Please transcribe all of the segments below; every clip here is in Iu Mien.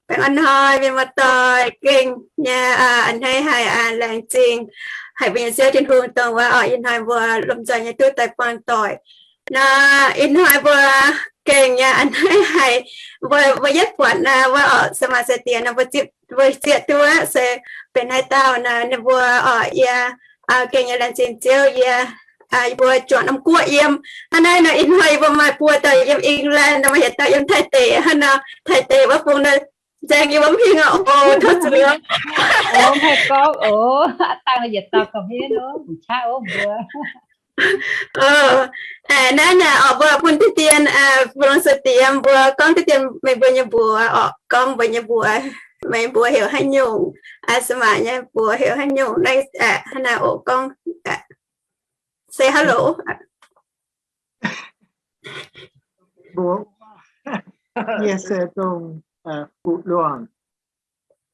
Baengh orn hnoi mienh muoz-doic, gengh nyei a'hneiv haic, laengz zingh haic mbuo nyei Ziouv Tin-Hungh dongh wuov orqc, ih hnoi mbuo lomh nzoih nyei duqv daaih buangh doic. Nor ih hnoi mbuo gengh nyei a'hneiv haic, mbuo, mbuo yietv buatc naaiv wuov orqc, se maaih sai-diex nor mbuo zieqv, mbuo zieqv duqv se benx haaix dauh nor, ninh mbuo orqc, yie gengh nyei laengz zingh Ziouv, yie, yie mbuo juangc norm guoqv yiem. Hnangv naaiv nor ih hnoi yie mbuo maaih buo dauh yiem England, maaih yietc dauh yiem Taiv deic, hnangv nor Taiv deic wuov bung nor nzaeng yie mbuo mv hingh oc. Tov zuiz oc. Mv haih gorngv oc. Aav dangh yietc dauh gauh henv oc, mv qaqv oc mbuo. Naaiv naaic orqc, mbuo bun diqv dien, Fu-Longx sai-diex mbuo gorngv diqv dien meih mbuo nyei mbuox orqc, gorngv mbuo nyei mbuox, meih mbuox heuc haaix nyungc, se maaih nyei mbuox heuc haaix nyungc naaiv, hnangv naaiv oc, gorngv, say hello. Mbuox, yie se dongh Fu-Luangh.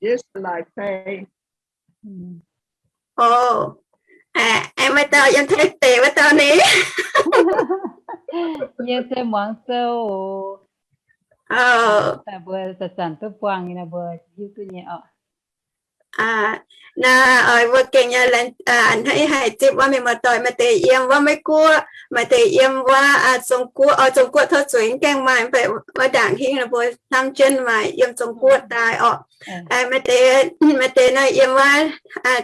Yie se Lai-Fei. Ov, aengx maaih dauh yiem Taiv deic wuov dauh ni. Yie se Muangx Sou. Daaih mbuo zanc-zanc duqv buangh nyei, mbuo hiuv duqv nyei oc. Naaiv mbuo gengh nyei a'hneiv haic zipv wuov mienh muoz-doic, maaih deix yiem wuov Meiv Guoqv, maaih deix yiem wuov Zong Guoqv. Oix Zong Guoqv tov zuiz, mv gaengh maaih, mv baac wuov ndaangc hingv ninh mbuo hnamv jienv maaih yiem Zong Guoqv daaih orqc. Maaih deix, maaih deix nor yiem wuov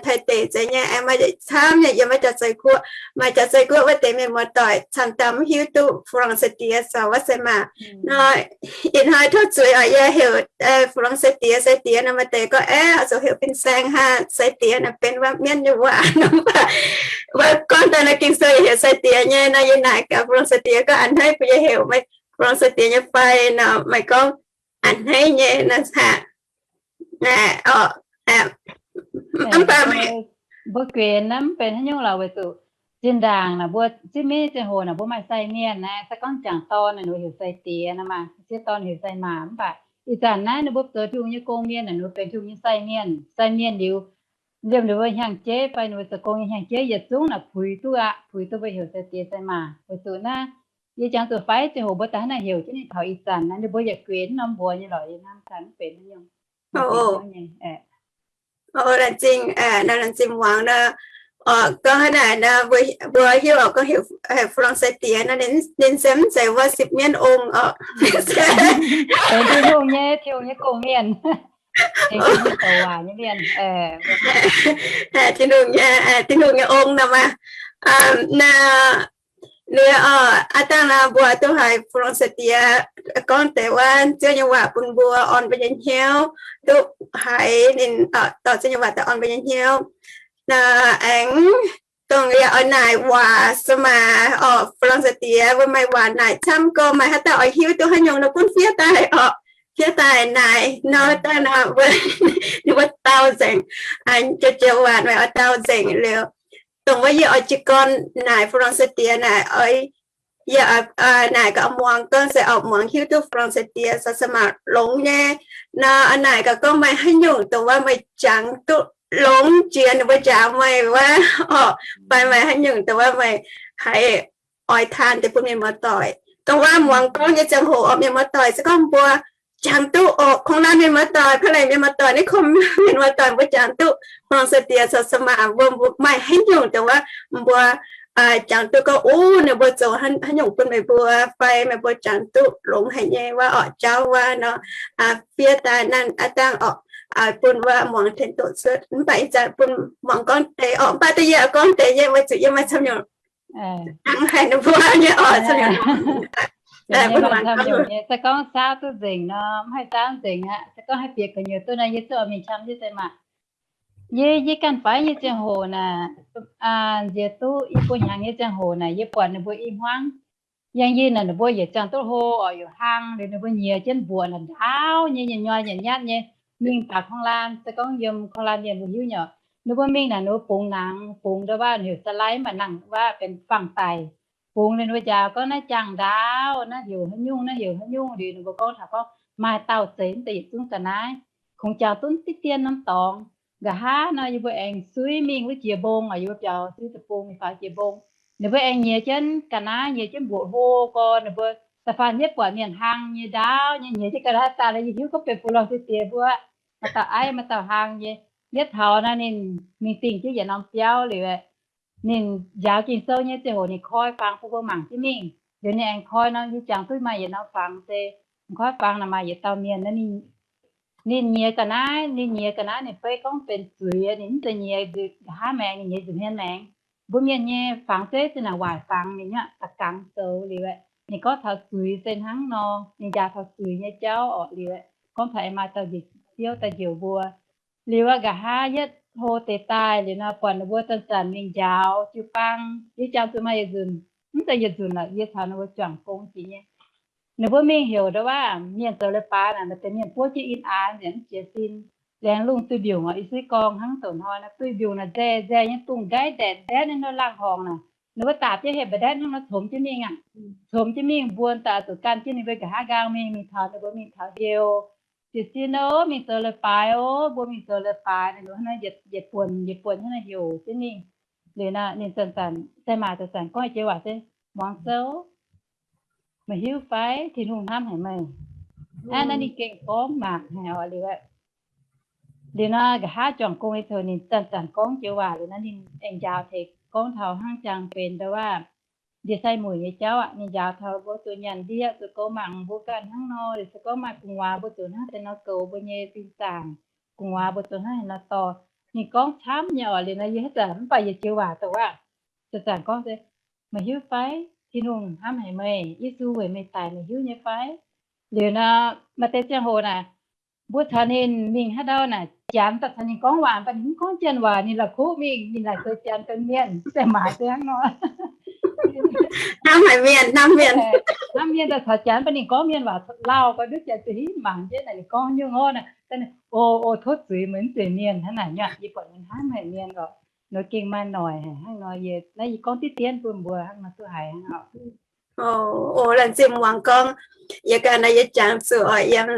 Taiv deic zeiz nyei, aengx maaih camv nyei yiem wuov Jaav Zei Guoqv. Maaih Jaav Zei Guoqv wuov deix mienh muoz-doic camv dauh mv hiuv duqv Fu-Longx sai-diex caux wuov sai-maaz nor. Ih hnoi tov zuiz oc, yie heuc Fu-Longx sai-diex, sai-diex nor maaih deix gorngv, aeqv, zuqc heuc fin-saeng hnangv, sai-diex nor benx wuov mienv nyei waac nor. Mv baac mbuo gorngv daaih nor Ging-Sou yaac heuc sai-diex nyei nor, yie naaic gaax Fu-Longx sai-diex gorngv, a'hneiv bun yie heuc meih Fu-Longx sai-diex nyei fai nor, meih gorngv a'hneiv nyei nor caqv. Mv baac mbuo guenx naaiv mv benx haaix nyungc lorqc, weic zuqc zinh ndaangc naaic mbuo zieqv mingh ziangh hoc naaic mbuo maaih sai mienh naaiv, se gorngv jangc dorn naaic ninh heuc sai-diex nor maah, sieqv dorn heuc sai-maaz. Mv baac ih zanc naaiv ninh mbuo zoux Tin-Hungh nyei gong-mienh naaic, ninh mbuo benx Tin-Hungh nyei sai mienh, sai mienh liuz, liemh ninh mbuo hnyangx-jeiv fai ninh mbuo zoux gong nyei hnyangx-jeiv yietc zungv naaic puix duqv aqv, puix duqv mbuo heuc sai-diex sai-maaz. Weic zuqc naaiv yie jangx zuqc faix ziangh hoc mbuo daaih hnangv naaiv heuc jienv ninh taux ih zanc naaiv, ninh mbuo yaac guenx norm mbuox nyei lorqc, yie hnamv gaax mv benx haaix nyungc. Laengz zingh, laengz zingh muangx nor. Gorngv hnangv naaic nor, mbuo hiuv oc, gorngv heuc Fu-Longx sai-diex nor, ninh se mv zeiz wuov sipv mienv ong oc. Benx Tin-Hungh nyei, Tin-Hungh nyei gong-mienh. Tengx Tin-Hungh douc waac nyei mienh. Tin-Hungh nyei, Tin-Hungh nyei ong nor maah. Naaiv liuz oc, aav dangh nor mbuo duqv haiz Fu-Longx sai-diex gorngv deix wuov Ziouv nyei waac bun mbuo, orn mbuo nyei hnyouv, duqv haiz ninh dorh Ziouv nyei waac daaih orn mbuo nyei hnyouv. Naaiv aengx dongh yie oix naaic waac se maah oc, Fu-Longx sai-diex, mbuo maaih waac naaic camv gorx, maaih haaix dauh oix hiuv duqv haaix nyungc nor gunv fiev daaih oc. Fiev daaih naaic nor, daaih nor mbuo, ninh mbuo dau nzengc. Jiex jiex waac meih oix dau nzengc liuz, dongh wuov yie oix jiez gorn naaic Fu-Longx sai-diex naaic, oix, yie naaic gaax muangx gorngv se oix muangx hiuv duqv Fu-Longx sai-diex caux sai-maaz longx nyei nor, naaic gaax gorngv maaih haaix nyungc dongh wuov meih jangx duqv longx jiex ninh mbuo njaaux meih wuov oc, fai maaih haaix nyungc dongh wuov meih haiz oix taan deix bun mienh muoz-doic. Dongh wuov muangx gorngv nyei ziangh hoc oc, mienh muoz-doic se gorngv mbuo jangx duqv oc, kungx laanh mienh muoz-doic, kungx laanh mienh muoz-doic, naaiv kungx mienh muoz-doic mbuo jangx duqv Fu-Longx sai-diex caux sai-maaz mbuo, mbuo maaih haaix nyungc dongh wuov mbuo jangx duqv gorngv, ov, ninh mbuo zoux haaix nyungc bun meih mbuo, fai meih mbuo jangx duqv longx haic nyei wuov orqc, jauv wuov nor, fiev daaih naaiv aav dangh oc, bun wuov muangx tengx doqc cuotv. Mv baac ih zanc bun muangx gorngv deix oc, mv baac da'yie gorngv deix nyei weic zuqc yie maaih camv nyungc hnangv haic ninh mbuo nyei oc, camv nyungc. Se gorngv saauv duqv nzengc nor, mv haih saauv nzengc aqv. Se gorngv haih bieqc gu'nyuoz duqv nor, yie zuqc oix mingh qam jienv deix maah. Yie, yie ganh faix nyei ziangh hoc naaic, nziex duqv i buo hnyangx nyei ziangh hoc naaic, yie buatc ninh mbuo i hmuangv. Yangh yinh naaic ninh mbuo yietc jangx duqv hlo oc, yietc hlang liuz ninh mbuo nyiex jienv mbuoqc naaic ndaauv nyei, nyei nyoi nyei nyatv nyei, mingh taux kong laanh. Se gorngv yiem kong laanh mienh mbuo hiuv nyei oc, ninh mbuo mingh naaic ninh mbuo bungx nangx, bungx ndau wuov heuc สไลด์ mv baac nangc wuov benx fangx-daic. Bungx liuz ninh mbuo njaaux gorngv naaiv jangx ndaauv naaiv heuc haaix nyungc, naaiv heuc haaix nyungc liuz ninh mbuo gorngv taux gorngv maaih dauh zeiz mv deix yietc zungv ga'naaiv, kungx jangx duqv diqv dien norm dorngx. Nqa'haav nor yie mbuo aengx suiv mingh wuov jiex mbong oc, yie mbuo biaux suiv deic-bung mingh faaux jiex mbong. Ninh mbuo aengx nyiex jienv ga'naaiv, nyiex jienv mbuoqc hlo gorx, ninh mbuo Da'faanh yie buatc mienh hlang nyei ndaauv nyei, nyiex jienv ga'naaiv daaih, yie hiuv gorngv benx Florence diex mbuo, maaih dauh aiv, maaih dauh hlang nyei. Yie taux naaiv ninh mingh dingh jienv yietc norm biauv liuz, ninh njaaux Ging-Sou nyei ziangh hoc ninh koi fangx bun mbuo mangc jienv mingh. Liuz ninh aengx koi nor, yie jangx duqv maaih yietc norm fangx se, koi fangx naaic maaih yietc dauh mienh, ninh nyiex ga'naaiv, ninh nyiex ga'naaiv ninh fei gorngv benx zuiz, ninh mv zeiz nyiex nqa'haav maengx, ninh nyiex nza'hmien maengx. Mbuo mienh nyei fangx zeiv se naaic waaic fangx, ninh nyei da'gangx zoux liuz, ninh gorngv taux zuiz se hnangv nor, ninh njaaux taux zuiz nyei jauv orqc liuz, gorngv taux aengx maaih dauh njiec siouv daaih njoux mbuo. Liuz aqv, nqa'haav yietv hlo deix daaih liuz nor, buatc ninh mbuo zanc-zanc mingh njaaux jiu-baang. Yie jangx zuqc maaih yietc nzunc, mv zeiz yietc nzunc lorqc, yie caux ninh mbuo juangc gong jiex nyei. Ninh mbuo mingh heuc ndau wuov mienh zoux leiz-baaix naaic, maaih deix mienh buov jienv in-aanx nzengc mv jiez sin. Laengz lungh duih mbiungc oc, ih suiv gorngv hnangv douc hnoi naaic, duih mbiungc naaic nzaeng nzaeng nyei, dungz nqaiv ndaetc ndaetv nyei, nor laangh horngc naaic, ninh mbuo daaih bieqc hepc mba'ndaetv hnangv nor comx jienv mingh aqv. Comx jienv mingh mbuo daaih zuqc gan jienv ninh mbuo nqa'haav nqaang mingh, mingh taux ninh mbuo mingh taux heuc, jiez sin ov, mingh zoux leiz-baaix ov, mbuo mingh zoux leiz-baaix. Ninh mbuo hnangv naaiv yietc buonc yietc buonc hnangv naaiv heuc jienv mingh. Liuz nor ninh zanc-zanc, Sai-Maac zanc-zanc gorngv jiex waac se, Muangx Sou, meih hiuv fai Tin-Hungh hnamv haic meih? Aav, naaiv ninh gengh gorngv mangc haic oc. Liuz aqv, liuz nor nqa'haav juangc gong nyei ziouc ninh zanc-zanc gorngv jiex waac liuz nor ninh aengx njaaux taux gorngv taux hnangv jangx benx ndau wuov ndie-sai muic nyei jauv aqv. Ninh njaaux taux mbuo zuqc nyanc ndie, zuqc goux mangc mbuo ganh hnangv nor. Liuz se gorngv maaih gu'nguaaz mbuo zuqc hnangv haaix nor goux mbuo nyei fin-saengx, gu'nguaaz mbuo zuqc hnangv haaix nor dorh. Ninh gorngv camv nyei oc. Liuz nor yie haaix zanc mv baac yietc jiex waac dongh wuov, zanc-zanc gorngv se, meih hiuv fai Tin-Hungh hnamv haic meih? Yesu weic meih daic meih hiuv nyei fai? Liuz nor maaih deix ziangh hoc naaic, mbuo caux ninh mingh haaix ndau naaic, Janx daaih caux ninh gorngv waac, mv baac ninh mv gorngv Janx waac, ninh la'kuqv mingh, ninh laaic zoux Janx benx mienh, se maaiz se hnangv nor. Hnamv haic mienh, hnamv mienh. Hnamv mienh daaih caux Janx, mv baac ninh gorngv mienh waac lauh, gorngv duqv Janx zuqc hiuv mangc jienv naaic, ninh gorngv nyungc ov naaic, o, o, tov zuiz meih mv zeiz mienh hnangv naaic nyei. Yie buatc ninh hnamv haic mienh oc. Ninh gengh maaih noic haic hnangv nor. Yie naaiv yie gorngv diqv dien bun mbuo hnangv nor duqv haiz hnangv oc. O, laengz zingh muangx gorngv. Yie ganh naaiv yie jangx zuqc oc, yiem,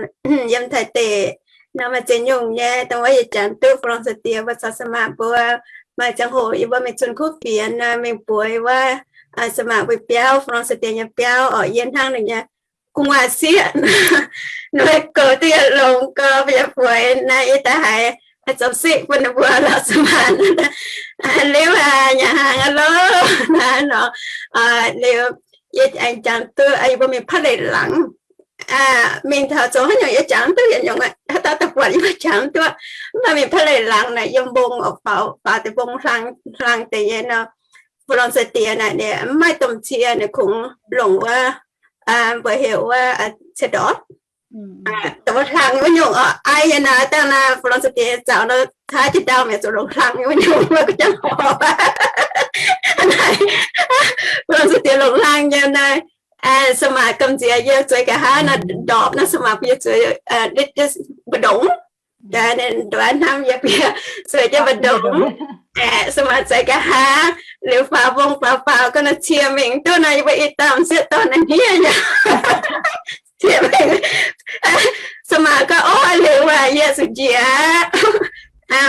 yiem Taiv deic nor maaih ziex nyungc nyei. Dongh wuov yie jangx duqv Florence diex mbuo caux Sai-Maac mbuo maaih ziangh hoc yie mbuo mingh zunh kuv fienx nor, mingh buoz wuov Sai-Maac mbuo biauv, Florence diex nyei biauv oc, yie hnangv ninh nyei gu'nguaaz sieqv. Ninh mbuo goux duqv yietc longx gorx, mbuo yaac buoz naaiv, yie daaih haiz zoux siqv bun ninh mbuo lorz Sai-Maac liuz aqv, nyanc hnaangx aqv loh naaiv nor. Liuz yie aengx jangx duqv yie mbuo mingh Pa'leic Laangz. Mingh taux zoux haaix nyungc yie jangx duqv yietc nyungc aqv. Haaix dauh daaih buatc yie mbuo jangx duqv. Mv baac mingh Pa'leic Laangz naaic yiem mbong oc, faaux, faaux deix mbong hlang, hlang deix nyei nor. Florence diex naaic ninh mv maaih domh cie, ninh kungx longc wuov, mbuo heuc wuov, cie ndortv. Dongh wuov hlang wuov nyungc oc, ai yie naaic dangh naaiv Florence diex zaux nor, taav jienv ndau mi'aqv, zuqc longc hlang wuov nyungc wuov gu'jang horc. Naaic Florence diex longc hlang nyei naaic, Sai-Maac gamh nziex yie zueiz nqa'haav naaic ndorpc naaiv, Sai-Maac bun yie zueiz, mbu'ndongx. Ninh nduov hnamv yie bieqc zueiz jienv mbu'ndongx. Aeqv, Sai-Maac zueiz nqa'haav liuz faaux mbong faaux faaux ga'naaiv cie mingh duqv nor, yie mbuo i dauh m'sieqv dorh naaiv hniev nyei. Cie mingh. Sai-Maac gorngv, Orv, liuz aac, yie zuqc njiec aqv.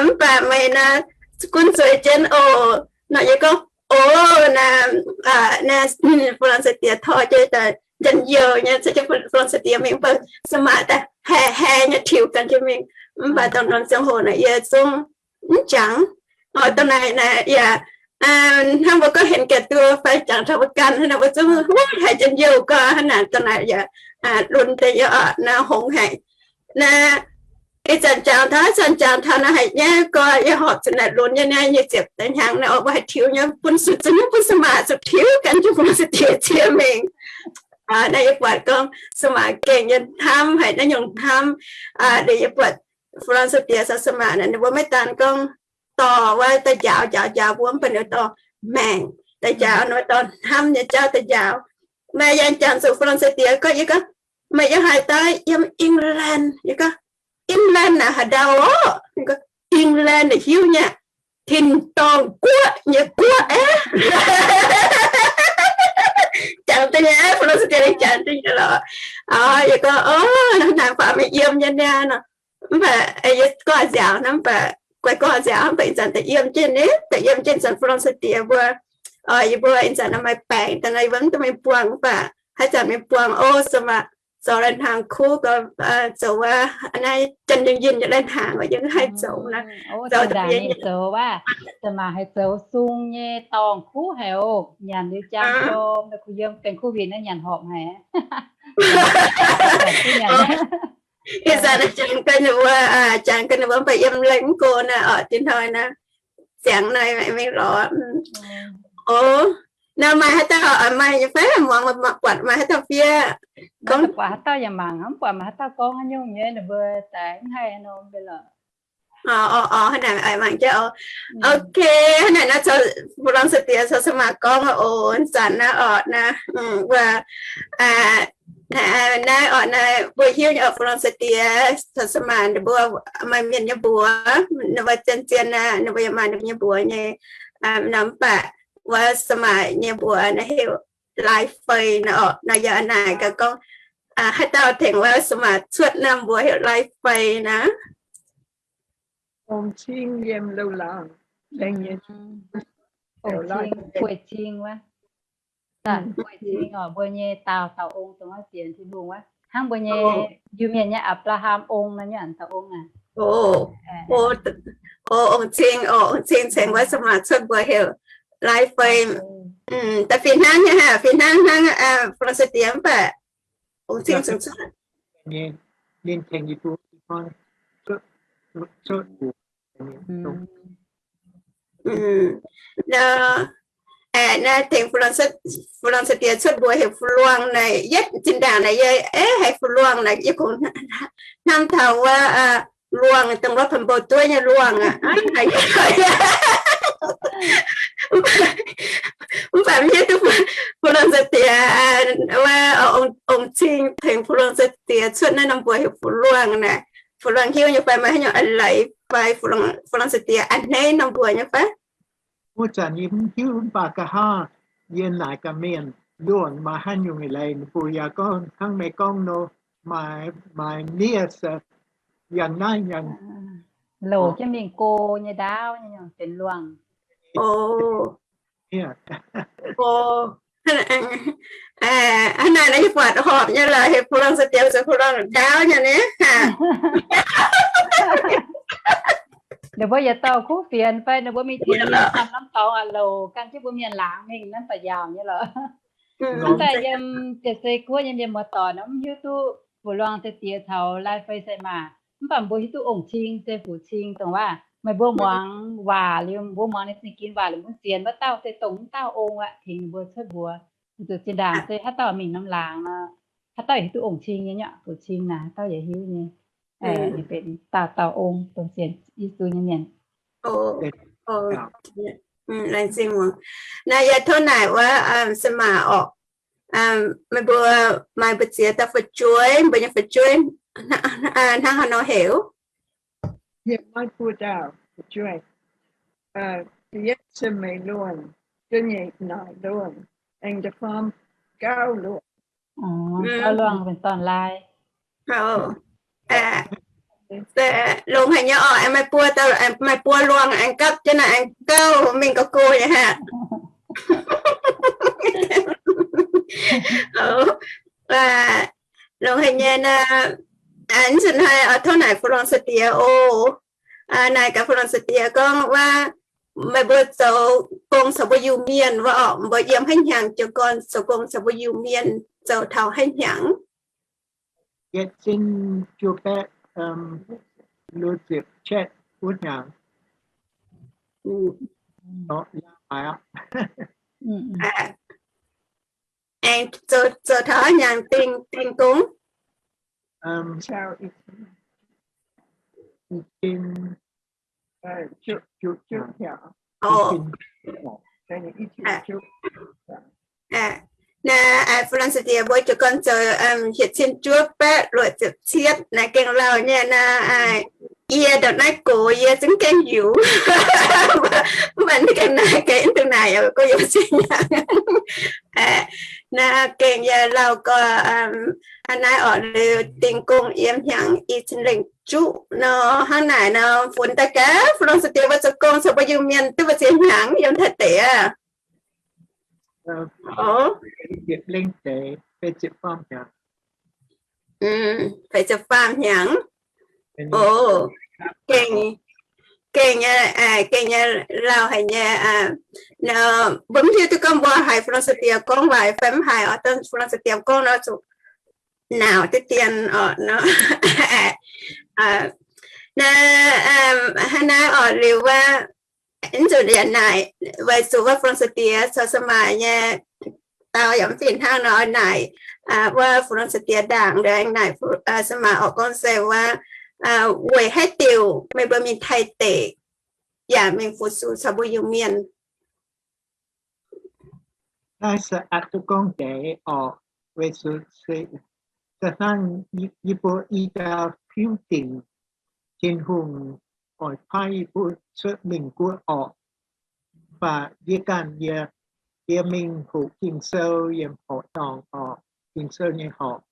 Mv baac meih naaic gunv zueiz jienv oc. Nor yie gorngv, Orv, naaiv, naaiv Florence diex tov jienv daaih njien-youh nyei, caux jienv Florence diex mingh, mv baac Sai-Maac daaih haiz haiz nyei tiux gan jienv mingh. Mv baac dongh norm ziangh hoc naaic yie zungv mv jangx. Oc, dongh naaic naaic yaac hnangv mbuo gorngv henx ga'duo fai jangx taux mbuo ganh hnangv naaic, mbuo zungv haiz njien-youh gorngv hnangv naaic. Dongh naaic yaac lunx deix yie oc, naaiv hngongx haic. Naaiv ih zanc jangx taux, ih zanc jangx taux naaiv haiz nyaiv gorx, yie horpc zuqc naaic lunx nyei naaiv, yie ziepc deix hnyangx naaic, mbuo haih tiux nyei, bun zuqc za'nyungc bun Sai-Maac zuqc tiux gan jienv Florence diex cie mingh. Naaiv yie buatc gorngv Sai-Maac gengh nyei hnamv haic naaiv nyungc hnamv. Liuz yie buatc Florence diex caux Sai-Maac naaic, ninh mbuo maiv daan gorngv dorh wuov daaih njaaux njaaux njaaux mbuo, mv baac ninh dorh maengc daaih njaaux, ninh dorh hnamv nyei jauv daaih njaaux. Maaih yangh jangx zuqc Florence diex gorngv, yie gorngv, Meih yiem haaix daaih? Yiem England. Yie gorngv, England naaic haaix ndau orqc? England naaic hiuv nyei, tin-dorngh guoqv nyei guoqv aqv. Jangx deix nyei, Florence diex jangx deix nyei lorqc. Yie gorngv, Orv, hnangv naaic faaux mingh yiem nyei niaa nor. Mv baac yie gorngv nziaaux hnangv, mv baac guai gorngv nziaaux hnangv, mv baac ih zanc da'yiem jienv, da'yiem jienv ih zanc Florence diex mbuo, yie mbuo ih zanc maaih baengc daaih nor, yie mbuo mv duqv mingh buangh, mv baac haaix zanc mingh buangh, o, se maaih zoux lai-hnaangx kuv gau, zoux wuov naaiv janx yinh yinh nyei lai-hnaangx yiem haih zoux naaiv. Zoux da'biex zoux wuov, se maaih haaix zoux sung nyei dorngh kuv haic oc. Nyanc liuz jangx jorm, kuh yiem benx covid naaiv nyanc horpc haic. Ih zanc jangx ga'naaiv wuov, jangx ga'naaiv wuov mv baac yiem lengh mv go naaiv oc, dinh hnoi naaiv ziangx naaiv mingh lorz. O, naaiv maaih haaix dauh oix maaih nyei fai? Muangx buatc maaih haaix dauh fiev? Gorngv buatc haaix dauh yaac mangc, mv buatc maaih haaix dauh gorngv haaix nyungc nyei, ninh mbuo daaih mv haih haaix nor mv bei lorqc. O, o, hnangv naaic oix mangc jienv oc. Ok, hnangv naaic naaiv zoux Fu-Luang Sa'diex caux Sa'maah gorngv oc, zanc naaiv orqc naaiv, wuov, naaiv orqc naaiv mbuo hiuv nyei orqc, Fu-Luang Sa'diex caux Sa'maah ninh mbuo maaih mienh nyei mbuox, ninh mbuo zien-zien naaiv ninh mbuo yaac maaih ninh mbuo nyei mbuox nyei. Nor mv baac wuov Sa'maah nyei mbuox naaiv heuc Lai-Fei naaiv orqc. Naaiv yaac naaic gaax gorngv haaix dauh tengx wuov Sa'maah cuotv naaiv mbuox heuc Lai-Fei naaiv. Ong-Cing yiem Loz-Laangh. Ong-Cing, Guei-Cing wuov. Guei-Cing oc, mbuo nyei daauh dauh ong dongh wuov sienx Tin-Hungh wuov. Hnangv mbuo nyei Iu-Mienh nyei Apc^laa^ham ong naaiv nyungc dauh ong aac. O, Ong-Cing, o, Ong-Cing cengx wuov Sa'maah cuotv mbuox heuc Lai-Fei. Da'fih hnangv nyei haic, fih hnangv hnangv Fu-Luang Sa'diex mv baac Ong-Cing cengx cuotv. Naaiv tengx Fu-Luang Sa'diex cuotv mbuox heuc Fu-Luang naaic, yietv zinh ndaangc naaic yie, eh, haiz Fu-Luang naaic yie kungx hnamv taux wuov luangh, dongh wuov panh mbou dueiv nyei luangh aqv. Mv baac mv hiuv duqv Fu-Luang Sa'diex, wuov Ong-Cing tengx Fu-Luang Sa'diex cuotv naaiv norm mbuox heuc Fu-Luang naaic. Fu-Luang hiuv nyei fai? Maaih haaix nyungc a'leiz fai? Fu-Luang Sa'diex a'hneiv norm mbuox nyei fai? Wuov zanc yie mv hiuv mv baac nqa'haav yie naaic gaax mienh, luangh maaih haaix nyungc a'leiz, ninh mbuo yaac gorngv hnangv meih gorngv nor, maaih, maaih niev se yangh naaiv yangh. Louc jienv mingh go nyei ndaauv nyei nyungc benx luangh. Hnangv naaic naaiv yie buatc horpc nyei lorqc, heuc Fu-Luang Sa'diex zoux Fu-Luang ndaauv nyei ni. Ninh mbuo yietc dauh kuv fienx fai ninh mbuo mingh tengx mienh camv norm dorngx a'louc gan jienv mbuo mienh laangz mingh naaiv baac yaauc nyei lorqc. Hnangv daaih yiem Jiec Se Guoqv nyei mienh muoz-doic nor mv hiuv duqv Fu-Luang Sa'diex caux Lai-Fei Sa'maah, mv baac mbuo hiuv duqv Ong-Cing se Fu-Cing dongh waac. Meih mbuo muangx waac liuz, mbuo muangx ninh zingh ginx waac liuz, mbuo sienx wuov dauh se dongh wuov dauh ong aqv, tengx ninh mbuo cuotv mbuox. Zuqc zinh ndaangc se haaix dauh mingh norm laangz nor, haaix dauh yaac hiuv duqv Ong-Cing nyei nyei, Fu-Cing naaic haaix dauh yaac hiuv nyei. Ninh benx dauh dauh ong dongh sienx Yesu nyei mienh. Laengz zingh muangx. Naaiv yie tov naaic wuov Sa'maah orqc, meih mbuo maaih mbu'ziex dauh fu'jueiv, mbuo nyei fu'jueiv hnangv haaix nor heuc? Yie maaih buo dauh fu'jueiv. Da'yietv se Meix Luongh, da'nyeic Naaic Luongh, aengx da'faam Gauv Luongh. Gauv Luongh benx dorn-laai. Longx haic nyei orqc, maaih buo, maaih buo luangh aengx gapv jienv naaic aengx gauv mingh gauh go nyei haic. Longx haic nyei naaiv. Ih zanc haiz tov naaic Fu-Luang Sa'diex oc. Naaic gaax Fu-Luang Sa'diex gorngv wuov, meih mbuo zoux gong caux mbuo Iu-Mienh wuov orqc, mbuo yiem haaix hnyangx jiez gorn zoux gong caux mbuo Iu-Mienh zoux taux haaix hnyangx? Yietc zinh juov baeqv luo ziepc cietv wuov hnyangx. Aengx zoux, zoux taux haaix hnyangx dingh, dingh gong? Naaiv Fu-Luang Sa'diex mbuo jiez gorn zoux yietc cin juov baeqv luoqc ziepc cietv naaiv gengh lauh nyei naaiv. Yie ndongc naaiv gox yie zungv gengh yiuc. Mv baac gengh naaic gengh dongh naaic yaac go yiem zinh hnyangx. Naaiv gengh yie lauh gorx, hnangv naaiv orqc, liuz dingh gong yiem hnyangx i cin lengh juqv nor, hnangv naaic nor funx daaih gaax Fu-Luang Sa'diex mbuo zoux gong caux mbuo Iu-Mienh duqv mbu'ziex hnyangx yiem Taiv deic aqv. Lengh deix. feix ziepc faam hnyangx. Mm, feix ziepc faam hnyangx. O, gengh, gengh nyei, gengh nyei lauh haic nyei. Mbuo mv hiuv duqv gorngv mbuo haiz Fu-Lon Saa-Diex gorngv waac fai mv haiz oc. Dongh Fu-Lon Saa-Diex gorngv nor zuqc nauc diqv dien oc nor. Naaiv, hnangv naaiv oc liuz wuov, mv zuqc yaac naaic, weic zuqc wuov Fu-Lon Saa-Diex caux Saa-Maac nyei dau yaac mv fih hnangv nor, naaic wuov Fu-Lon Saa-Diex ndaangc, aengx naaic Saa-Maac oc, gorngv se wuov, weic haaix diuc meih mbuo mingh Taiv deic yaac mingh fu-sux caux mbuo Iu-Mienh? Naaiv se aqc duqv gorngv deix oc, weic zuqc se da'hnangv yie mbuo i dauh hiuv dingc Tin-Hungh oix paaiv yie mbuo cuotv mingh guoqv orqc. Mv baac yie ganh yie, yie mingh hoqc Ging-Sou yiem horqc dorngh orqc, Ging-Sou nyei horqc.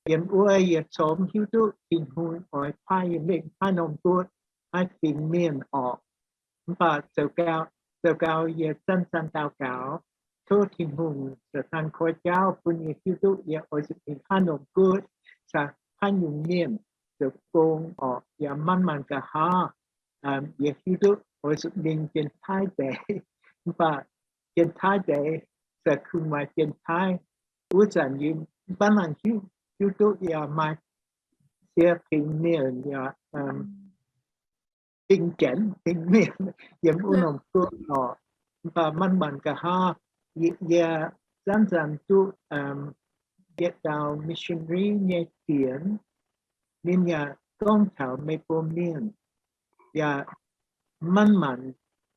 Yiem wuov yie corc mv hiuv duqv Tin-Hungh oix paaiv yie mingh haaix norm guoqv, haaix fingx mienh orqc. Mv baac zoux gau, zoux gau yie zanc-zanc daux gaux, tov Tin-Hungh zoux daan koi jauv bun yie hiuv duqv yie oix zuqc mingh haaix norm guoqv caux haaix nyungc mienh zoux gong orqc. Yaac manc-manc nqa'haav yie hiuv duqv oix zuqc mingh Janx-Taiv deic. Mv baac Janx-Taiv deic se kungx maaih Janx-Taiv, wuov zanc yie mv baac nangc hiuv, hiuv duqv yaac maaih siex fingx mienh yaac fingx Janx fingx mienh yiem wuov norm guoqv orqc. Mv baac manc-manc nqa'haav yie zanc-zanc duqv yietc dauh missionary nyei dienx, ninh yaac gorngv taux meih mbuo mienh, yaac manc-manc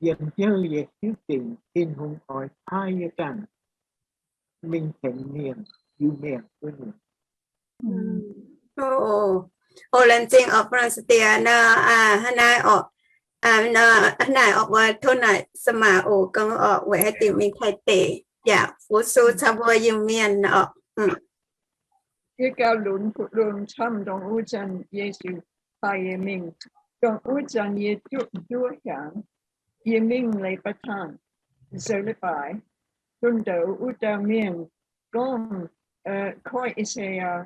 yiem hnyouv yie hiuv dingc Tin-Hungh oix paaiv yie ganh mingh tengx mienh, Iu-Mienh wuov nyungc. O, laengz zingh oc, Fu-Lon Saa-Diex nor, hnangv naaiv oc, hnangv naaiv oc, mbuo tov naaic Saa-Maac oc, gorngv oc, weic haaix diuc mingh Taiv deic yaac fu-sux caux mbuo Iu-Mienh oc. Yie gauh lunx, lunx camv ndongc wuov zanc Yesu paaiv yie mingh. Dongh wuov zanc yie zuqv nduov hnyangx, yie mingh leiz-baaix tangh zoux leiz-baaix. Bun ndouc wuov dauh mienh gorngv, koiv I^saa^laa^yaa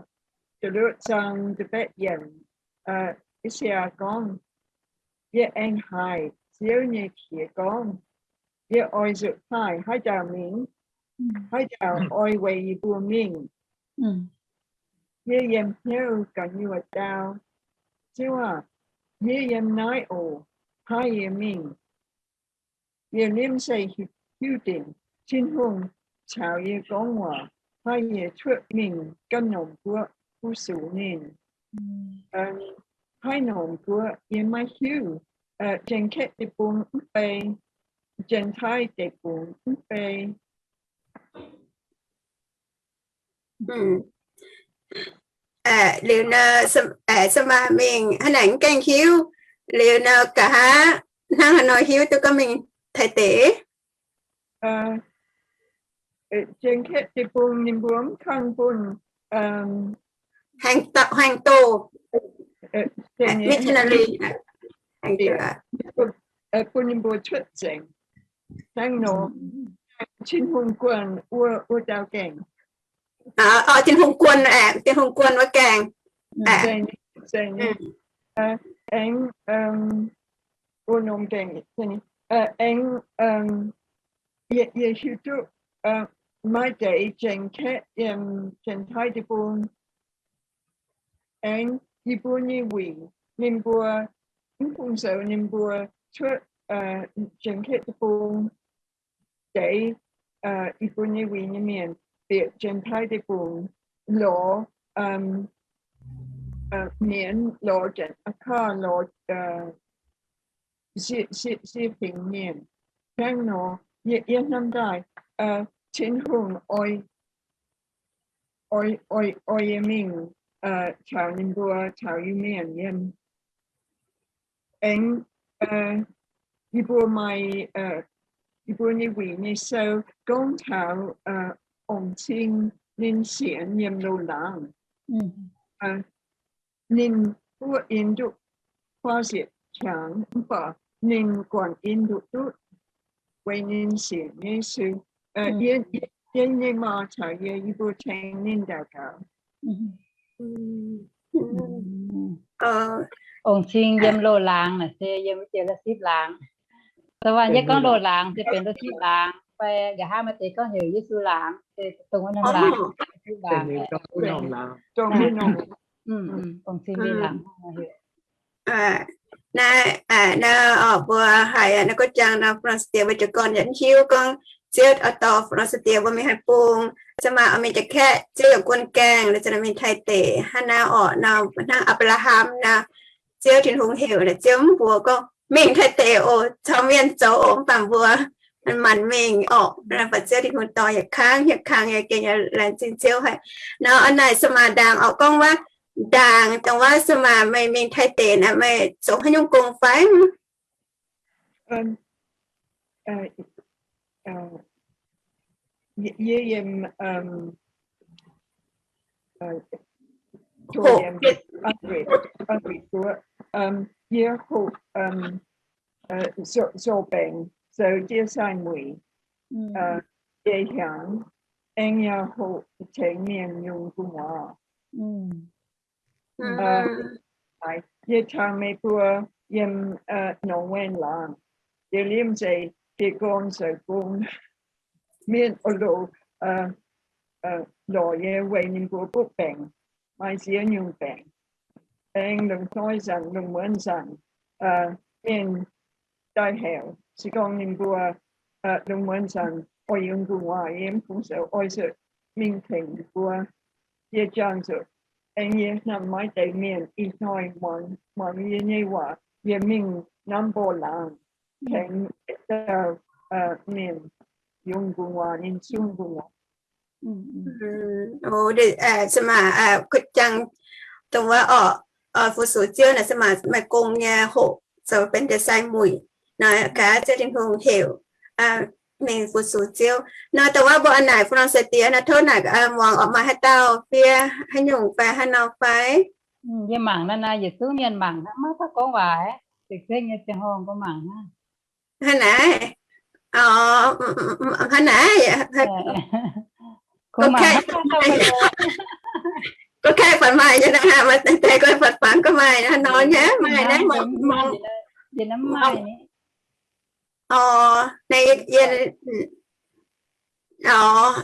da'luoqc zaang da'baeqv yiemc, I^saa^laa^yaa gorngv, yie aengx haiz Ziouv nyei qiex gorngv, yie oix zuqc paaiv haaix dauh mingh? Haaix dauh oix weic yie mbuo mingh? Yie yiem hnyouv ga'nyuoz dau, Ziouv aah! Yie yiem naaiv oc, paaiv yie mingh. Yie liemh zeih hiuv dingc Tin-Hungh caux yie gorngv waac, paaiv yie cuotv mingh ganh norm guoqv fu-sux ninh. Haaix norm guoqv yie maiv hiuv. Janx-Kaeqv deic-bung mv bei, Janx-Taiv deic-bung mv bei. Liuz nor, Saa-Maac mingh hnangv naaic mv gaengh hiuv. Liuz nor, nqa'haav hnangv haaix nor hiuv duqv gorngv mingh Taiv deic? Janx-Kaeqv deic-bung ninh mbuo mv kangv bun, haeng doh, missionary, bun ninh mbuo cuotv nzengc. Hnangv nor, Tin-Hungh guanh wuov, wuov dauh gaengh. Tin-Hungh guanh, Tin-Hungh guanh wuov gaengh. Aengx, wuov norm gaengh, aengx, yie hiuv duqv maaih deix Janx-Kaeqv yiem Janx-Taiv deic-bung. Aengx yie mbuo nyei wuic ninh mbuo mv bung zoux ninh mbuo cuotv Janx-Kaeqv deic-bung. Deix yie mbuo nyei wuic nyei mienh bieqc Janx-Taiv deic-bung lorz mienz, lorz Janx-Aqkaav, lorz siev fingx mienh. Hnangv nor, yie hnamv daaih Tin-Hungh oix, oix yie mingh caux ninh mbuo taux Iu-Mienh yiem. Aengx yie mbuo maaih, yie mbuo nyei wuic nyei sou gorngv taux ong-cing ninh sienx yiem loz-laangz. Ninh buoqv in duqv faa ziepc qangx, mv baac ninh guangc in nduqc duqv weic ninh sienx Yesu. Yie, yie yie nyei maa caux yie, yie mbuo tengx ninh daux gaux. Ong-cing yiem loz-laangz naaic se yiem wuov jiex la'sipv laangz. Da'faanh yie gorngv loz-laangz se benx la'sipv laangz, fai nqa'haav maaih deix gorngv heuc Yesu laangz, se dongh wuov norm laangz, la'sipv laangz. Ong-cing mingh laangz heuc. Naaiv, naaiv oc, mbuo haiz naaiv gu'jang nor, Fu-Lan Saa-Diex mbuo jiez gorn yaac hiuv gorngv Ziouv oix dorh Fu-Lan Saa-Diex mbuo mingh haaix bung. Se maaih oix mingh Jaav-Kaeqv, Ziouv yaac guon gaengh, se mingh Taiv deic. Hnangv naaiv oc, hnangv Apc^laa^ham nor, Ziouv Tin-Hungh heuc naaic, Ziouv mv mbuox gorngv mingh Taiv deic oc, caux mienh zoux oc, mv baac mbuo manc mingh oc. Baac Ziouv Tin-Hungh dorh yietc kangv, yietc kangv yaac gengh laengz zingh Ziouv haic. Nor naaic se maaih ndaangc oc, gorngv wuov ndaangc dongh wuov se maaih meih mingh Taiv deic naaic, meih zoux haaix nyungc gong fai? Yie yiem, yie hoqc, zoux baengc, zoux jiex sai muic, jiex hnyangx, aengx yaac hoqc tengx mienh yungz gu'nguaaz. Yie tangx meih mbuo yiem nongx waengh laangz, yie liemh zeih geh gorn zoux gong, mienh oix lorz yie weic ninh mbuo butv baengc, maaih ziex nyungc baengc. Aengx lungh hnoi zanc, lungh muonz zanc, mienh daaih heuc, se gorngv ninh mbuo lungh muonz zanc oix yungz gu'nguaaz, yie mv bung zoux, oix zuqc mingh tengx ninh mbuo. Yie jangx zuqc aengx yie hnamv maiv deix mienh ih hnoi muangx, muangx yie nyei waac, yie mingh norm mbuo laangz tengx dauh mienh yungz gu'nguaaz, ninh zungv gu'nguaaz. Se maaih kuv jangx dongh wuov oc, fu-sux Ziouv naaic se maaih, maaih gong nyei hoqc zoux benx deix sai muic. Nor gaax Ziouv Tin-Hungh heuc mingh fu-sux Ziouv. Nor dongh wuov mbuo a'naaic Fu-Lan Saa-Diex nor, tov naaic muangx oc, maaih haaix dauh fiev haaix nyungc fai haaix nor fai? Yie mangc naaiv naaiv yietc zungv mienh mangc hnangv, maiv dauh gorngv waac, zengc zengv nyei ziangh hoc gorngv mangc hnangv. Hnangv naaiv, hnangv naaiv, gorngv kaeqv, gorngv kaeqv fatv maaih nyei naaiv, maaih deix gorngv fatv fangx gorngv maaih nor nyei, maaih naaiv, maaih naaiv, yie,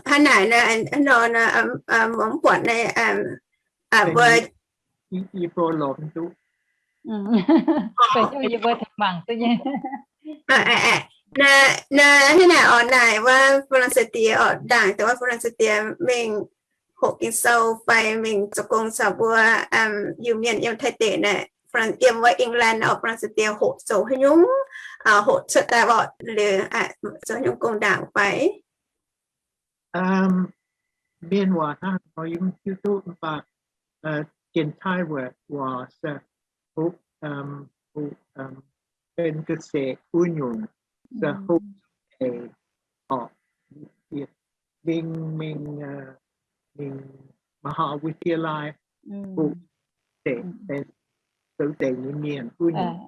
hnangv naaic, mv buatc naaiv, mbuo Naaiv, naaiv hnangv naaic oc, naaic wuov Fu-Lan Saa-Diex oc, ndaangc dongh wuov Fu-Lan Saa-Diex mingh hoqc Ging-Sou fai mingh zoux gong caux mbuo Iu-Mienh yiem Taiv deic naaic, yiem wuov England oc, Fu-Lan Saa-Diex hoqc zoux haaix nyungc, hoqc cuotv daaih oc, liuz zoux haaix nyungc gong ndaangc fai? Mienh waac hnangv nor yie mv hiuv duqv, mv baac Gentile waac se hoqc, hoqc benx ga'seix wuov nyungc, se hoqc deix oc, mingh, mingh, mingh มหาวิทยาลัย hoqc deix, zoux deix nyei mienh wuov nyungc.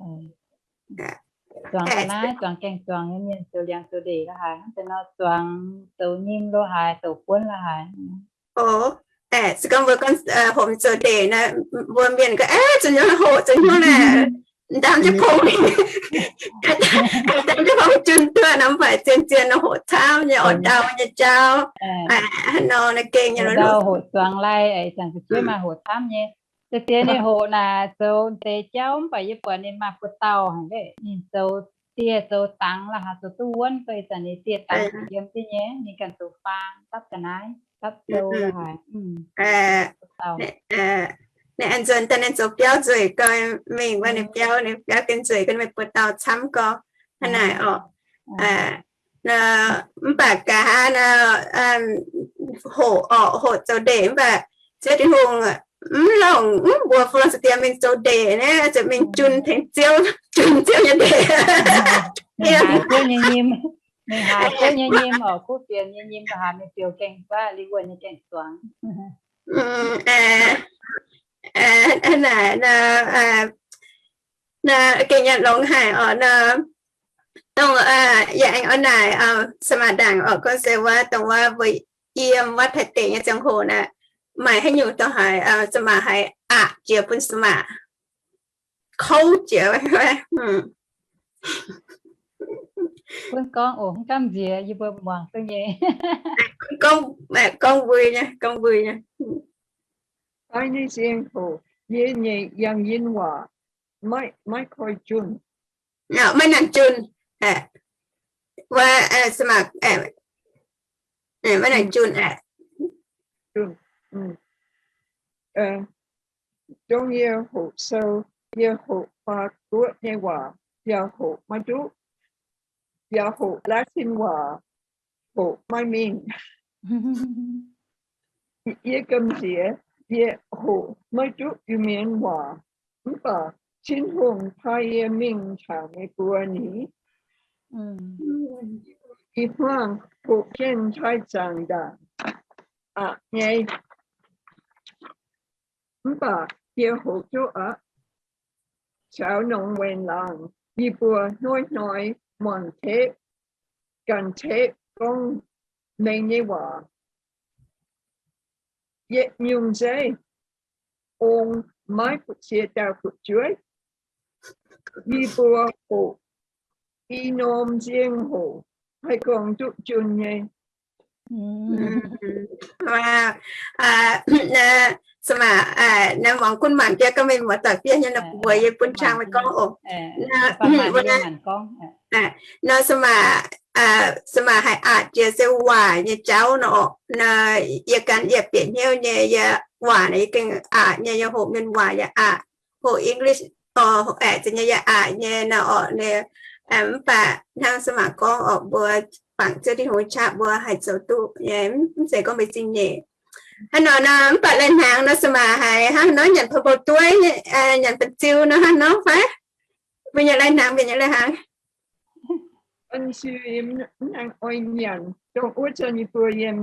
Zuangx ga'naaiv, zuangx gaengh zuangx nyei mienh zoux liangx zoux ndeic lo haaix, hnangv deix nor zuangx zoux nyim lo haaix, zoux buonv lo haaix. Oc, se gorngv mbuo gorngv hoqc zoux ndeic naaiv, mbuo mienh gorngv, aeqv, zoux nyungc hoqc, zoux nyungc naaic, ndaam jienv pong, ndaam jienv pong jun duqv nor, mv baac zien-zien nor hoqc camv nyei, oix ndau nyei jauv. Haaix nor naaiv gengh nyei ndau hoqc zuangx lai, ih zanc fu'jueiv maaih hoqc camv nyei. Deix deix ninh hoqc naaic zoux deix jauv, mv baac yie buatc ninh maaih buoz-dauh haic, ninh zoux dieh zoux dangx lo haaix zoux duqv wuonv, ih zanc ninh dieh dangx yiem jienv nyei, ninh ganh zoux faang, dapv ga'naaiv, dapv sou lo haaix. Ninh aengx nzuonx daaih ninh zoux biauv nzueic gau mingh, wuov ninh biauv, ninh biauv gengh nzueic gau, ninh buoz-dauh camv gau. Hnangv naaic oc. Mv baac nqa'haav nor, hoqc orqc, hoqc zoux ndeic, mv baac Ziouv Tin-Hungh mv longc mbuo Fu-Lan Saa-Diex mingh zoux ndeic naaiv, zuqc mingh jun tengx Ziouv, jun Ziouv nyei ndeic. Mingh haaix Ziouv nyei nyim, mingh haaix Ziouv nyei nyim oc, kuv fienx nyei nyim, haaix mingh biouv gaengh guaav, lingh wuonh nyei gaengh zuangx. Naaic, naaiv gengh nyanc longx haic oc nor. Dongh yaac aengx oix naaic สมัคร ndaangc oc, gorngv se wuov dongh wuov mbuo yiem wuov Taiv deic nyei ziangh hoc naaic, maaih haaix nyungc dongh haaix สมัคร haiz aqc jiex bun สมัคร kouv jiex. Bun gorngv oc, mv gamh nziex yie mbuo muangx duqv nyei. Gorngv mbui nyei, gorngv mbui nyei. Daaih nyei ziangh hoc yie nyei yangh yinh waac maiv koi junh. Maiv nangc junh. Wuov สมัคร maiv nangc junh. Dongh yie hoqc sou, yie hoqc Faa Guoqv nyei waac yaac hoqc maiv duqv, yaac hoqc Latin waac hoqc maiv mingh. Yie gamh nziex yie hoqc maiv duqv Iu-Mienh waac, mv baac Tin-Hungh pai yie mingh taux meih mbuo ni. Ih hmuangx hoqc Janx-Taiv zaangc ndaangc aqc nyei, mv baac yie hoqc duqv aqv. Caux nongx weic laangz yie mbuo hnoi-hnoi muangx tepv, ganh tepv gorngv Mengh nyei waac. Yietc nyungc zeiv ong maiv fu'jueiv dauh fu'jueiv. Yie mbuo hoqc i norm ziangh hoc haih gorngv duqv junh nyei. สมัคร naaiv muangx gunv maanc biauv gorngv meih muoz doic fiev nyei nor, mbuox yie bun qang meih gorngv oc. Nor สมัคร haiz aqc jiex se waac nyei jauv nor oc. Nor yie gan yie bieqc hnyouv nyei, yie waac naaic yie gengh aqc nyei, yie hoqc mienh waac yaac aqc, hoqc English oc, aeqv, za'gengh yie aqc nyei nor oc. Mv baac hnangv สมัคร gorngv oc, mbuo bangc Ziouv Tin-Hungh qaqv mbuo haih zoux duqv nyei, mv zeiz gorngv mbuo zingh nyeic. Hnangv nor nor, mv baac lai-hnaangx nor สมัคร haiz hnangv nor nyanc ผัดปูด้วย, nyanc ปลาซิว nor hnangv nor fai? Mbuo nyei lai-hnaangx, mbuo nyei lai-hnaangx. Aengx oix nyanc dongh wuov zanc yie mbuo yiem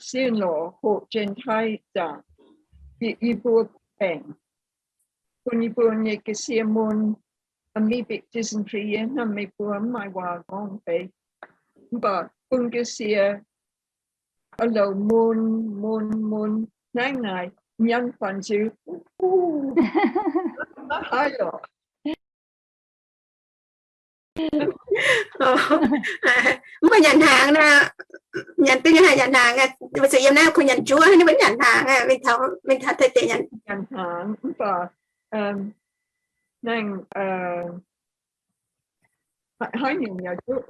sienh lorz hoqc Janx-Taiv zaangc, yie mbuo baengc, bun yie mbuo nyei ga'sie mun, amoebic dysentery, hnamv meih mbuo mv maaih waac gorngv fai, mv baac bun ga'sie a'louc mun, mun, mun, naaiv naaic nyanc ผัดปูด้วย, maiv haih lorqc. Mv baac nyanc hnaangx nor, nyanc duqv nyei haih nyanc hnaangx, mbuo zuqc yiem naaiv kuh nyanc njuov, ninh mbuo nyanc hnaangx, mingh taux, mingh taux Taiv deic nyanc hnaangx, mv baac naaiv haaix nyungc yaac duqv.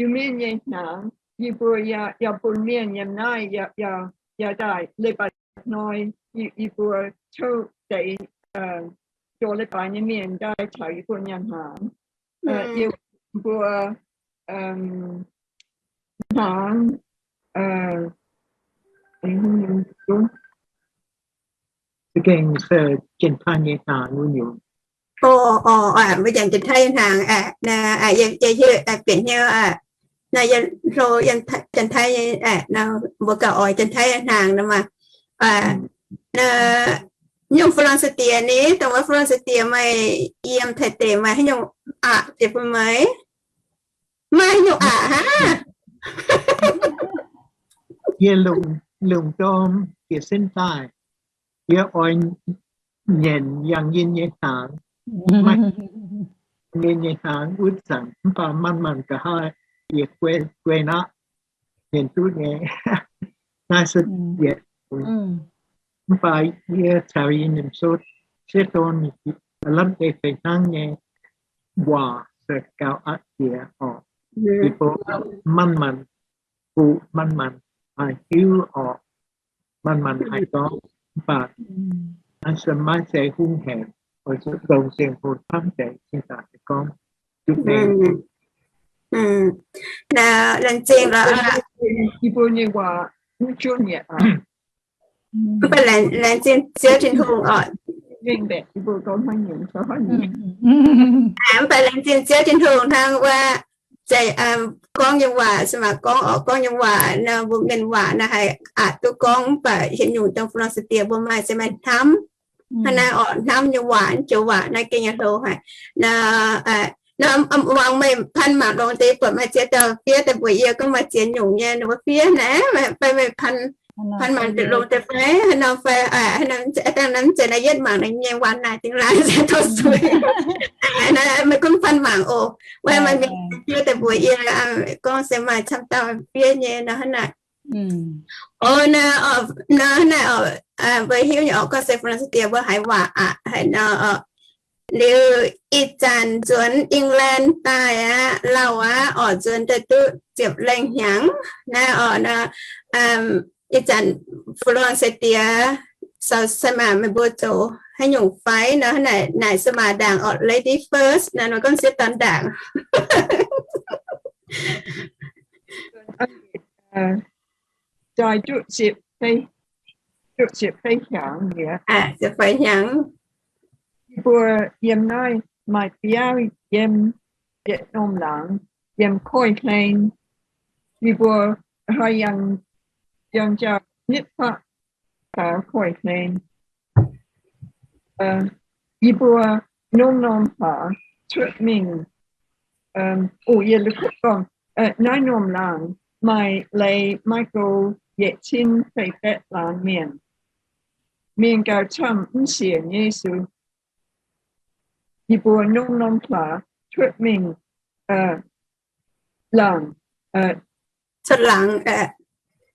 Iu-Mienh nyei hnaangx yie mbuo yaac bun mienh yiem naaiv yaac daaih leiz-baaix hnoi, yie mbuo touv deix, zoux leiz-baaix nyei mienh daaih caux yie mbuo nyanc hnaangx. Yie mbuo hnaangx, za'gengh se Janx-Taiv nyei hnaangx wuov nyungc. Mbuo nyanc Janx-Taiv nyei hnaangx, yie hiuv bieqc hnyouv, naaiv yie hlo Janx-Taiv nyei, mbuo gauh oix Janx-Taiv nyei hnaangx nor maah. Nyungc ฝรั่งเศส ni, dongh wuov ฝรั่งเศส maaih yiem Taiv deic maaih haaix nyungc aqc jiex bun meih? Maaih haaix nyungc aqc hnangv? Yie lungh, lungh ndorm jiex sin daaih, yie oix nyanc yangh yinh nyei hnaangx. Maaih ninh nyei hnaangx wuov zanc, mv baac manc-manc nqa'haav yie guei, guei naqv, nyanc duqv nyei. Naaiv se yietc, mv baac yie caux yie nyei sou sieqv dorn lamh deix fih hnangv nyei waac se gauh aqc jiex oc. Yie mbuo manc-manc buoqc, manc-manc haih hiuv oc, manc-manc haih gorngv, mv baac naaiv se maiv zeiz hungh hec, oix zuqc longc ziangh hoc camv deix cingx daaih gorngv duqv mengh. Laengz zingh lorqc. Yie mbuo nyei waac mv junh mi'aqv. Mv baac laengz zingh Ziouv Tin-Hungh oc. Mv baac laengz zingh Ziouv Tin-Hungh hnangv wuov, gorngv nyei waac, สมัคร gorngv oc, gorngv nyei waac nor, mbuo mienh waac naaiv haih aqc duqv gorngv, mv baac haaix nyungc dongh ฝรั่งเศส mbuo maaih se maaih hnamv. Hnangv naaiv oc, hnamv nyei waac, joux waac naaiv gengh nyei hlo haic. Naaiv Muangx meih pan mangc longx deix, buatc maaih ziex dauh fiev daaih mbuox yie gorngv maaih ziex nyungc nyei, ninh mbuo fiev naaiv, fai meih pan mangc longx deix fai haaix norm fai, dangh naaiv mv zeiz naaiv yietv mangc naaiv nyei, waanc naaic dingh laanh se tov suiv. Naaiv meih gunv pan mangc oc. Wuov maaih mienh fiev daaih mbuox yie gorngv se maaih camv dauh fiev nyei nor hnangv naaic. O, naaiv, naaiv hnangv naaic oc, mbuo hiuv nyei oc, gorngv se Fu^lan^si Diex mbuo haiz waac aqv, haiz nor oc. Liuz ih zanc nzuonx England daaih aqv, lauh aqv, oc, nzuonx daaih duqv ziepc lengh hnyangx naaiv oc. Ih zanc Fu^lan^si Diex, se maaih meih mbuo zoux haaix nyungc fai nor, naaic se maaih ndaangc oc, lady first naaiv, nor gorngv sieqv dorn ndaangc. Jai duqv ziepc feix hnyangx mi'aqv. Yie mbuo yiem naaiv maaih biauv yiem yietc norm laangz, yiem koiv-hlen. Yie mbuo haaix yangh, yangh jauv nitv faqv taux koiv-hlen. Yie mbuo norm-norm hlaax cuotv mingh, o, yie gorngv, naaiv norm laangz maaih leiz maiv go yietc cin feix baeqv laanh mienh. Mienh gauh camv mv sienx Yesu. Yie mbuo norm-norm hlaax cuotv mingh laangz, cuotv laangz,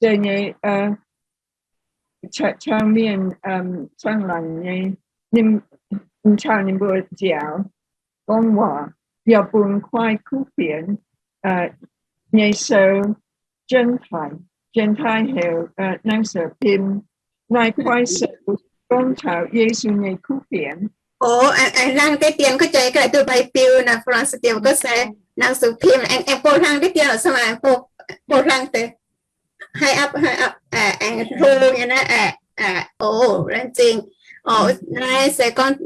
zeiz nyei, caux mienh caangh laangc nyei, caux ninh mbuo nziaaux gorngv waac, yaac bun kuaaiv kuv fienx nyei sou, Gentile, Gentile heuc หนังสือพิมพ์. Naaiv kuaaiv sou gorngv taux Yesu nyei kuv fienx. O, aengx laangh deix dien gorngv jaax ga'naaiv duqv mbai biu naaiv, Fu^lan^si Diex gorngv se หนังสือพิมพ์, aengx bouh hlang deix dien oc, se maaih bouh hlang deix. High up, high up, aengx hlo nyei naaiv, o, laengz zingh. O, naaiv se gorngv,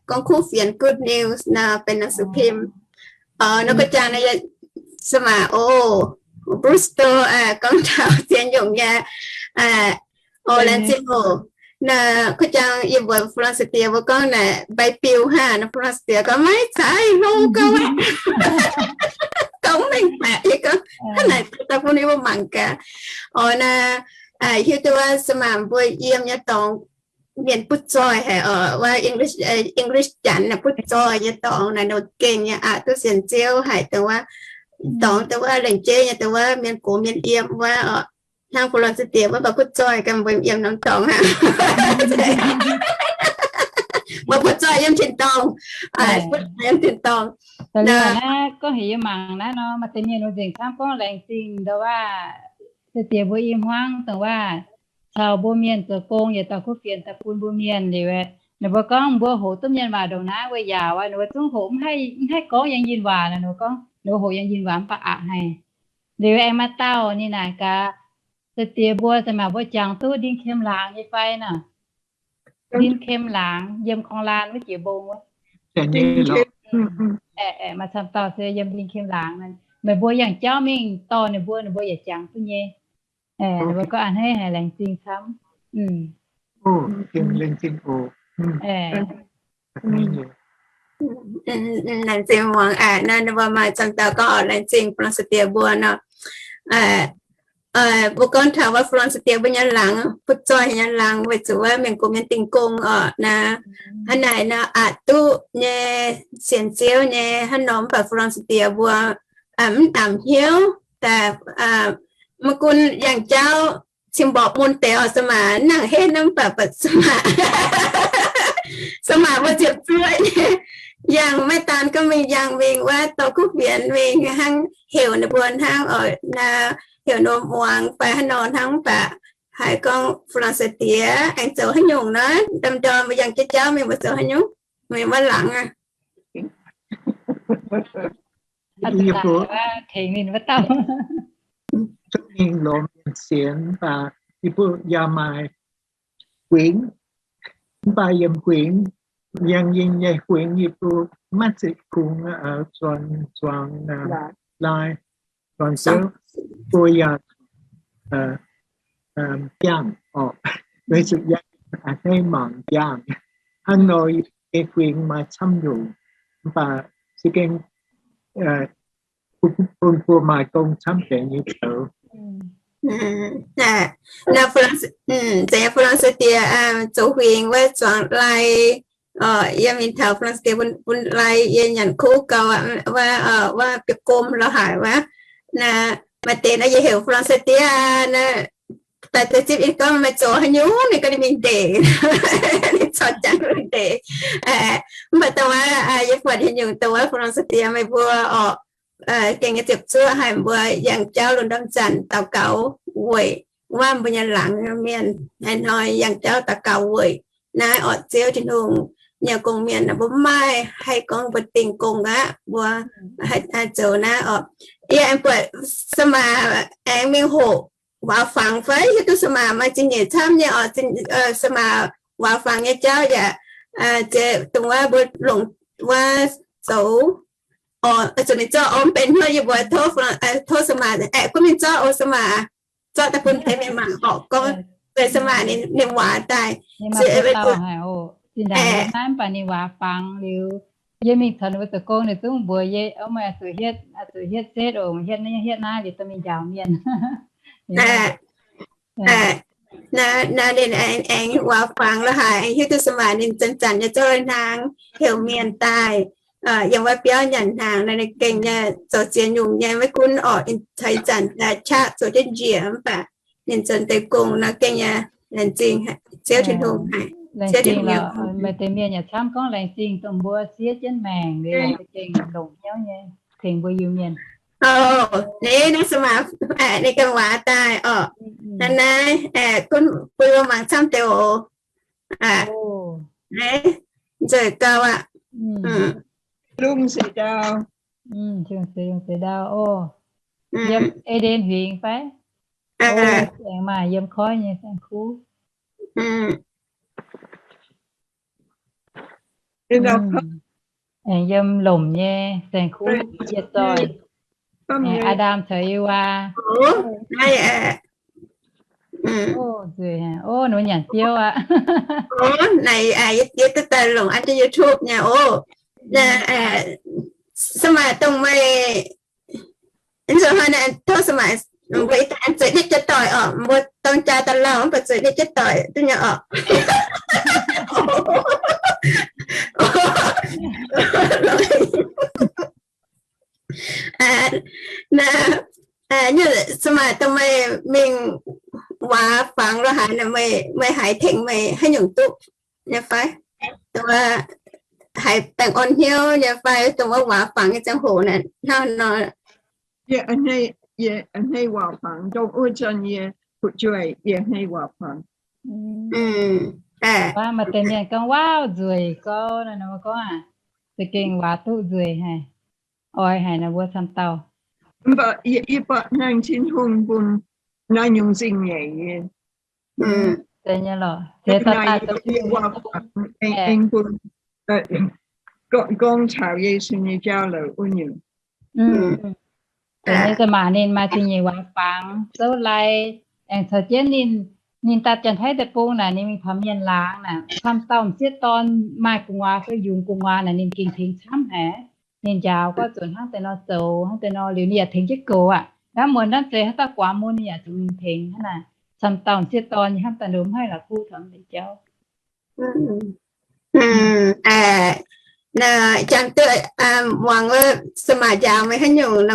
gorngv kuv fienx, good news nor, benx หนังสือพิมพ์. O, nor gorngv jaax naaiv, se maaih, o, Bristol, gorngv taux ziex nyungc nyei, o, laengz zingh oc. Naaiv gorngv jaax yie mbuox Fu^lan^si Diex mbuo gorngv naaiv mbai biu hnangv, naaiv Fu^lan^si Diex gorngv maiv zeiz, hlo gauh aqv. Gorngv mengh baeqc, yie gorngv hnangv naaic daaih bun yie mbuo mangc gaax. O, naaiv hiuv duqv wuov se maaih mbuo yiem nyei dorngx mienh butv zoih haic oc, wuov English, English Janx naaiv butv zoih nyei dorngx naaic, ninh gengh nyei aqc duqv sienx Ziouv haic dongh wuov, dorngx dongh wuov lengc jeiv nyei dongh wuov mienh gox mienh yiem wuov oc. Hnangv Fu^lan^si Diex wuov mbuo butv zoih ganh mbuo yiem norm dorngx aqv. Mbuo butv zoih yiem tin-dorngh, butv zoih yiem tin-dorngh. Naaiv gorngv heuc yie mangc naaiv nor, maaih deix mienh wuov nzengc camv gorngv laengz zingh ndau wuov, se diex mbuo i hmuangv dongh wuov caux mbuo mienh zoux gong yietc dauh kuv fienx daaih bun mbuo mienh liuz, ninh mbuo gorngv mbuo hoqc duqv mienh waac ndongc naaiv wuov yaac, ninh mbuo zungv hoqc mv haih gorngv yangh yinh waac. Ninh mbuo gorngv ninh mbuo hoqc yangh yinh waac mv baac aqc haic. Liuz aengx maaih dauh ninh naaic gaax, se diex mbuo se maaih mbuo jangx duqv ndin kem laangz nyei fai nor? Ndin kem laangz yiem korng laan wuov jiex mbong wuov. Maaih camv dauh se yiem ndin kem laangz. Meih mbuo yangh jauv mingh dorh ninh mbuo, ninh mbuo yaac jangx duqv nyei. Ninh mbuo gorngv a'hneiv haic, laengz zingh camv. Laengz zingh muangx, ninh mbuo maaih camv dauh gorngv oix laengz zingh Fu^lan^si Diex mbuo nor. Mbuo gorngv taux wuov Fu^lan^si Diex mbuo nyei laangz, butv zoih nyei laangz, weic zuqc wuov mienh gox mienh dingh gong oc naaiv. Hnangv naaic nor, aqc duqv nyei, sienx Ziouv nyei hnangv nor, mv baac Fu^lan^si Diex mbuo mv namx hnyouv daaih, maiv gunv yangh jauv cing mborqc mun deix oc, se maaih nangc henv mv baac, se maaih, se maaih mbuo ziepc zuoqv nyei. Yangh maiv daan gorngv mingh yangh mingh wuov dorh kuv fienx mingh hnangv, heuc ninh mbuo hnangv oc, heuc ninh mbuo muangx fai hnangv nor hnangv, mv baac haiz gorngv Fu^lan^si Diex aengx zoux haaix nyungc nor, ndorm-ndorm mbuo yangh jauv jauv mingh mbuo zoux haaix nyungc, mbuo maiv laangz aqv. Yie mbuo tengx ninh wuov dauh, zungv mingh longx mienh sienx, mv baac yie mbuo yaac maaih huingx, mv baac yiem huingx, yangh yinh nyei huingx yie mbuo maiv zeiz kungx zuangx, zuangx lai, zuangx Ziouv, mbuo yaac biangh oc, weic zuqc yangh a'hneiv mangc biangh. Hnangv nor yie huingx maaih camv nyungc, mv baac za'gengh bun mbuo maaih gong camv deix nyei zoux. Naaiv Fu Laang Seix Diex zoux huingx wuov zuangx lai, yie mingh taux Fu Laang Seix Diex bun lai yie nyanc kuv gauh wuov, wuov biauv-gomh lorz haic wuov. Naaiv maaih deix naaiv yie heuc Fu Laang Seix Diex naaiv daaih zipv yie gorngv meih zoux haaix nyungc, ninh gorngv ninh mingh ndeic, ninh corc jangx mingh ndeic. Mv baac dongh wuov yie buatc haaix nyungc dongh wuov Fu Laang Seix Diex meih mbuo orqc, gengh nyei ziepc zuoqv haic mbuo yangh jauv lungh ndorm zanc daux gaux weic wuov mbuo nyei laangz mienh haaix hnoi yangh jauv daux gaux weic naaiv orqc, Ziouv Tin-Hungh nyei gong-mienh mbuo mv maaih haih gorngv mbuo dingh gong aqv, mbuo haih zoux naaiv orqc. Yie aengx buatc Sa'maah aengx mingh hoqc waac fangx fai hiuv duqv Sa'maah maaih zingh nyeic camv nyei orqc. Sa'maah waac fangx nyei jauv yaac ziex dongh wuov mbuo longc wuov zoux orqc, zuqc ninh zorqv orqc, mv benx hnyouv yie mbuox tov, tov Sa'maah aengx gunv mingh zorqv oc. Sa'maah zorqv daaih bun deix mienh mangc orqc, gorngv deix Sa'maah ninh, ninh waac daaih. Zinh ndaangc naaiv mv baac ninh waac fangx liuz, yie mingh caux ninh mbuo zoux gong, ninh zungv mbuox yie, meih oix zuqc hietv, oix zuqc hietv setv oc, hietv naaiv hietv naaiv liuz dorh mingh njaaux mienh. Naaiv ninh aengx waac fangx lorz haic, aengx hiuv duqv Sa'maah ninh zanc-zanc nyei zorqv hnaangx heuc mienh daaih yiem wuov biauv nyanc hnaangx. Naaiv ninh gengh nyei zoux ziex nyungc nyei, maiv gunv orqc, caux ih zanc qaqv zoux jienv njiec mv baac ninh zoux deix gong nor gengh nyei laengz zingh Ziouv Tin-Hungh haic. Ziouv Tin-Hungh, maaih deix mienh yaac camv gorngv laengz zingh dongh mbuo siev jienv maengc liuz za'gengh longc hnyouv nyei tengx mbuo Iu-Mienh. Ninh, ninh Sa'maah ninh ganh waac daaih orqc. Naaiv naaiv gunv bun mbuo mangc camv deix oc. Nzueic gauh aqv. Lungh seix ndau. Lungh seix ndau oc. Yiem E^nden Huingx fai? Aengx maaih yiem koiv nyei saeng-kuv. Aengx yiem lomc nyei saeng-kuv yietc zoih. Aa^ndam caux Ewaa. Nzueic, o, ninh mbuo nyanc biouv aqv. Naaiv yie duqv daaih longc an jienv YouTube nyei oc. Sa'maah dongh meih, tov Sa'maah, mbuo ih zanc zueiz nitv jienv doic orqc, mbuo dorng jaa daaih lauh mv baac zueiz nitv jienv doic duqv nyei orqc. Naaiv, Sa'maah dongh meih mingh waac fangx lorz haaix, meih haiz tengx meih haaix nyungc duqv nyei fai? Dongh haiz baengh orn hnyouv nyei fai? Dongh wuov waac fangx nyei ziangh hoc naaic hnangv nor. Yie a'hneiv waac fangx, dongh wuov zanc yie fu'jueiv yie a'hneiv waac fangx. Maaih deix mienh gorngv waac nzueic gauh, ninh mbuo gorngv aac, za'gengh waac duqv nzueic haic, oix haic ninh mbuo camv dauh. Mv baac yie buatc naaiv Tin-Hungh bun naaiv nyungc zingh nyeic nyei. Deix nyei lorqc, deix daaih daaih zoux waac fangx aengx bun gorngv taux Yesu nyei jauv-louc wuov nyungc. Deix nyei za'maah ninh maaih zingh nyeic waac fangx zouv lai, aengx caux jienv ninh, ninh daaih Janx-Taiv deic-bung naaic, ninh mingh taux mienh laangz naaic, camv dauh m'sieqv dorn maaih gu'nguaaz fai yungz gu'nguaaz naaic, ninh gengh tengx camv haic. Ninh njaaux gorngv zuqc hnangv deix nor zoux, hnangv deix nor liuz ninh yaac tengx jienv goux aqv. Naaiv muonz naaiv zeiz haaix dauh guaax mun ninh yaac zuqc mingh tengx hnangv naaic. Camv dauh m'sieqv dorn nyei hnamv daaih ndomc mv haih la'kuqv taux deix jauv. Jangx duqv muangx wuov Sa'maah njaaux meih haaix nyungc,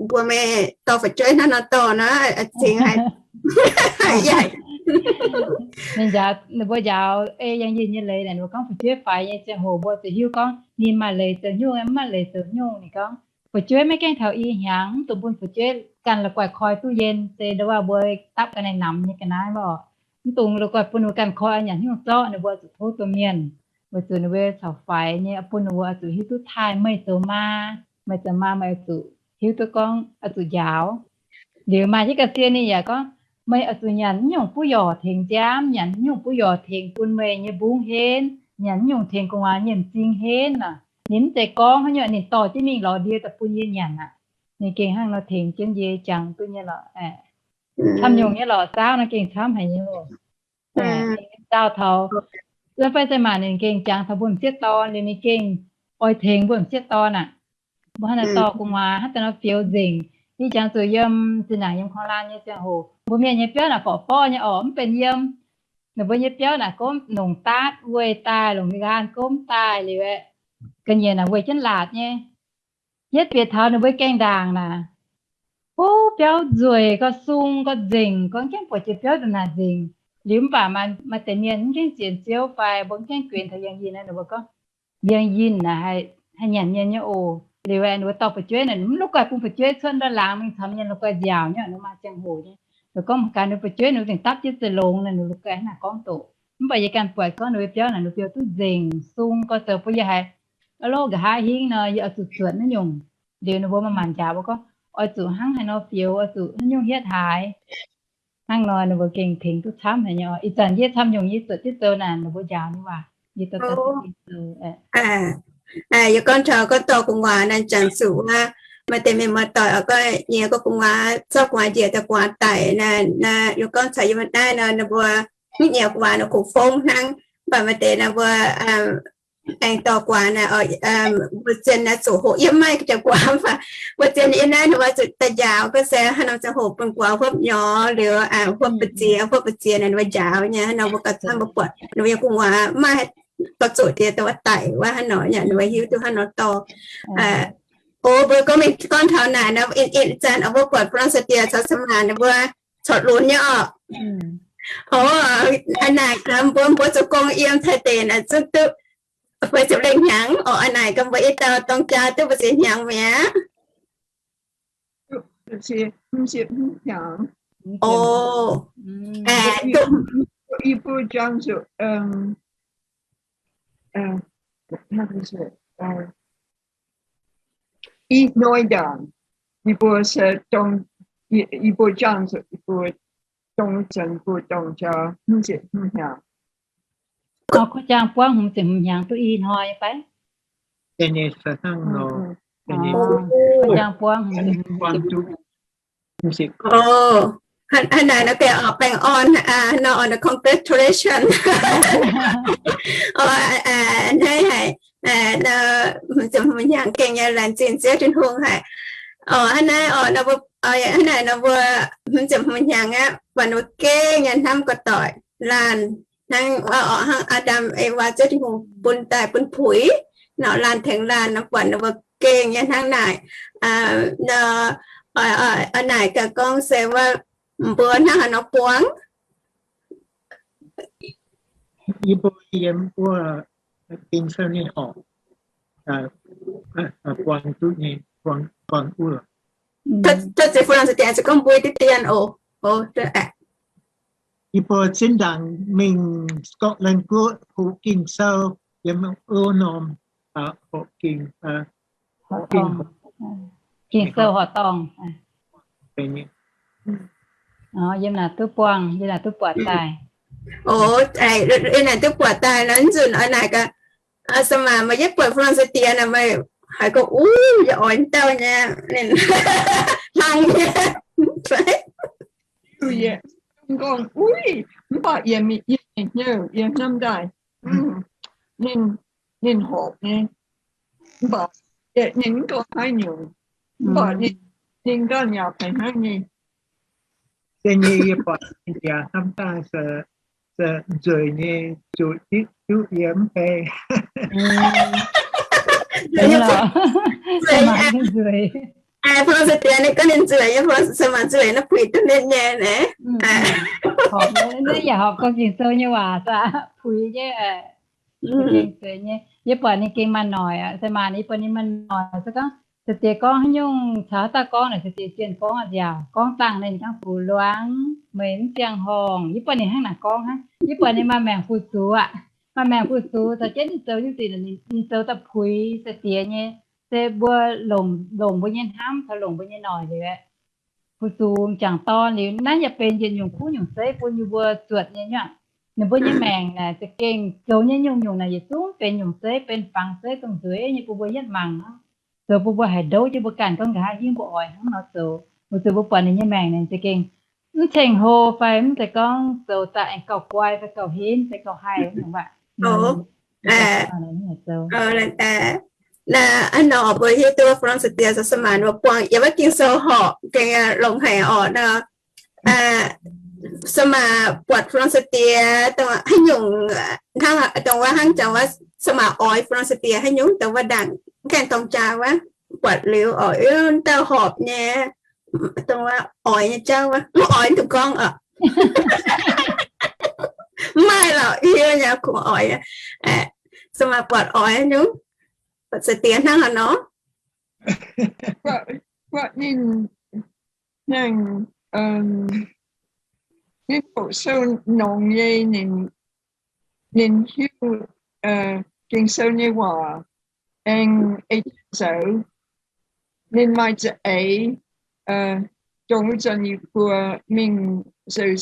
mbuo meih dorh fu'jueiv hnangv nor dorh nor, cingx haiz ninh njaaux, ninh mbuo njaaux ei yangh yinh nyei leiz naaic, ninh mbuo gorngv fu'jueiv faix nyei ziangh hoc mbuo zuqc hiuv gorngv ninh maaih leiz zoux nyungc, mv maaih leiz zoux nyungc. Ninh gorngv fu'jueiv maiv gaengh taux i hnyangx, mv dungx bun fu'jueiv ganh la'guaih koi duqv yien, se ndau wuov mbuo dapv ga'naaiv namx nyei ga'naaiv lorqc. Mv dungx la'guaih bun ninh mbuo ganh koi, nyanc hnyouv zorqv ninh mbuo zuqc tov domh mienh, weic zuqc ninh mbuo caux faix nyei, bun ninh mbuo zuqc hiuv duqv taaih meih zoux maa, meih zoux maa meih oix zuqc hiuv duqv gorngv oix zuqc njaaux. Liuz maaih jienv ga'sie ninh yaac gorngv, meih oix zuqc nyanc naaiv nyungc buov yorc tengx nziaamv, nyanc naaiv nyungc buov yorc tengx bun meih nyei mbungv henv, nyanc naaiv nyungc tengx gu'nguaaz nyei m'zing henv nor. Ninh mv zeiz gorngv haaix nyungc, ninh dorh jienv mingh lorz ndie daaih bun yie nyanc aqv. Ninh gengh hnangv nor tengx jienv yie jangx duqv nyei lorqc. Camv nyungc nyei lorqc, saauv nor gengh camv haic nyei loh. Daauh taux, fai se maac ninh gengh jangx taux mbuo m'sieqv dorn, liuz ninh gengh oix tengx mbuo m'sieqv dorn aqv. Mbuo hnangv naaic dorh gu'nguaaz hnangv deix nor fioux nzengc. Yie jangx zuqc yiem zinh ndaangc yiem korv-lienh nyei ziangh hoc, mbuo mienh nyei biauv naaic forv-forv nyei orqc, mv benx yiem. Ninh mbuo nyei biauv naaic gorngv nongc daatv weih daaih, longc nqaang gomv daaih liuz aeqv, ga'nyiec naaic weih jienv laatc nyei. Yietv bieqc taux ninh mbuo gaengh ndaangc naaic, o, biauv nzueic, gorqv sung, gorqv nzengc, gorngv gaengh buatc jiex biauv ndongc naaic nzengc. Liuz mv baac maaih deix mienh mv gaengh sienx Ziouv fai mbuo mv gaengh guenx taux yangh yinh naaic, ninh mbuo gorngv, yangh yinh naaic haih nyanc mienh nyei oc. Liuz ninh mbuo dorh fu'jueiv naaic, mv la'guaih bun fu'jueiv cuotv ndortv laangz mingh caux mienh la'guaih nziaauc nyei, ninh maaih ziangh hoc nyei. Ninh gorngv mangc gaax ninh fu'jueiv ninh zengc dapv jienv za'longx naaic, ninh la'guaih hnangv naaic gorngv doqc. Mv baac yie ganh buatc gorngv ninh mbuo biauv naaic ninh mbuo biauv duqv nzengc sung, gorqv zoux bun yie haiz, ov, loh, nqa'haav hingv nor yie oix zuqc zuotc naaiv nyungc. Liuz ninh mbuo maaih maanc njaaux mbuo gorngv, oix zuqc hnangv haaix nor fioux, oix zuqc haaix nyungc hietv haaix. Hnangv nor ninh mbuo gengh tengx duqv camv haic nyei. Ih zanc yie camv nyungc yie zuotc jienv zoux naaic, ninh mbuo njaaux nyei waac, yie dorh daaih zoux. Yie gorngv taux gorngv dorh gu'nguaaz naaic, jangx zuqc wuov, maaih deix mienh muoz-doic oix gorngv nyiex gorngv gu'nguaaz, zorqv gu'nguaaz njiec daaih gu'nguaaz daic naaic, yie gorngv caux yie mbuo naaiv nor, ninh mbuo mv nyiex gu'nguaaz nor kungx fongv hnangv. Mv baac maaih deix naaic mbuo aengx dorh gu'nguaaz naaic, mbuo zien naaic zuqc hoqc yiem maiv jiex gu'nguaaz mv baac mbuo zien yiem naaiv ninh mbuo zuqc daaih njaaux gorngv se haaix norm ziangh hoc bun gu'nguaaz hopv nyorx liuz, hopv mbu'ziex, hopv mbu'ziex naaic ninh mbuo njaaux nyei. Haaix nor mbuo gauh camv mbuo buatc ninh mbuo nyei gu'nguaaz maiv haih dorh zuqc diex dongh wuov daic wuov haaix nor, ninh mbuo hiuv duqv haaix nor dorh. O, mbuo gorngv mingh gorngv taux naaic nor, ih zanc mbuo buatc Fu-Lan Saa-Diex caux Saa^maa ninh mbuo corc lunx nyei orqc. O, a'naaic gaax mbuo, mbuo zoux gong yiem Taiv deic naaic zungv duqv feix ziepc lengh hnyangx. O, a'naaic gaax mbuo i dauh dorng jaa duqv feix ziepc hnyangx mi'aqv. O, i hnoi ndaangc, yie mbuo se dong, yie mbuo jangx zuqc yie mbuo dong zanc mbuo dorng jaa hmz ziepc hmz hnyangx. Kuv jangx buangv hmz ziepc hmz hnyangx duqv i hnoi fai? Kuv jangx buangv hmz ziepc hmz. Hnangv naaic nor gaengh oix baengh orn, nor orn congratulation. Hnangv haic, hmz ziepc hmz hnyangx gengh nyei laengz zingh Ziouv Tin-Hungh haic. Hnangv naaic, hnangv naaic nor mbuo hmz ziepc hmz hnyangx aqv, buatc ninh mbuo gengh nyei hnamv ga'doic laanh hnangv, hnangv Aa^ndam Ewaa Ziouv Tin-Hungh bun daaih bun puix, nor laanh tengx laanh nor buatc ninh mbuo gengh nyei hnangv naaic. Naaic gaax gorngv se wuov mbuo hnangv haaix nor buangh. Yie mbuo yiem wuov Ging-Sou nyei horpc buangh duqv nyei, buangh wuov. Tov ziec Fu-Lan Saa^Diex se gorngv mbui diqv dien oc. Yie mbuo zinh ndaangc mingh Scotland Guoqv hoqc Ging-Sou, yiem wuov norm, Ging-Sou horqc dorngh. Yiem naaic duqv buangh, yiem naaic duqv buatc daaih. Yiem naaic duqv buatc daaih nor, nzunc oix naaic gaax, Saa^maa, meih yietv buatc Fu-Lan Saa^Diex naaic, meih haiz gorngv, uv, yaac oix dauh nyei, ninh hlang nyei. Gorngv, uv, mv baac yie mingh, yie mingh hnyouv, yie hnamv daaih, ninh, ninh horpc nyei, mv baac ninh mv gorngv haaix nyungc, mv baac ninh, ninh ganh yaac haiz hnangv nyei. Da'nyeic yie buatc yaac hnamv daaih se nzueic nyei, zuqc ditv duqv yie mv bei. Fu-Lan Saa^Diex ninh gorngv ninh nzueic nyei, Fu-Lan Saa^maa nzueic naaiv puix duqv ninh nyei naaic. Naaiv yaac horpc gorngv Ging-Sou nyei waac, puix nyei, gengh nzueic nyei. Yie buatc ninh gengh maaih noic aqv, Saa^maa, yie buatc ninh maaih noic se gorngv Saa^Diex gorngv haaix nyungc caux haaix dauh gorngv naaic, Saa^Diex zien gorngv aqv nziaauc, gorngv dangh ninh jangx fuc luangc, meih mv ziangh horngh. Yie buatc ninh hnangv naaic gorngv hnangv. Yie buatc ninh maaih maengc fu-sux aqv, maaih maengc fu-sux caux jienv ninh zoux nyei zingh, ninh zoux daaih puix Saa^Diex nyei. Se mbuo longc, longc mbuo nyei hnamv caux longc mbuo nyei noic liuz aeqv, fu-sux m'jangc dorn liuz, naaiv yaac benx yietc nyungc kuv nyungc zeiv bun yie mbuo zuotc nyei nyuangc. Ninh mbuo nyei maengc naaic za'gengh zoux nyei nyungc-nyungc naaic yietc zungv benx nyungc zeiv, benx fangx zeiv dongh nzueic nyei bun mbuo yietv mangc hnangv. Zoux bun mbuo haiz ndouv jienv mbuo ganh gorngv nqa'haav hingv mbuo oix hnangv nor zoux. Weic zuqc mbuo buatc ninh nyei maengc naaic za'gengh mv ceng-hlo fai mv zeiz gorngv zoux daaih aengx gauh guai fai gauh henv fai gauh haih nyungc waac. Zoux. Naaiv nor mbuo hiuv duqv ฟรองสเตีย se สมาน mbuo buangh yiem wuov Ging-Sou horpc gengh longx haic orqc nor. สมาน buatc ฟรองสเตีย dongh haaix nyungc, hnangv dongh wuov hnangv jangx wuov สมาน oix ฟรองสเตีย haaix nyungc dongh wuov ndaangc gaengh dorng jaa wuov, buatc liuz orqc, wuov dauh horpc nyei, dongh wuov oix nyei jauv wuov, mv oix duqv gorngv orqc. Mv maaih lorqc, hiuv nyei kungx oix. สมาน buatc oix haaix nyungc, buatc สเตีย hnangv haaix nor. Buatc ninh, ninh, ninh hoqc sou nongx nyei, ninh hiuv Ging-Sou nyei waac, aengx ei jienv zoux. Ninh maaih za'eix, dongh wuov zanc yie mbuo mingh zoux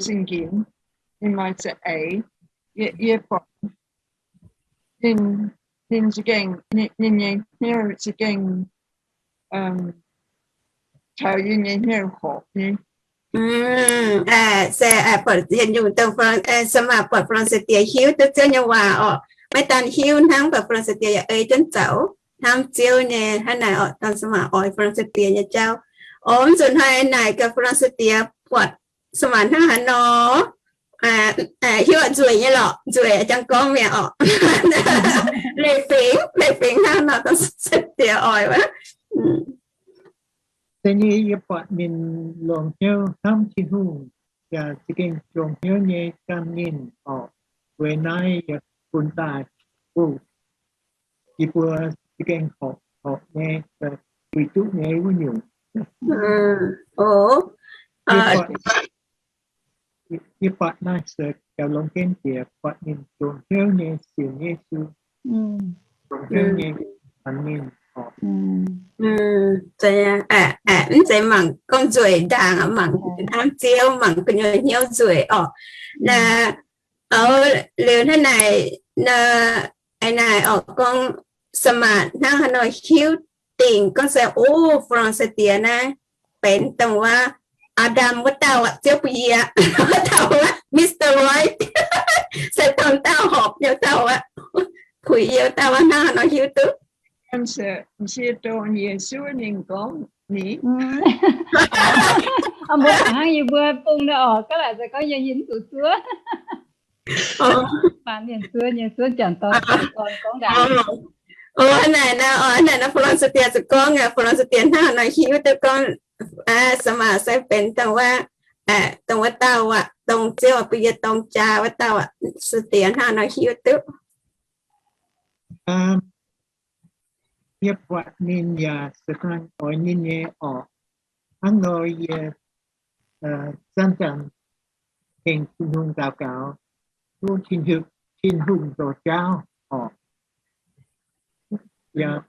sing-nqinx, ninh maaih za'eix. Yie, yie buatc ninh, ninh za'gengh, ninh nyei hnyouv za'gengh taux yie nyei hnyouv horpc nyei. Se buatc yietc nyungc dongh สมาน buatc ฟรองสเตีย hiuv duqv Ziouv nyei waac orqc. Maiv daan hiuv hnangv, buatc ฟรองสเตีย yaac ei jienv zoux hnamv Ziouv nyei hnangv naaic orqc. Dongh สมาน oix ฟรองสเตีย nyei jauv. Orqc, mv zuqc hnoi naaic gaax ฟรองสเตีย buatc สมาน hnangv haaix nor. Hiuv nzueic nyei lorqc, nzueic jangx gorngv mi'aqv orqc. Leiz fingx, leiz fingx hnangv nor dongh สเตีย oix wuov. Se nyei yie buatc ninh longc hnyouv hnamv Tin-Hungh, yaac za'gengh longc hnyouv nyei gan ninh orqc. Weic naaiv yaac bun daaih bun yie mbuo za'gengh horpc, horpc nyei, uix duqv nyei wuov nyungc. Yie buatc naaiv se gauh longx jienv jiex buatc ninh longc hnyouv nyei sienx Yesu. Longc hnyouv nyei gan ninh orqc. Mv zeiz mangc gorngv nzueic ndaangc, mangc hnamv Ziouv, mangc gu'nyuoz hnyouv nzueic orqc. Naaiv, liuz hnangv naaic, naaiv, naaiv orqc gorngv สมาน hnangv haaix nor hiuv dingc gorngv se, o, ฟรองสเตีย naaiv benx dongh wuov อาดัม wuov dauh aqv, Ziouv bun yie wuov dauh aqv, มิสเตอร์ Right, se dongh dauh horpc nyei dauh aqv, puix yie wuov dauh aqv, hnangv haaix nor hiuv duqv. M'sieqv dorh Yesu ninh gorngv ni. Mbuo hnangv yie mbuo bung nor orqc, ga'laaic se gorngv yie mv zuqc zuov. Mienh zuov nyei, zuov janx dorn gorngv ndaangc. Naaic naaiv, naaiv naaiv ฟรองสเตีย zuqc gorngv, ฟรองสเตีย hnangv haaix nor hiuv duqv gorngv สมาน se benx dongh wuov, dongh wuov dauh aqv, dongh Ziouv bun yie dorng jaa wuov dauh aqv. ฟรองสเตีย hnangv haaix nor hiuv duqv. Yie buatc ninh yaac se dangh oix ninh nyei orqc. Hnangv nor yie zanc-zanc tengx Tin-Hungh daux gaux, tov Tin-Hungh zoux jauv orqc. Yaac,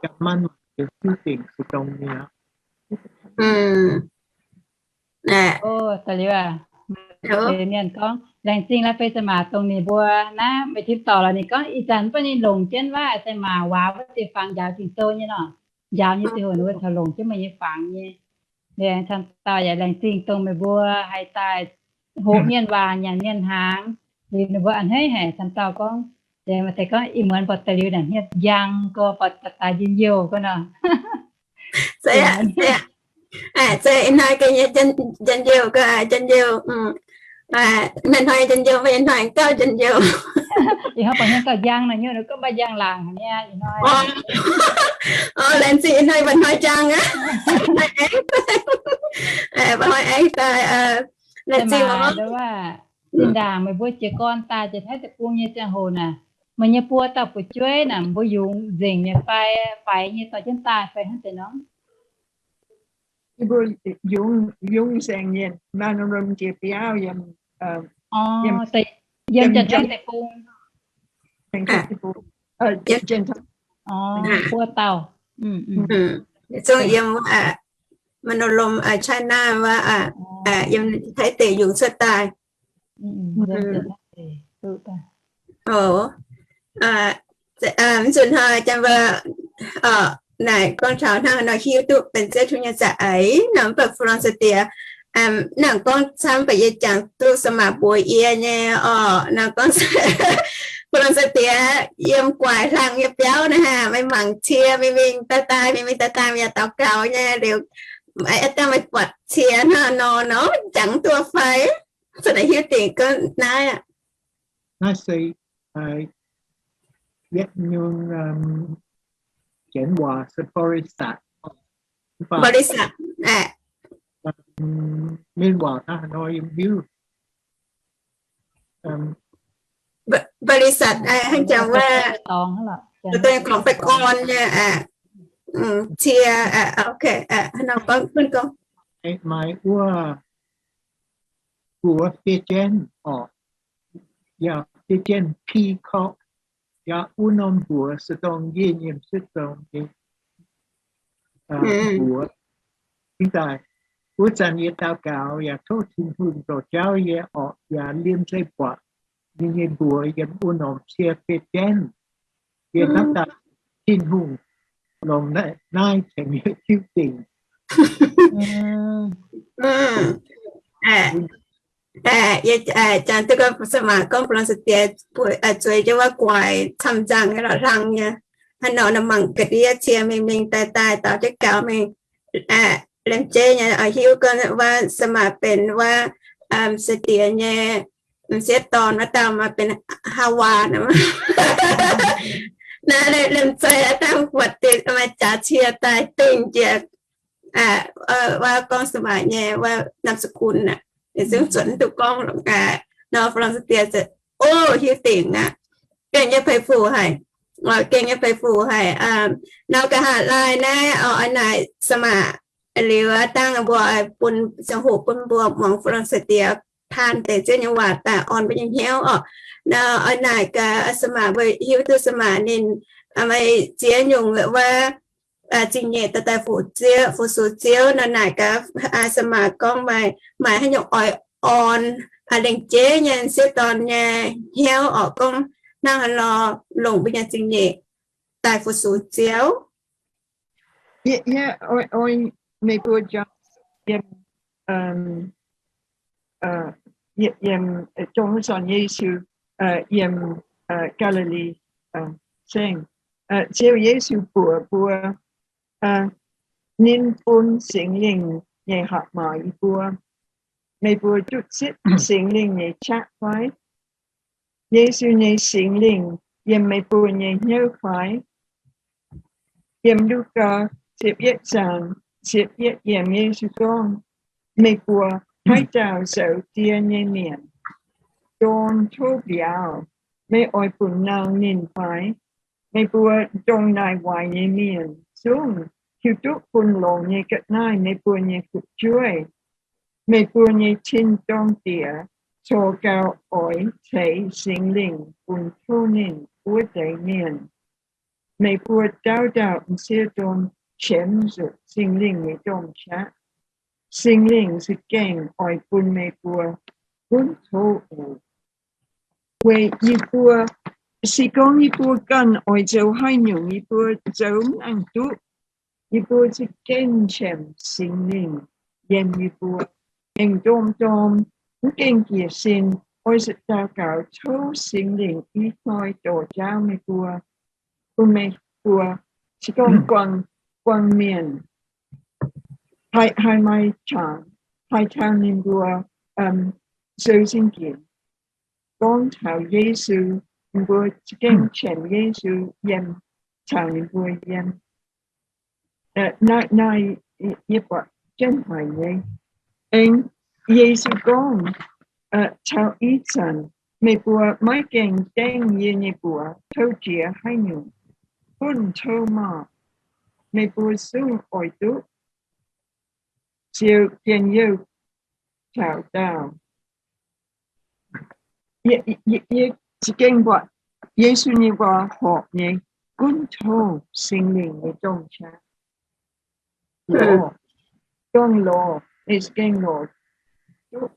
yaac manc-manc dingc se dongh ninh aqv. Da'liuz aac, mienh gorngv laengz zingh la'fei สมาน dongh ninh mbuo naaiv, meih tim dorc lorqc ninh gorngv ih zanc mv baac ninh longc jienv wuov สมาน waac wuov deix fangx njaaux Ging-Sou nyei nor, njaaux nyei ziangh hoc ninh mbuo caux longc jienv meih nyei fangx nyei. Liuz camv dauh yaac laengz zingh dongh meih mbuo haih daaih hoqc mienh waac, nyanc mienh hnaangx. Liuz ninh mbuo a'hneiv haic camv dauh gorngv, liuz maaih deix gorngv ih muonz buatc da'liuz naaic hniev njang gorx, buatc daaih njien-youh gorx nor. Zeiz ih hnoi ga'nyei njien-youh, njien-youh, mienh hnoi njien-youh, mienh hnoi gauh njien-youh. Ih hnoi buatc hniev gauh njang naaic, nyungc gorngv mv baac njang laangc haic mi'aqv ih hnoi. Laengz zingh ih hnoi mba'hnoi njang aqv. Mba'hnoi aengx daaih, laengz zingh mangc. Zinh ndaangc meih mbuo jiez gorn daaih Janx-Taiv deic-bung nyei ziangh hoc naaic, meih nyei buo dauh fu'jueiv naaic, mbuo yungz nzengc nyei fai faix nyei dorh jienv daaih fai hnangv deix nor? Yie mbuo yungz, yungz nzengc nyei, maaih norm-norm jiex biauv yiem, yiem Janx-Taiv deic-bung. Buo dauh. Zungv yiem maaih norm-norm China wuov, yiem Taiv deic yungz cuotv daaih. Mv zuqc hnoi janx mbuo naaic gorngv taux hnangv nor hiuv duqv benx Ziouv Tin-Hungh nyei za'eix nor, mv baac ฟรองสเตีย nangc gorngv camv baac yie jangx duqv สมาน mbuox yie nyei orqc. Nangc gorngv ฟรอง Sa'diex yiem guaix hlang nyei biauv naaiv, meih mangc cie mingh mingh daaih daaih, mingh mingh daaih daaih, meih yaac daux gaux nyei liuz, dangh meih buatc cie hnangv nor nor, jangx duqv fai? Za'naaiv hiuv dingc gorngv naaiv aqv. Naaiv se yietc nyungc janx waac se บริษัท bor li satc aqv. Mienh waac hnangv haaix nor yiem hiuv. บริษัท hnangv jangx wuov, dongh gorngv baengh orn nyei cie, ok, hnangv nor gorngv, gorngv maaih wuov buoz fiev jienv orqc, yaac fiev jienv peacock, yaac wuov norm buoz se dongh njien yiem sieqv dorngx nyei buoz. Ih daaih wuov zanc yie daux gaux yaac tov Tin-Hungh dorh jauv yie orqc, yaac liemh zeih buatc ninh nyei mbuox yiem wuov norm cie fiev jienv. Yie hnamv daaih Tin-Hungh longc naaiv tengx yie hiuv dingc. Yie jangx duqv gorngv สมาน gorngv ฝรั่งเศส zueiz jienv wuov guaix camv nzangc nyei lorqc, hlang nyei. Hnangv nor mangc ga'ndiev cie mingh mingh daaih daaih, daux jienv gaux mingh. Liemh jeiv nyei oix hiuv gorngv wuov สมาน benx wuov sa'diex nyei m'sieqv dorn wuov dauh maaih benx ฮาวา naaiv. Naaiv liemh zeih dangh buatc deix maaih jaax cie daaih dingh jiex wuov gorngv สมาน nyei wuov นามสกุล aqv. Ninh zungv zuotc duqv gorngv nor, ฝรั่งเศส se, o, hiuv dingc aqv. Gengh nyei peix fuc haic. Gengh nyei peix fuc haic. Nor มหาลัย naaiv oix naaic สมาน liuz dangh mbuo bun ziangh hoc bun mbuo muangx ฝรั่งเศส taan deix Ziouv nyei waac daaih orn mbuo nyei hnyouv orqc. Nor oix naaic gaax สมาน mbuo hiuv duqv สมาน ninh maaih ziex nyungc wuov zingh nyeic daaih daaih fu Ziouv, fu-sux Ziouv nor, naaic gaax สมาน gorngv maaih, maaih haaix nyungc oix orn lengc jeiv nyei sieqv dorn nyei hnyouv orqc, gorngv hnangv haaix nor longc mbuo nyei zingh nyeic daaih fu-sux Ziouv. Yie, yie oix, oix meih mbuo jangx yiem, yiem, yiem, dongh wuov zanc Yesu yiem Gaa^li^li Saengv, Ziouv Yesu mbuox mbuo, ninh bun Singx Lingh nyei hatc maaz yie mbuo. Meih mbuo duqv zipv Singx Lingh nyei qaqv fai? Yesu nyei Singx Lingh yiem meih mbuo nyei hnyouv fai? Yiem Lugaa ziepc yietv zaang ziepc yietv yiemc Yesu gorngv, meih mbuo haaix dauh zoux die nyei mienh, dorn tov mbiaauc, meih oix bun nangh ninh fai? Meih mbuo dongh naaic waaic nyei mienh zungv hiuv duqv bun longx nyei ga'naaiv meih mbuo nyei fu'jueiv. Meih mbuo nyei tin-dorng Diex corc gauh oix ceix Singx Lingh bun tov ninh wuov deix mienh. Meih mbuo dauh dauh m'sieqv dorn qiemx zuqc Singx Lingh nyei domh qaqv. Singx Lingh za'gengh oix bun meih mbuo gunv tov oc. Weic yie mbuo, se gorngv yie mbuo ganh oix zoux haaix nyungc yie mbuo zoux mv aengx duqv. Yie mbuo za'gengh qiemx Singx Lingh yiem yie mbuo, aengx ndorm-ndorm mv gengh jiez sin oix zuqc daux gaux tov Singx Lingh i hnoi dorh jauv meih mbuo, bun meih mbuo se gorngv guangc, guangc mienh haih, haih maaih qangx, haih taux ninh mbuo sou sin njiec. Gorngv taux Yesu, mbuo za'gengh qiemx Yesu yiem, caux ninh mbuo yiem. Naaiv, naaiv yie buatc jienv haic nyei. Aengx Yesu gorngv, taux ih zanc meih mbuo maiv gaengh dengv yie nyei mbuox tov jiex haaix nyungc, gunv tov maah! Meih mbuo zungv oix duqv ziux njien-youh caux daauh. Yie, yie, yie za'gengh buatc Yesu nyei waac horpc nyei, gunv tov Singx Lingh nyei domh qaqv. Lorz, gorngv lorz, ninh za'gengh lorz duqv.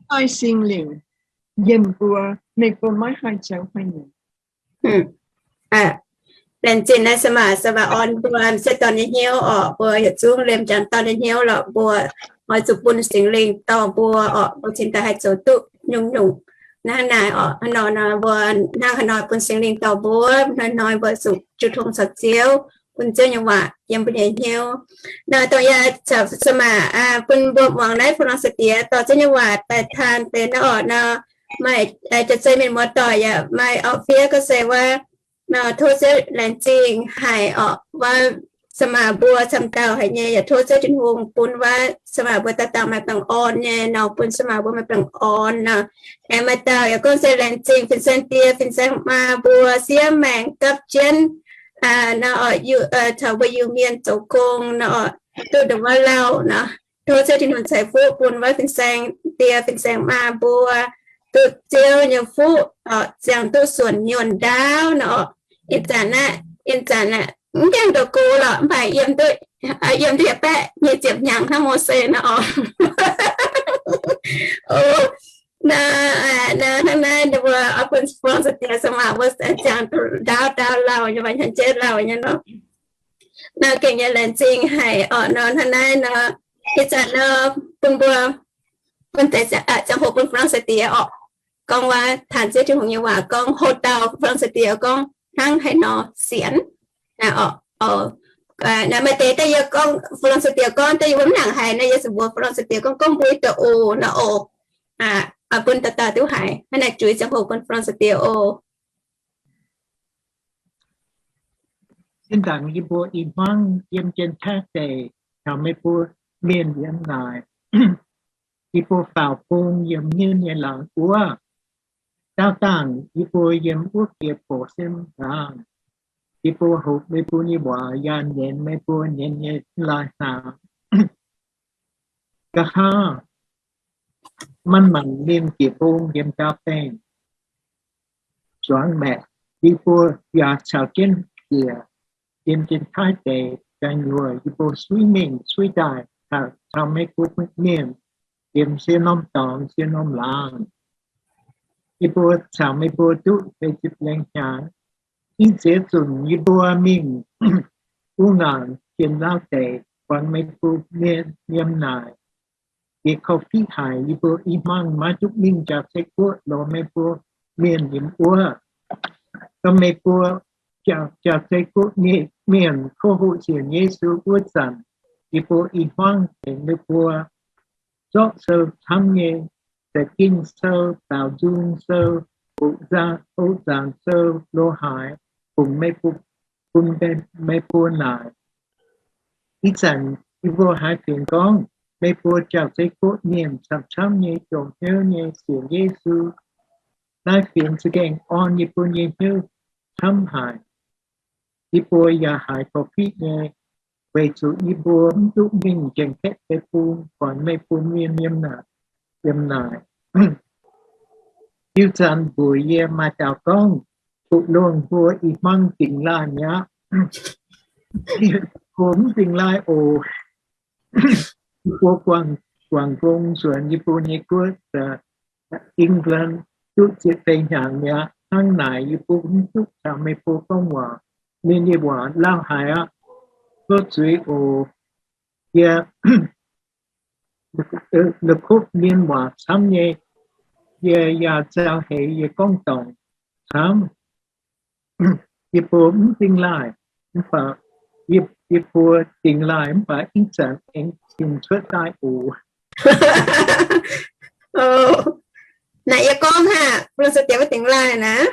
Maaih Singx Lingh yiem mbuo, meih mbuo maiv haih zoux haaix nyungc. Laengz zingh naaiv สมาน สมาน orn mbuo m'sieqv dorn nyei hnyouv orqc. Mbuo yietc zungv liemh jangx dorn nyei hnyouv lorqc. Mbuo oix zuqc bun Singx Lingh dorh mbuo orqc, mbuo cingx daaih haih zoux duqv nyungc-nyungc. Hnangv naaiv orqc, hnangv nor nor mbuo hnangv haaix nor bun Singx Lingh dorh mbuo, hnoi-hnoi mbuo zuqc jiu tong caux Ziouv, bun Ziouv nyei waac yiem mbuo nyei hnyouv. Nor dongh yaac caux sa'maah bun mbuo muangx naaiv Fuqv Longx Sai-Diex dorh Ziouv nyei waac daaih taan deix naaiv orqc nor, maaih jaax zei mienh muoz-doic yaac maaih orqc fiev gorngv se wuov, nor tov Ziouv laengz zingh haic orqc, wuov sa'maah mbuo camv dauh haic nyei, yaac tov Ziouv Tin-Hungh bun wuov sa'maah mbuo dauh dauh maaih baengh orn nyei nor, bun sa'maah mbuo maaih baengh orn nor. Aengx maaih dauh yaac gorngv se laengz zingh fin-saeng die fin-saeng maa mbuo siev maengc gapv jienv nor, taux mbuo Iu-Mienh zoux gong nor, duqv ndongc wuov lauh nor. Tov Ziouv Tin-Hungh ceix fuqv bun wuov fin-saeng die fin-saeng maa mbuo duqv Ziouv nyei fuqv, ziangh duqv suonc nyuonh ndaauv nor. Ih zanc aeqv, ih zanc aeqv, mv gaengh ndoqc go lorqc, mv baac yiem duqv, yiem duqv yietc baeqv nyei ziepc hnyangx hnangv Mose nor orqc. O, nor, nor hnangv naaiv ninh mbuo oix bun Fuqv Longx Sai-Diex sa'maah mbuo ziangh duqv ndaauv ndaauv lauh nyei, maaih hnyangx-jeiv lauh nyei nor. Nor gengh nyei laengz zingh haic orqc. Nor hnangv naaiv nor, ih zanc nor bun mbuo, bun deix ziangh hoc bun Fuqv Longx Sai-Diex orqc, gorngv wuov taanx Ziouv Tin-Hungh nyei waac gorngv, houc dauh Fuqv Longx Sai-Diex gorngv hnangv haaix nor sienx. Naaiv orqc, naaiv maaih deix daaih yie gorngv, Fuqv Longx Sai-Diex gorngv daaih yie mbuo mv nangc haiz nor, yie zuqc mbuox Fuqv Longx Sai-Diex gorngv, gorngv mbuo ih deix oc nor oc. Bun dauh dauh duqv haiz. Hnangv naaic juix ziangh hoc bun Fuqv Longx Sai-Diex oc. Zinh ndaangc yie mbuo i hmuangv yiem Janx-Taiv deic caux meih mbuo mienh yiem naaic, yie mbuo faaux bung yiem hniev nyei laangz wuov. Daauh dangh yie mbuo yiem wuov jiex boc sien laangz, yie mbuo hoqc meih mbuo nyei waac yaac nyienz meih mbuo nyienz nyei lai-hnaangx. Nqa'haav manc-manc mienh jiex bung yiem gau baengh zuangx maeqc, yie mbuo yaac caux jienv jiex. Yiem Janx-Taiv deic ga'nyuoz yie mbuo suiv mingh suiv daaih caux meih mbuo mienh yiem sie norm dorngx sie norm laangz. Yie mbuo caux meih mbuo duqv feix ziepc lengh hnyangx. Ih ziex zunc yie mbuo mingh wuov ngaanc Janx-Lauv deic buangh meih mbuo mienh yiem naaic. Yie korv-fiqv haic yie mbuo i hmuangv maiv duqv mingh Jauv-Zei Guoqv lorz meih mbuo mienh yiem wuov. Gorngv meih mbuo Jauv-Zei Guoqv nyei mienh kov hoqc sienx Yesu wuov zanc, yie mbuo i hmuangv tengx meih mbuo zorqv sou camv nyei, Seix Ging Sou, Baaux Nzung Sou, Oc Nzaangc Sou, Loz-Haaix, fungx meih mbuo, bun meih mbuo naaic. Ih zanc yie mbuo haiz fingx gorngv meih mbuo Jauv-Zei Guoqv mienh camv-camv nyei dongh hnyouv nyei sienx Yesu. Naaiv fingx za'gengh orn yie mbuo nyei hnyouv camv haic. Yie mbuo yaac haiz korv-fiqv nyei, weic zuqc yie mbuo mv duqv mingh Janx-Kaeqv deic-bung buangh meih mbuo mienh yiem naaic, yiem naaic. Diuh zanc mbuox yie maaih dauh gorngv, Fuqv Longx mbuo i hmuangv dingx laaih mi'aqv. Mbuo mv dingx laaih oc. Yie mbuo guangc, guangc gong nzuonx yie mbuo nyei guoqv, England, duqv ziepc feix hnyangx mi'aqv. Hnangv naaic yie mbuo mv duqv caux meih mbuo gorngv waac. Ninh nyei waac lauh haic aqv. Tov zuiz oc. Yie la'kuqv mienh waac camv nyei, yie yaac nzauh heix yie gorngv dorngc camv. Yie mbuo mv dingx laaih, mv baac yie, yie mbuo dingx laaih mv baac ih zanc aengx cingx cuotv daaih oc. Naaic yie gorngv haic, Fuqv Longx Sai-Diex wuov dingx laaih naaic.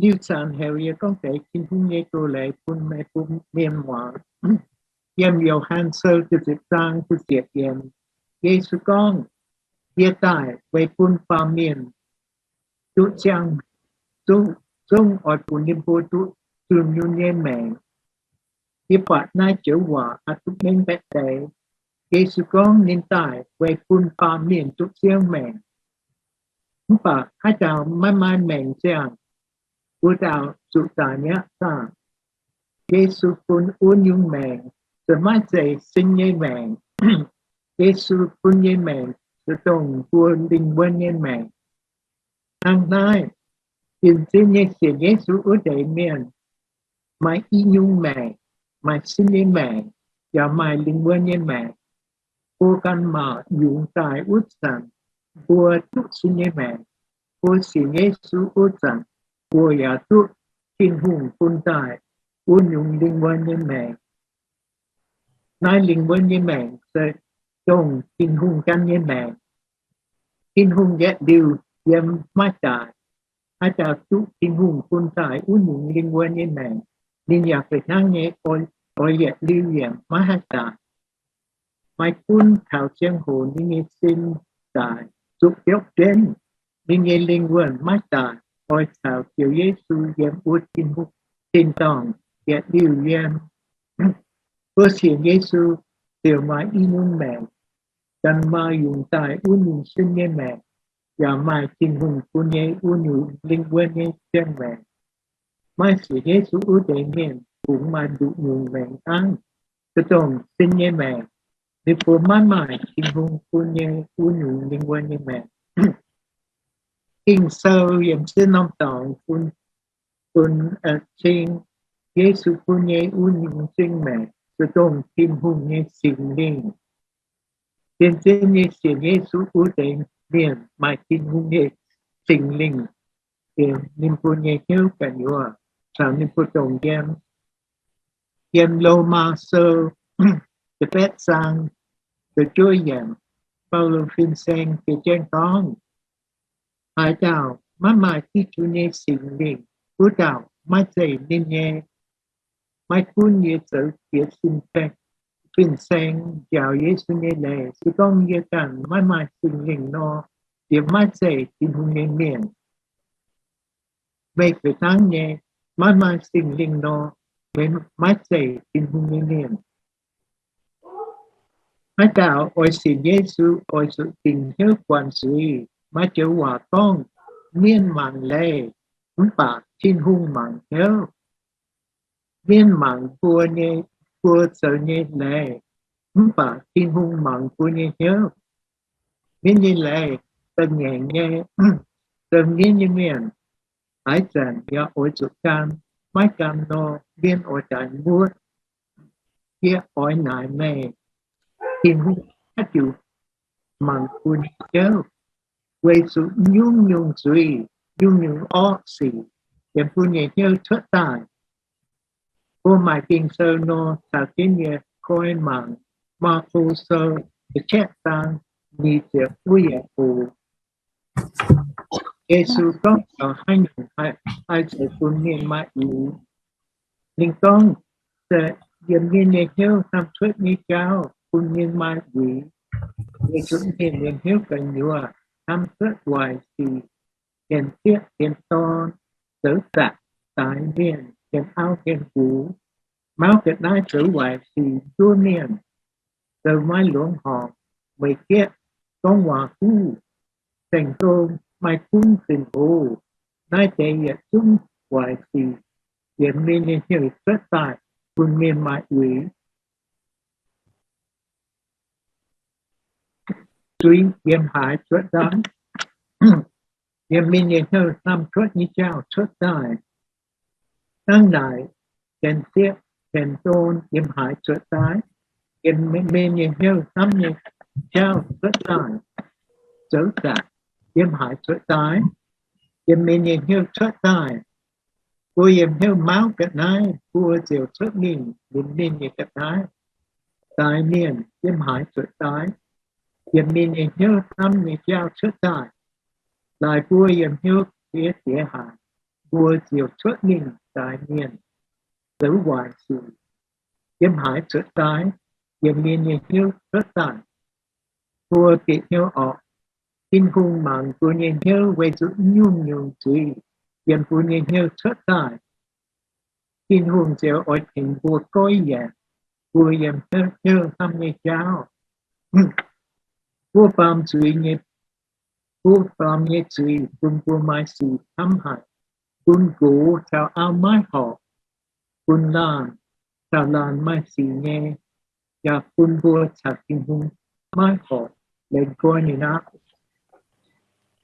Liuz zanc heuc yie gorngv deix Tin-Hungh nyei doz-leiz bun meih mbuo mienh muangx. Yiem Yo^han Sou ziepc ziepc zaang ziepc ziepc yiemc, Yesu gorngv, Yie daaih weic bun baamh mienh duqv ziangh, zungv, zungv oix bun ninh mbuo duqv zunh yunh nyei maengc. Yie buatc naaiv joux waac oix duqv mengh baeqc deix. Yesu gorngv ninh daaih weic bun baamh mienh duqv ziangh maengc. Mv baac haaix dauh maiv maaih maengc ziangh, wuov dauh zuqc daic mi'aqv saah? Yesu bun wuov nyungc maengc se maiv zeiz sin nyei maengc. Yesu bun nyei maengc se dongh mbuo lingh wuonh nyei maengc. Hnangv naaiv, yinh zin nyei sienx Yesu wuov deix mienh maaih i nyungc maengc. maaih sin nyei maengc, yaac maaih lingh wuonh nyei maengc. Mbuo ganh mangc yungz daaih wuov zanc, mbuo duqv sin nyei maengc. Mbuo sienx Yesu wuov zanc, mbuo yaac duqv Tin-Hungh bun daaih wuov nyungc lingh wuonh nyei maengc. Naaiv lingh wuonh nyei maengc se dongh Tin-Hungh ganh nyei maengc. Tin-Hungh yietc liuz yiem maiv daic. Haaix dauh duqv Tin-Hungh bun daaih wuov nyungc lingh wuonh nyei maengc, ninh yaac fih hnangv nyei oix, oix yietc liuz yiem maiv haih daic. Maiv gunv taux ziangh hoc ninh nyei sin daic zuqc biopv jienv, ninh nyei lingh wuonh maiv daic, oix caux Ziouv Yesu yiem wuov Tin-Hungh tin-dorngh yietc liuz yiem. Mbuo sienx Yesu ziouc maaih i nyungc maengc, ganh maaih yungz daaih wuov nyungc sin nyei maengc, yaac maaih Tin-Hungh bun nyei wuov nyungc lingh wuonh nyei ziangh maengc. Maiv sienx Yesu wuov deix mienh kungx maaih nduqc nyungc maengc hnangv, se dongh sin nyei maengc. Ninh mbuo maiv maaih Tin-Hungh bun nyei wuov nyungc lingh wuonh nyei maengc. Ging-Sou yiem ziex norm dorngx bun, bun, cing Yesu bun nyei wuov nyungc sin maengc se dongh Tin-Hungh nyei Singx Lingh. Zien-zien nyei sienx Yesu wuov deix mienh maaih Tin-Hungh nyei Singx Lingh, ninh mbuo nyei hnyouv gu'nyuoz caux ninh mbuo dongh yiem. Yiem Lomaa Sou da'betv zaang da'juov yiemc, Baulo fin-saeng jiex jienv gorngv, haaix dauh maiv maaih Giduc nyei Singx Lingh, wuov dauh maiv zeiz ninh nyei. Maiv gunv yie zoux jiex fin-saeng njaaux Yesu nyei leiz, se gorngv yie ganh maiv maaih Singx Lingh nor, yie maiv zeiz Tin-Hungh nyei mienh. Meih fih hnangv nyei, maiv maaih Singx Lingh nor, meih maiv zeiz Tin-Hungh nyei mienh. Haaix dauh oix sienx Yesu oix zuqc dingc hnyouv guanh zuiz. Maaih joux waac gorngv, mienh mangc leiz, mv baac Tin-Hungh mangc hnyouv. Mienh mangc mbuo nyei, mbuo zoux nyei leiz, mv baac Tin-Hungh mangc mbuo nyei hnyouv. Mienh nyei leiz da'nyeic nyei, zoux mienh nyei mienh, haaix zanc yaac oix zuqc gan, maiv gan nor mienh oix daaih muotv. Yie oix naaic meih, Tin-Hungh haaix diuc mangc bun hnyouv, weic zuqc nyungc-nyungc zuiz, nyungc-nyungc orqv sic yiem mbuo nyei hnyouv cuotv daaih. Mbuo maaih Ging-Sou nor caux jienv yie koi mangc Maako Sou da'cietv zaang nyic ziepc wuov yiemc oc. Yesu gorngv taux haaix nyungc haih zoux bun mienh maaih uix. Ninh gorngv, se yiem mienh nyei hnyouv hnamv cuotv nyei jauv bun mienh maaih uix, weic zuqc mienh nyei hnyouv gu'nyuoz hnamv cuotv waaic sic, sienx sieqv sienx dorn, zoux zaqc, daix mienh, sienx auv sienx gux, mauv ga'naaiv, zoux waaic sic, nduov mienh, zoux maiv longx horngc, mueic gieqv, gorngv waac huv, saeng-ong, maaih kungx zinh hoc. Naaiv deix yietc zungv waaic sic yiem mienh nyei hnyouv cuotv daaih bun mienh maaih uix. Zuiz yiem haaix cuotv daaih? Yiem mienh nyei hnyouv hnamv cuotv nyei jauv cuotv daaih. Hnangv naaic, sienx sieqv sienx dorn yiem haaix cuotv daaih? Yiem mienh nyei hnyouv hnamv nyei jauv cuotv daaih. Zoux zaqc yiem haaix cuotv daaih? Yiem mienh nyei hnyouv cuotv daaih. Mbuo yiem hnyouv mauv ga'naaiv, mbuo ziouc cuotv mingh yiem mienh nyei ga'naaiv. Daix mienh yiem haaix cuotv daaih? Yiem mienh nyei hnyouv hnamv nyei jauv cuotv daaih. Laaix mbuo yiem hnyouv qiex jiez haic, mbuo ziouc cuotv mingh daix mienh, zoux waaic sic. Yiem haaix cuotv daaih? Yiem mienh nyei hnyouv cuotv daaih. Mbuo bieqc hnyouv orqc, Tin-Hungh mangc mbuo nyei hnyouv weic zuqc nyungc-nyungc zuiz yiem mbuo nyei hnyouv cuotv daaih. Tin-Hungh ziouc oix tengx mbuo goiv yienc mbuo yiem hnyouv hnamv nyei jauv. Buov baamh zuiz nyei, buov baamh nyei zuiz bun mbuo maaih sic hnamv haic, bun nqox caux auv maiv horpc, bun laanh caux laanh maaih sic nyei, yaac bun mbuo caux Tin-Hungh maiv horpc lengh goiv ninh aqv.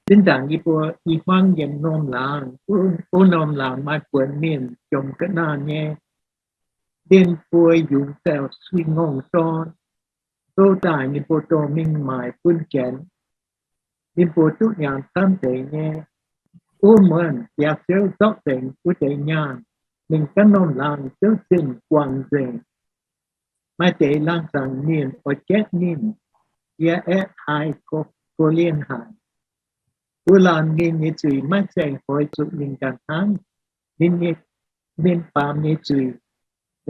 Zinh ndaangc yie mbuo i hmuangv yiem norm laangz, wuov norm laangz maaih buonc mienh jomc ga'naanh nyei. Ninh mbuo yungz dauh suiv-ngongh dorn, sou daaih ninh mbuo dorh mingh maaic bun Janx. Ninh mbuo duqv nyaanh camv deix nyei. Wuov muonz jaax-ziouv zorqv nzengc wuov deix nyaanh, mingh ganh norm laangz ziouv zinh guangc nzengc. Maaih deix laangz zaangc mienh oix gaetv ninh, yaac aeqv, haiz gorx-lienh haic. Wuov laanh ninh nyei zuiz maiv zeiz hoix zuqc ninh ganh hnangv. Ninh nyei, ninh baamz nyei zuiz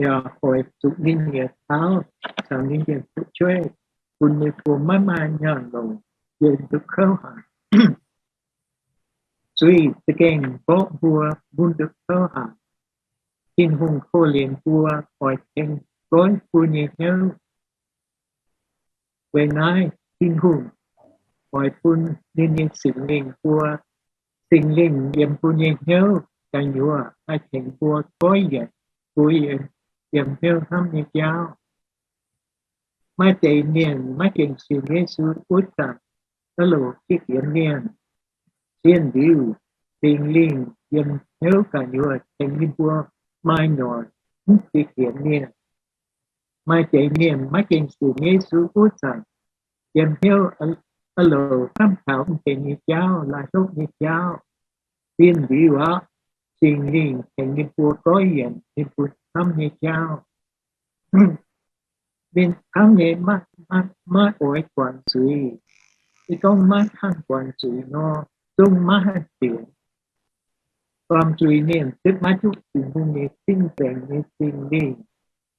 yaac hoix zuqc ninh nyei tauv caux ninh nyei fu'jueiv, bun ninh mbuo maiv maaih nyaanh longc yiem nduqc kouv haic. Zuiz za'gengh mborqv mbuo mun nduqc kouv haic. Tin-Hungh korv-lienh mbuo oix tengx goiv mbuo nyei hnyouv. Weic naaiv Tin-Hungh oix bun ninh nyei Singx Lingh mbuo, Singx Lingh yiem mbuo nyei hnyouv ga'nyuoz haih tengx mbuo goiv yienc mbuo yiem hnyouv hnamv nyei jauv. Maaih deix mienh maiv gengh sienx Yesu wuov zanc, aa loc qiex jiez mienh. Zien liuz, Singx Lingh yiem hnyouv ga'nyuoz tengx ninh mbuo maaih noic, mv qiex jiez mienh. Maaih deix mienh maiv gengh sienx Yesu wuov zanc, yiem hnyouv aa loc hnamv taux mv benx nyei jauv, la'hopv nyei jauv. Zien liuz aqv, Singx Lingh tengx ninh mbuo goiv yienc ninh mbuo hnamv nyei jauv. Ninh hnamv nyei maiv, maiv oix guangc zuiz. Se gorngv maiv kangh guangc zuiz nor, zungv maiv haih sienx. Guangc zuiz mienh zipv maiv duqv Tin-Hungh nyei cing-nzengc nyei Singx Lingh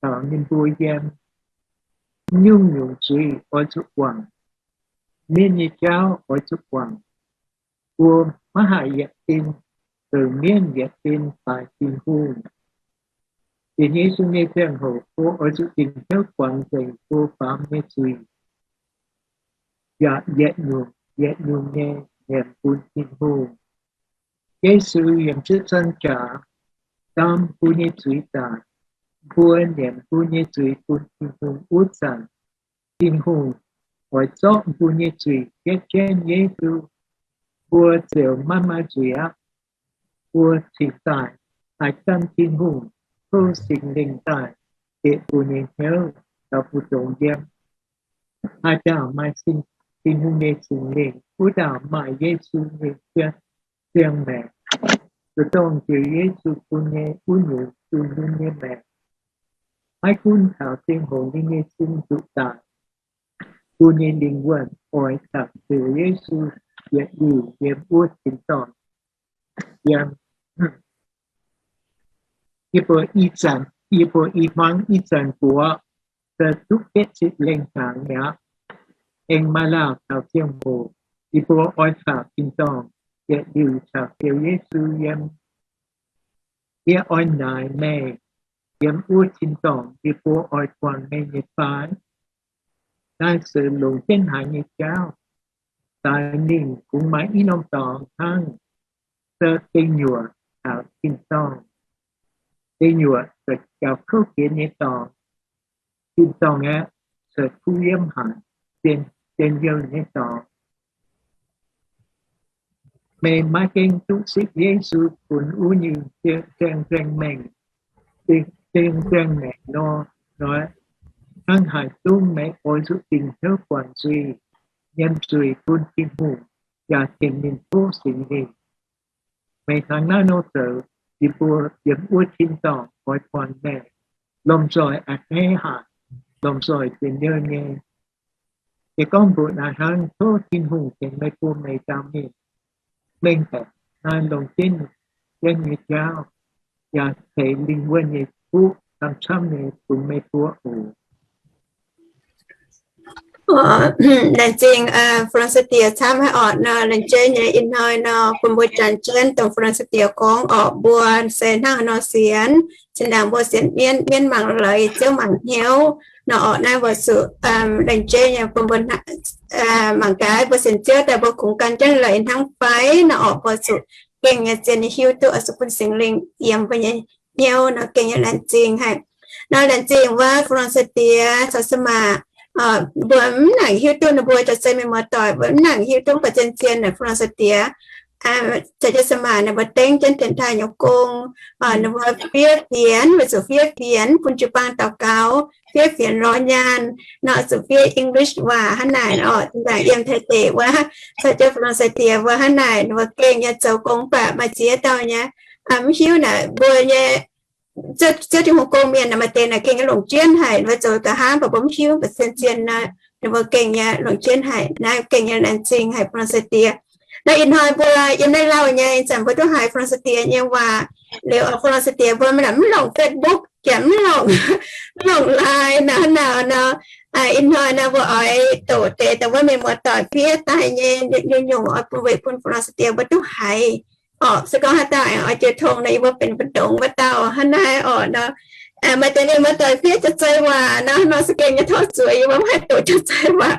caux ninh mbuo yiem. Nyungc-nyungc zuiz oix zuqc guangc. Mienh nyei jauv oix zuqc guangc. Mbuo maiv haih yietc zinh zoux mienh, yietc zinh baaix Tin-Hungh. Sienx Yesu nyei ziangh hoc mbuo oix zuqc dingc hnyouv guangc nzengc mbuo baamz nyei zuiz, yaac yietc nyungc yietc nyungc nyei nyiemc bun Tin-Hungh. Yesu yiem ziepc zaang jaax dam mbuo nyei zuiz daaih, mbuo nyiemc mbuo nyei zuiz bun Tin-Hungh wuov zanc, Tin-Hungh oix zorqv mbuo nyei zuiz gaeqv jienv Yesu, mbuo ziouc maiv maaih zuiz aqv. Mbuo cingx daaih haih gan Tin-Hungh tov Singx Lingh daaih bieqc mbuo nyei hnyouv, caux mbuo dongh yiem. Haaix dauh maaih Singx, Tin-Hungh nyei Singx Lingh, wuov dauh maaih Yesu nyei ziangh maengc. Zuqc dongh jiex Yesu bun nyei wuov nyungc zunh ninh nyei maengc. Maiv gunv taux ziangh hoc ninh nyei sin nzuqc daaih, mbuo nyei lingh wuonh oix caux Ziouv Yesu yietc liuz yiem wuov tin-dorngh. Yiem, yie mbuo ih zanc, yie mbuo ih hmuangx ih zanc buoz se duqv betv ziepc lengh hnaangx mi'aqv. Aengx maaih lauh taux ziangh hoc yie mbuo oix caux tin-dorngh yietc liuz caux Ziouv Yesu yiem. Yie oix naaic meih, yiem wuov tin-dorngh yie mbuo oix guangc meih nyei fai? Naaiv se longc jienv haaix nyei jauv? Daaih mingh kungx maaih i norm dorngx hnangv, se deic nyuoqc caux tin-dorngh. Deic nyuoqc se gauh kouv jiex nyei dorngx. Tin-dorngh aeqv, se kuv yiem haic, zien, zien youh nyei dorngx. Meih maiv gaengh duqv sipv Yesu bun wuov nyungc ziangh, ziangh maengc, ziangh, ziangh maengc nor, nor, hnangv haaix zungv meih oix zuqc dingc hnyouv guangc zuiz, nyiemc zuiz bun Tin-Hungh, yaac tengx ninh tov Singx Lingh. Meih hnangv naaiv nor zoux, yie mbuo yiem wuov tin-dorngh oix guangc meih, lomh nzoih a'hneiv haic, lomh nzoih zien youh nyei. Se gorngv mbuoqc naaiv hnangv, tov Tin-Hungh tengx meih bun meih dauh mienh mengh baeqc naaiv longc jienv, jienv nyei jauv, yaac ceix lingh wuonh nyei fuqv camv-camv nyei bun meih mbuo oc. Laengz zingh, Fu-Long Sou-Diex camv haic orqc nor, laengz jeiv nyei ih hnoi nor, bun mbuo janx jienv dongh Fu-Long Sou-Diex gorngv orqc, mbuo se hnangv haaix nor sienx, zinh ndaangc mbuo sienx mienv, mienv mangc leiz, Ziouv mangc hnyouv nor orqc. Naaiv mbuo zuqc laengz jeiv nyei bun mbuo mangc gaax mbuo sienx Ziouv daaih mbuo kungx gan jienv leiz hnangv fai nor orqc. Mbuo zuqc gengh nyei zien nyei hiuv duqv oix zuqc bun Singx Lingh yiem mbuo nyei hnyouv nor gengh nyei laengz zingh haic. Nor laengz zingh wuov Fu-Long Sou-Diex caux Sa'maah, mbuo mv nangc hiuv duqv ninh mbuo jauv-zei mienh muoz-doic, mbuo mv nangc hiuv duqv mv baac zien-zien naaic Fu-Long Sou-Diex caux jienv se maaih ninh mbuo dengv jienv dienx taaih nyei gong, ninh mbuo fiev fienx, weic zuqc fiev fienx bun jiu-baang daux gaux, fiev fienx lorz nyaanh nor, zuqc fiev English waac hnangv naaic oc. Zinh ndaangc yiem Taiv deic wuov, caux jienv Faa^lon^sai^die wuov hnangv naaic, ninh mbuo gengh nyei zoux gong, mv baac maaih ziex dauh nyei mv hiuv naaic mbuo nyei Ziouv Tin-Hungh gong mienh naaic, maaih deix naaic gengh nyei longc jienv haic, mbuo zoux nqa'haav mv baac mbuo mv hiuv, mbuo zien-zien nor, ninh mbuo gengh nyei longc jienv haic. Naaiv gengh nyei laengz zingh haic Faa^lon^sai^die. Naaiv ih hnoi mbuo yiem naaiv lauh nyei, ih zanc mbuo duqv haiz Faa^lon^sai^die nyei waac liuz, Faa^lon^sai^die mbuo mv longc Facebook, yaac mv longc, mv longc Line nor, hnangv naaic nor, ih hnoi nor mbuo oix doqc deix dongh wuov mienh muoz-doic fiev daaih nyei nyungc-nyungc oix bun, weic bun Faa^lon^sai^die mbuo duqv haiz. Orqc, se gorngv haaix dauh aengx oix jiu tong nor, yie mbuo benx mbu'ndongx wuov dauh hnangv naaiv orqc nor. Maaih deix mienh muoz-doic fiev jauv-zei waac nor, nor se gengh nyei tov zueiz, yie mbuo mv haih doqc jauv-zei waac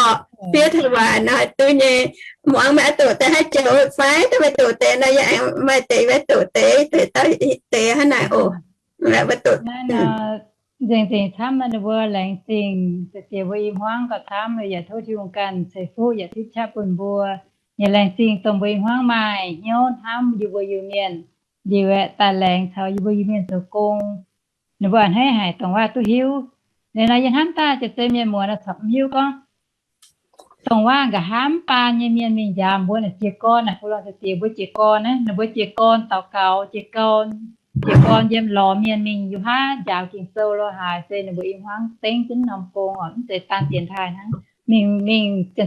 orqc. Fiev taux waac nor haih duqv nyei. Muangx meih oix doqc deix haaix joux fai, daaih meih doqc deix nor, yie aengx maaih deix yie doqc deix, deix dauh deix hnangv naaic oc. Nzengc-zengc camv ninh mbuo laengz zingh, se jiex mbuo i hmuangv gauh camv, yaac tov Tin-Hungh ganh ceix fuqv yaac tipv qaqv bun mbuo. Yaac laengz zingh dongh mbuo i hmuangv maaih hnyouv hnamv yie mbuo Iu-Mienh, liuz aeqv, daaih laengz caux yie mbuo Iu-Mienh zoux gong. Ninh mbuo a'hneiv haic dongh waac duqv hiuv. Liuz nor yie hnamv daaih jiex zei mienh muoz nor corc mv hiuv gorngv dongh waac nqa'haav mv baan nyei mienh mingh njaaux mbuo naaic jiez gorn naaic, Faa^lon^sai^die mbuo jiez gorn naaiv, ninh mbuo jiez gorn daux gaux, jiez gorn, jiez gorn yiem lorz mienh mingh, yiem haav njaaux Ging-Sou lo haaix, se ninh mbuo i hmuangv dengv jienv norm gong oc, mv zeiz daan dienx taaih hnangv. Mingh, mingh, se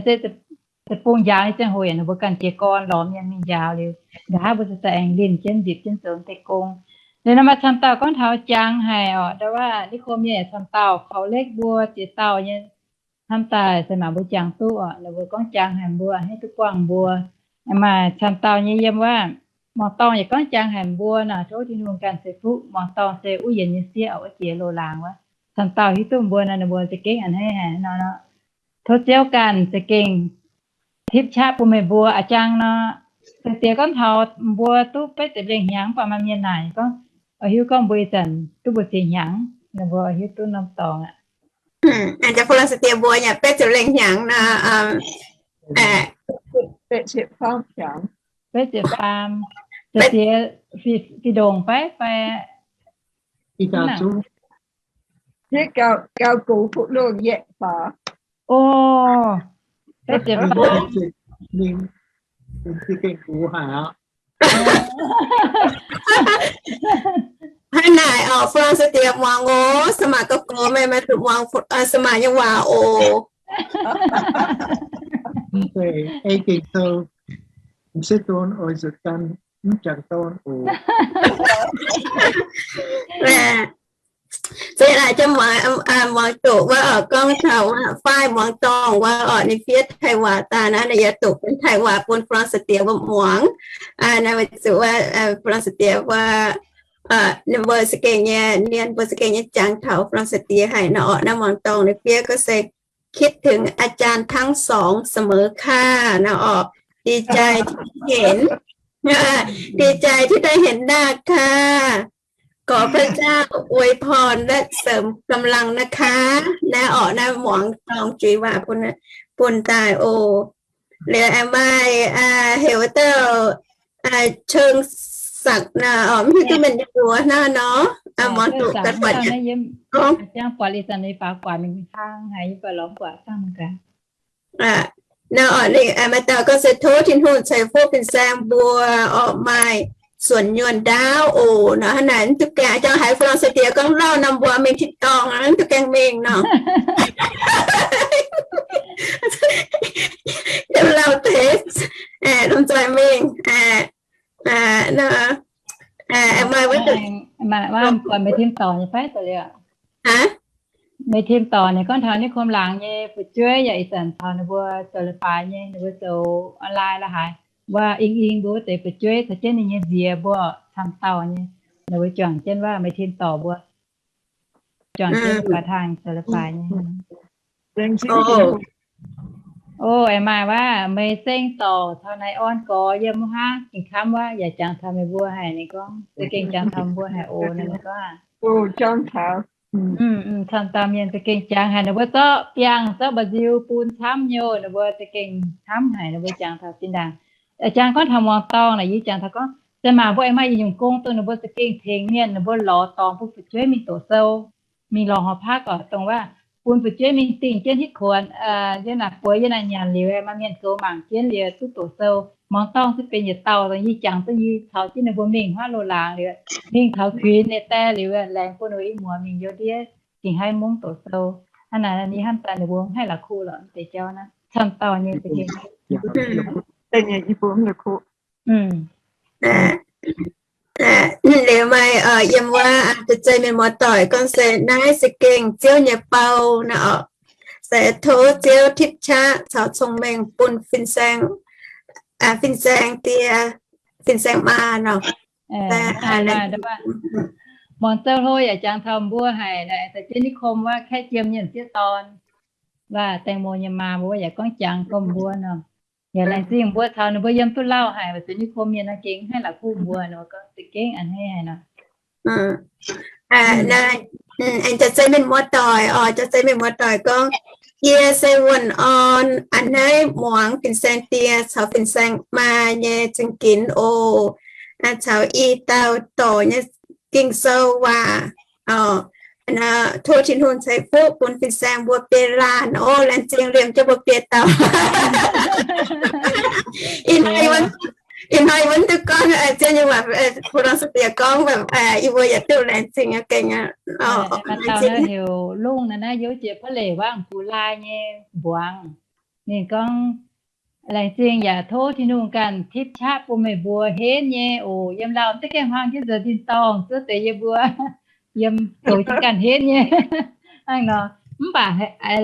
deic-bung njaaux nyei ziangh hoc yaac ninh mbuo ganh jiez gorn lorz mienh mingh njaaux liuz, nqa'haav mbuo se daaih aengx linh jienv nzipc jienv zoux deix gong. Liuz nor maaih camv dauh gorngv taux jangx haic oc, ndau wuov Niv Ko mienh yaac camv dauh, Kaux Lekv mbuo ziex dauh nyei, hnamv daaih se maaih mbuo jangx duqv oc. Ninh mbuo gorngv jangx haic mbuo, a'hneiv duqv buangh mbuo. Maaih camv dauh nyei yiem wuov, muangx dorngh yaac gorngv jangx haic mbuo nor, tov Tin-Hungh ganh ceix fuqv. Muangx dorngh se wuov yienx nyei sieqv oc, wuov jiex loz-laangz wuov. Camv dauh hiuv duqv mbuo nor, ninh mbuo za'gengh a'hneiv haic nor. Tov Ziouv ganh za'gengh tipv qaqv bun meih mbuo a'jang nor. Se diex gorngv taux mbuo duqv betv ziepc lengh hnyangx, mv baac maaih mienh naaic gorngv, oix hiuv gorngv mbuo ih zanc duqv mbu'ziex hnyangx, ninh mbuo oix hiuv duqv norm dorngx aqv. Faa^lon^sai^die mbuo yaac betv ziepc lengh hnyangx nor, betv ziepc faam, se diex fih ndongc fai, fai gauh gox fuqv loh yietc faaux. O, betv ziepc faam. Hnangv naaic oc, Faa^lon^sai^die muangx oc, se maaih ga'gox meih, meih zuqc muangx se maaih nyei waac oc. Se naaic muangx doqc wuov oc, gorngv taux wuov fai muangx dorngh wuov oc, ninh fiev Taiv waac daaih naaiv, ninh yaac doqc benx Taiv waac bun Faa^lon^sai^die wuov muangx. Naaiv weic zuqc wuov Faa^lon^sai^die wuov, ninh mbuo za'gengh nyei, mienh mbuo za'gengh nyei jangx taux Faa^lon^sai^die haic nor orqc. Naaiv muangx dorngh ninh fiev gorngv se คิดถึงอาจารย์ทั้งสองเสมอค่ะ nor orqc. ดีใจที่ได้เห็น ดีใจที่ได้เห็นหน้าค่ะ ขอพระเจ้าอวยพรและเสริมกำลังนะคะ naaiv orqc. Naaiv muangx dorngh juiz waac bun daaih oc. Liuz aengx maaih heuc wuov dauh Cheng Sakc nor orqc, mv hiuv duqv mienh mbuox hnangv nor. Muangx doqc ganh buatc gorngv, buatc ih zanc ninh faaux guaax mingh hlang haic, yie buatc lorz buatc dangh gaax. Nor orqc, ninh maaih dauh gorngv se tov Tin-Hungh ceix fuqv fin-saeng mbuo orqc, maaih suonc nyuonh ndaauv oc nor. Hnangv naaic mv duqv gaengh, jangx haiz Faa^lon^sai^die gorngv lauh norm mbuo mingh tin-dorngh mv duqv gaengh mingh nor. Yiem lauh deix, lomh nzoih mingh. Maaih wuov, buatc meih tim dorc nyei fai zoux liuz? Meih tim dorc ninh gorngv taux ninh kuom laangz nyei fu'jueiv yaac ih zanc taux ninh mbuo zoux leiz-baaix nyei, ninh mbuo zoux online la'haaix, wuov ing ing mbuo wuov deix fu'jueiv caux jienv ninh nyei nziex mbuo camv dauh nyei, ninh mbuo juangc jienv wuov meih tim dorc mbuo juangc jienv baaix taangh zoux leiz-baaix nyei. O, aengx maaih wuov meih zengv dorc taux naaiv orn gorx yiem wuov hnangv, gengh kamv wuov yaac jangx taux meih mbuo haic. Ninh gorngv za'gengh jangx taux mbuo haic oc. Ninh gorngv camv dauh mienh za'gengh jangx haic, ninh mbuo zorqv biangh zorqv mba'nziu bun camv nyei, ninh mbuo za'gengh camv haic, ninh mbuo jangx taux zinh ndaangc. A'jang gorngv taux muangx dorngh naaic, yie jangx taux gorngv se maaih mbuo aengx maaih yietc nyungc gong dongh ninh mbuo za'gengh tengx mienh, ninh mbuo lorz dorngx bun fu'jueiv mingh doqc sou, mingh lorz horpc haaix gorx dongh waac bun fu'jueiv mingh dingh jienv hitv kuonx, yie naaic bueix yie naaic nyanc liuz, maaih mienh goux mangc jienv liuz duqv doqc sou. Muangx dorngh se benx yietc dauh dongh yie jangx duqv yie caux jienv ninh mbuo mingh huaav loz-laangz liuz, mingh taux kuinx nyei die liuz, laengz bun ninh mbuo i muoz mingh youh ndiev dingh haiv mungv doqc sou. Hnangv naaic yie hnamv daaih ninh mbuo mv haih la'kuqv lorqc, deix jauv naaiv camv dauh nyei za'gengh. Liuz maaih yiem wuov da'zei mienh muoz-doic gorngv se naaiv za'gengh Ziouv nyei bou naaiv oc. Se tov Ziouv tipv qaqv caux cong-mengh bun fin-saeng, fin-saeng die, fin-saeng maa nor. Muangx zouv hlo yaac jangx taux mbuo haic, da'jienv niv kom wuov kaeqv jiem nyei m'sieqv dorn, waac daeng mo nyei maa mbuo yaac gorngv jangx gorngv mbuo nor. Yaac laengz zingh mbuo caux ninh mbuo yiem duqv lauh haic, weic zuqc niv kom mienh naaiv gengh mv haih la'kuqv mbuo nor, gorngv za'gengh a'hneiv haic nor. Aengx jaax zei mienh muoz-doic oc, jaax zei mienh muoz-doic gorngv, yie se wuonh orn a'hneiv muangx fin-saeng die caux fin-saeng maa nyei zingh ginx oc, caux i dauh dorc nyei Ging-Sou waac. Tov Tin-Hungh ceix fuqv bun fin-saeng mbuo biei laanh oc. Laengz zingh liemh jienv mbuo biei dauh. Ih hnoi yie mbuo duqv gorngv Ziouv nyei waac, Fu Long Stie gorngv, yie mbuo yaac duqv laengz zingh gengh. Heuc Lungh naaiv, naaiv youv jiex Pa'leic Waav Fu Lai nyei mbuangz. Ninh gorngv, laengz zingh yaac tov Tin-Hungh ganh tipv qaqv bun meih mbuo henv nyei oc. Yiem lauh mv deix gaengh hmuangx jienv nzuonx tin-dorngh zuov deix yie mbuo yiem zoux jienv ganh henv nyei hnangv nor. Mv baac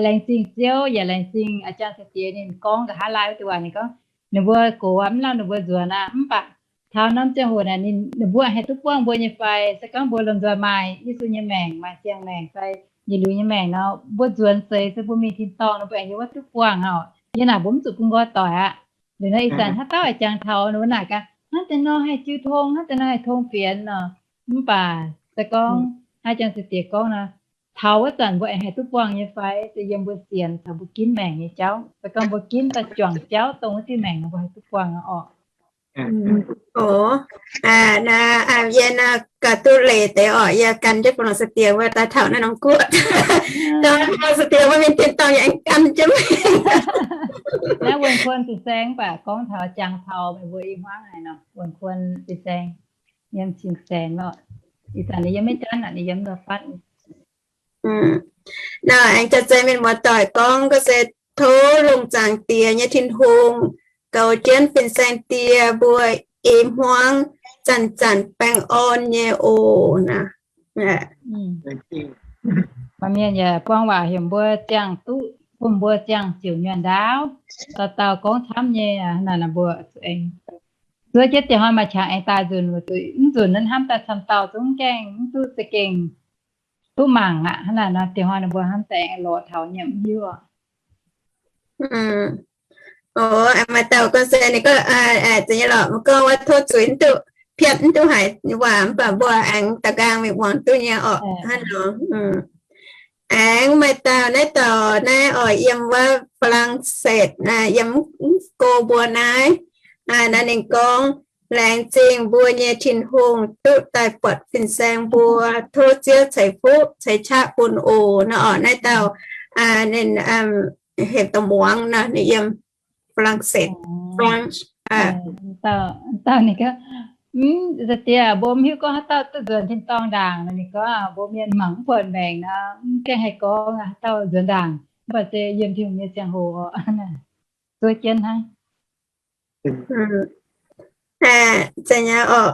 laengz zingh Ziouv yaac laengz zingh a'jang Sa'diex ninh gorngv nqa'haav laai wuov deix waac. Ninh gorngv ninh mbuo gox aqv, mv lauh ninh mbuo nzuonx aqv. Mv baac taux norm ziangh hoc naaic ninh mbuo haih duqv buangh mbuo nyei fai? Se gorngv mbuo lomh nzoih maaih Yesu nyei maengc, maaih ziangh maengc fai yietc liuz nyei maengc nor, mbuo nzuonx seix se mbuo mingh tin-dorngh nor, mbuo aengx yiem wuov duqv buangh oc. Yie naaic mbuo mv zuqc bun nqoi doic aqv. Liuz naaiv ih zanc haaix dauh a'jangx taux ninh mbuo naaic gaax, hnangv deix nor haih jiu tong, hnangv deix nor haih tong fienx nor. Mv baac se gorngv a'jang Sa'diex gorngv nor, taux wuov zanc mbuo aengx haih duqv buangh nyei fai se yiem mbuo sienx caux mbuo ginv maengc nyei jauv. Se gorngv mbuo ginv daaih juangc jauv dongh wuov diuh maengc nor, mbuo haih duqv buangh oc. Yie naaiv gaax duqv leiz deix oc. Yie gan jienv Fu Long Stie wuov daaih taux naaiv norm guoqv. Fu Long Stie wuov mingh tin-dorngh yie aengx gan jienv mingh. Naaiv wuonh kuon fin-saeng mv baac gorngv taux jangx taux meih mbuo i hmuangv haic nor, wuonh kuon fin-saeng yiem cing-saeng lorqc. Ih zanc ninh yiem maiv janv aqv, ninh yiem nor fatv. Nor aengx jaax zei mienh muoz-doic gorngv gorngv se, tov lungh zaangc Diex nyei Tin-Hungh goux jienv fin-saeng die mbuo i hmuangv zanc-zanc baengh orn nyei oc. Maaih mienh yaac buang waac heuc mbuo ziangh duqv, bun mbuo ziangh ziouc nyuonh ndaauv. Dauh dauh gorngv camv nyei naaic, mbuo zuov jienv dieh hnoi maaih qangx aengx daaih nzunc, weic zuqc mv nzunc naaiv hnamv daaih camv dauh zungv gaengh mv duqv za'gengh duqv mangc aqv. Hnangv naaic nor dieh hnoi ninh mbuo hnamv daaih aengx lorz taux nyei mv hiuv oc. Maaih dauh gorngv se ninh gorngv, za'gengh lorqc, gorngv wuov tov zuiz mv duqv, piatv mv duqv haic waac mv baac mbuo aengx daux nqaang mingh muangx duqv nyei orqc. Hnangv nor. Aengx maaih dauh naaiv dorh naaiv oix yiem wuov Faa^lang^setv, yiem mv go mbuo naaiv. Naaiv ninh gorngv, laengz zingh mbuo nyei Tin-Hungh duqv daaih buatc fin-saeng mbuo, tov Ziouv ceix fuqv ceix qaqv bun oc. Nor orqc, naaiv dauh ninh heuc dauh muangx nor, ninh yiem Faa^lang^setv, France. Dauh ninh gorngv, mv, za'diex mbuo mv hiuv gorngv haaix dauh duqv nzuonx tin-dorngh ndaangc nor. Ninh gorngv mbuo mienh mangc mv buatc maengc nor, mv gaengh haih gorngv haaix dauh nzuonx ndaangc, mv baac se yiem Tin-Hungh nyei ziangh hoc oc. Zuov jienv hnangv. Zeiz nyei oc.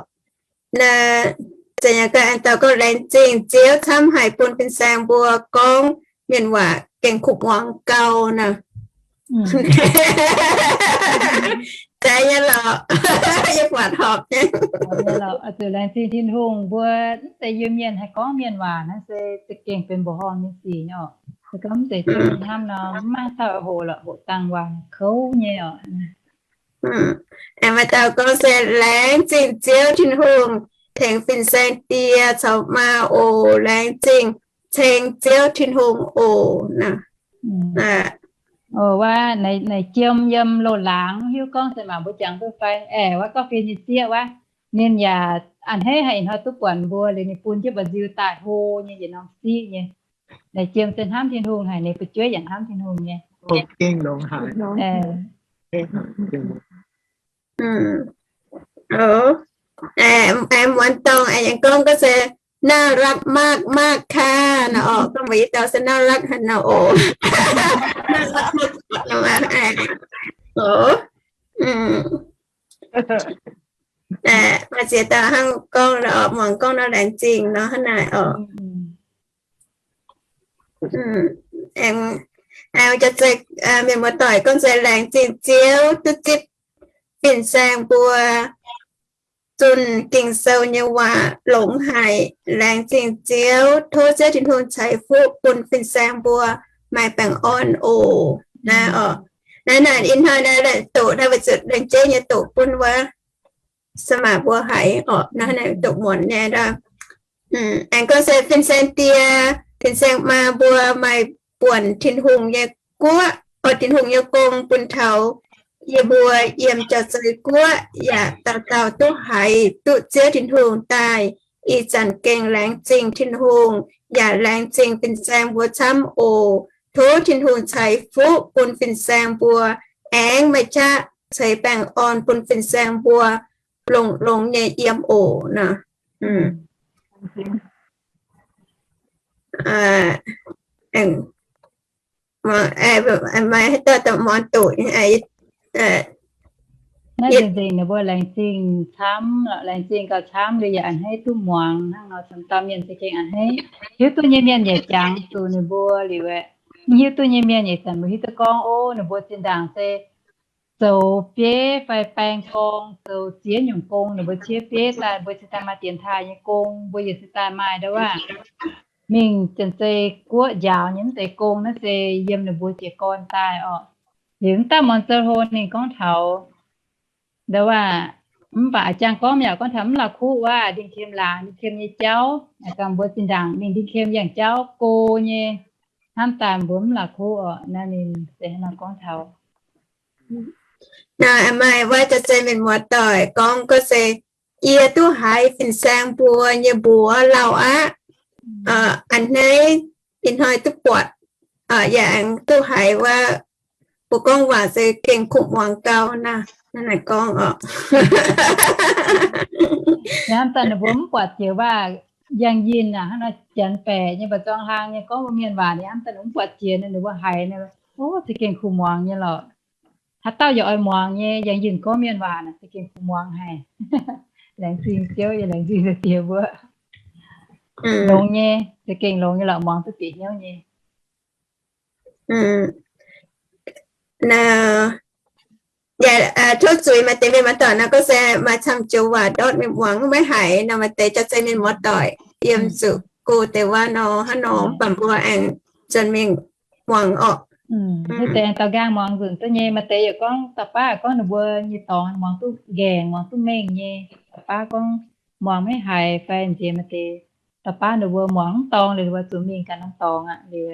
Zeiz nyei, gaax dauh gorngv, laengz zingh Ziouv camv haic bun fin-saeng mbuo gorngv mienh waac gengh kuv muangx gau nor. Zeiz nyei lorqc. Yie buatc horpc nyei. Zuqc laengz zingh Tin-Hungh, mbuo mv zeiz Iu-Mienh haih gorngv mienh waac naaiv se za'gengh benx mbuoqc horngh nyei sic nyei oc. Se gorngv mv zeiz Ziouv hnamv nor, mv maaih dauh hoqc lorqc, hoqc dangh waac kouv nyei oc. Maaih dauh gorngv se, laengz zingh Ziouv Tin-Hungh tengx fin-saeng die caux maa oc. Laengz zingh ceng Ziouv Tin-Hungh oc. Wuov naaic jiem yiem loz-laangz, hiuv gorngv se maac mbuo jangx duqv fai. Aeqv, wuov gorngv fien nyei sieqv wuov, ninh yaac a'hneiv haic, ih hnoi duqv buatc mbuo liuz ninh bun jienv mba'nziu daaih hlo nyei yietc norm siqv nyei. Naaic jiem se hnamv Tin-Hungh haic, ninh fu'jueiv yaac hnamv Tin-Hungh nyei. Muonz dongh aengx gorngv gorngv se น่ารักมากๆ ค่ะ nor orqc, gorngv mbuox yie dauh se น่ารัก haic nor oc. น่ารักมากๆ oc. Maaih ziex dauh hnangv gorngv nor orqc, muangx gorngv nor laengz zingh nor hnangv naaic orqc. Aengx jaax zei mienh muoz-doic gorngv se laengz zingh Ziouv duqv zipv fin-saeng mbuo zunh Ging-Sou nyei waac longx haic. Laengz zingh Ziouv, tov Ziouv Tin-Hungh ceix fuqv bun fin-saeng mbuo maaih baengh orn oc. Naaiv orqc, naaiv naaic ih hnoi naaiv doqc naaiv weic zuqc laengz zingh nyei doqc bun wuov se maac mbuo haiz orqc, naaiv naaic doqc muonc nyei. Aengx gorngv se fin-saeng die, fin-saeng maa mbuo maaih buonc Tin-Hungh nyei guoqv, oix Tin-Hungh nyei gong bun taux yie mbuo yiem jauv-zei guoqv yaac dauh dauh duqv haiz duqv Ziouv Tin-Hungh daaih. Ih zanc gengh laengz zingh Tin-Hungh yaac laengz zingh fin-saeng mbuo camv oc. Tov Tin-Hungh ceix fuqv bun fin-saeng mbuo, aengx maaih qaqv ceix baengh orn bun fin-saeng mbuo longx-longx nyei yiem oc nor. Maaih haaix dauh muangx doqc? Naaiv nzengc nzengc ninh mbuo laengz zingh camv, laengz zingh gauh camv liuz yaac a'hneiv duqv muangx hnangv nor, camv dauh mienh za'gengh a'hneiv. Hiuv duqv nyei mienh yaac jangx zuqc ninh mbuo liuz aeqv, mv hiuv duqv nyei mienh yaac zanc mbuo hiuv duqv gorngv, o, ninh mbuo zinh ndaangc se zoux bieiv fai baeng gorng, zoux ziex nyungc gong, ninh mbuo ciev bieiv daaih, mbuo cingx daaih maaih dienx taaih nyei gong, mbuo yaac cingx daaih maaih ndau wuov mingh janx-zei guoqv njaaux nyei mv deix gong naaiv se yiem ninh mbuo jiez gorn daaih orqc. Liuz mv dauh muonz zoux hlo ninh gorngv taux ndau wuov, mv baac a'jangv gorngv yaac gorngv taux mv la'kuqv wuov, ndin kem laangz ndin kem nyei jauv, a'gangh mbuo zinh ndaangc mingh ndin kem yangh jauv go nyei, hnamv daaih mbuo mv la'kuqv orqc. Naaiv ninh se hnangv nor gorngv taux. Naaiv maaih wuov jaax-zei mienh muoz-doic gorngv gorngv se, yie duqv haiz fin-saeng mbuo nyei mbuox lauh aqv. A'hneiv ih hnoi duqv buatc, yaac aengx duqv haiz wuov, mbuo gorngv waac se gengh kuv muangx gau naaiv, naaiv naaic gorngv orqc. Hnamv daaih ninh mbuo mv buatc jiex waac, yangh yinh aac, hnangv nor janx baeqc nyei, mba'zorng hlang nyei, gorngv mbuo mienh waac ninh hnamv daaih ninh mv buatc jiex, ninh mbuo haiz, o, se gengh kuv muangx nyei lorqc. Haaix dauh yaac oix muangx nyei, yangh yinh gorngv mienh waac naaic se gengh kuv muangx haic. Laengz zingh Ziouv, yie laengz zingh diex mbuo. Longx nyei, se gengh longx nyei lorqc, muangx duqv bieqc hnyouv nyei. Tov zuiz maaih deix mienh muoz-doic nor gorngv se maaih camv joux waac ndortv mingh muangx maiv haiz nor, maaih deix jaax-zei mienh muoz-doic yiem zuqc go deix waac nor hnangv nor, mv baac mbuo aengx nzuonx mingh muangx orqc. Hnangv deix dauh nqaang muangx nzunc duqv nyei, maaih deix yaac gorngv dauh baav gorngv ninh mbuo nyei dorngx muangx duqv nqaengc, muangx duqv mengh nyei. Dauh baav gorngv muangx maiv haiz fai nziex, maaih deix dauh baav ninh mbuo muangx mv dorngx liuz, ninh mbuo zuqc mingh ganh norm dorngx aqv liuz.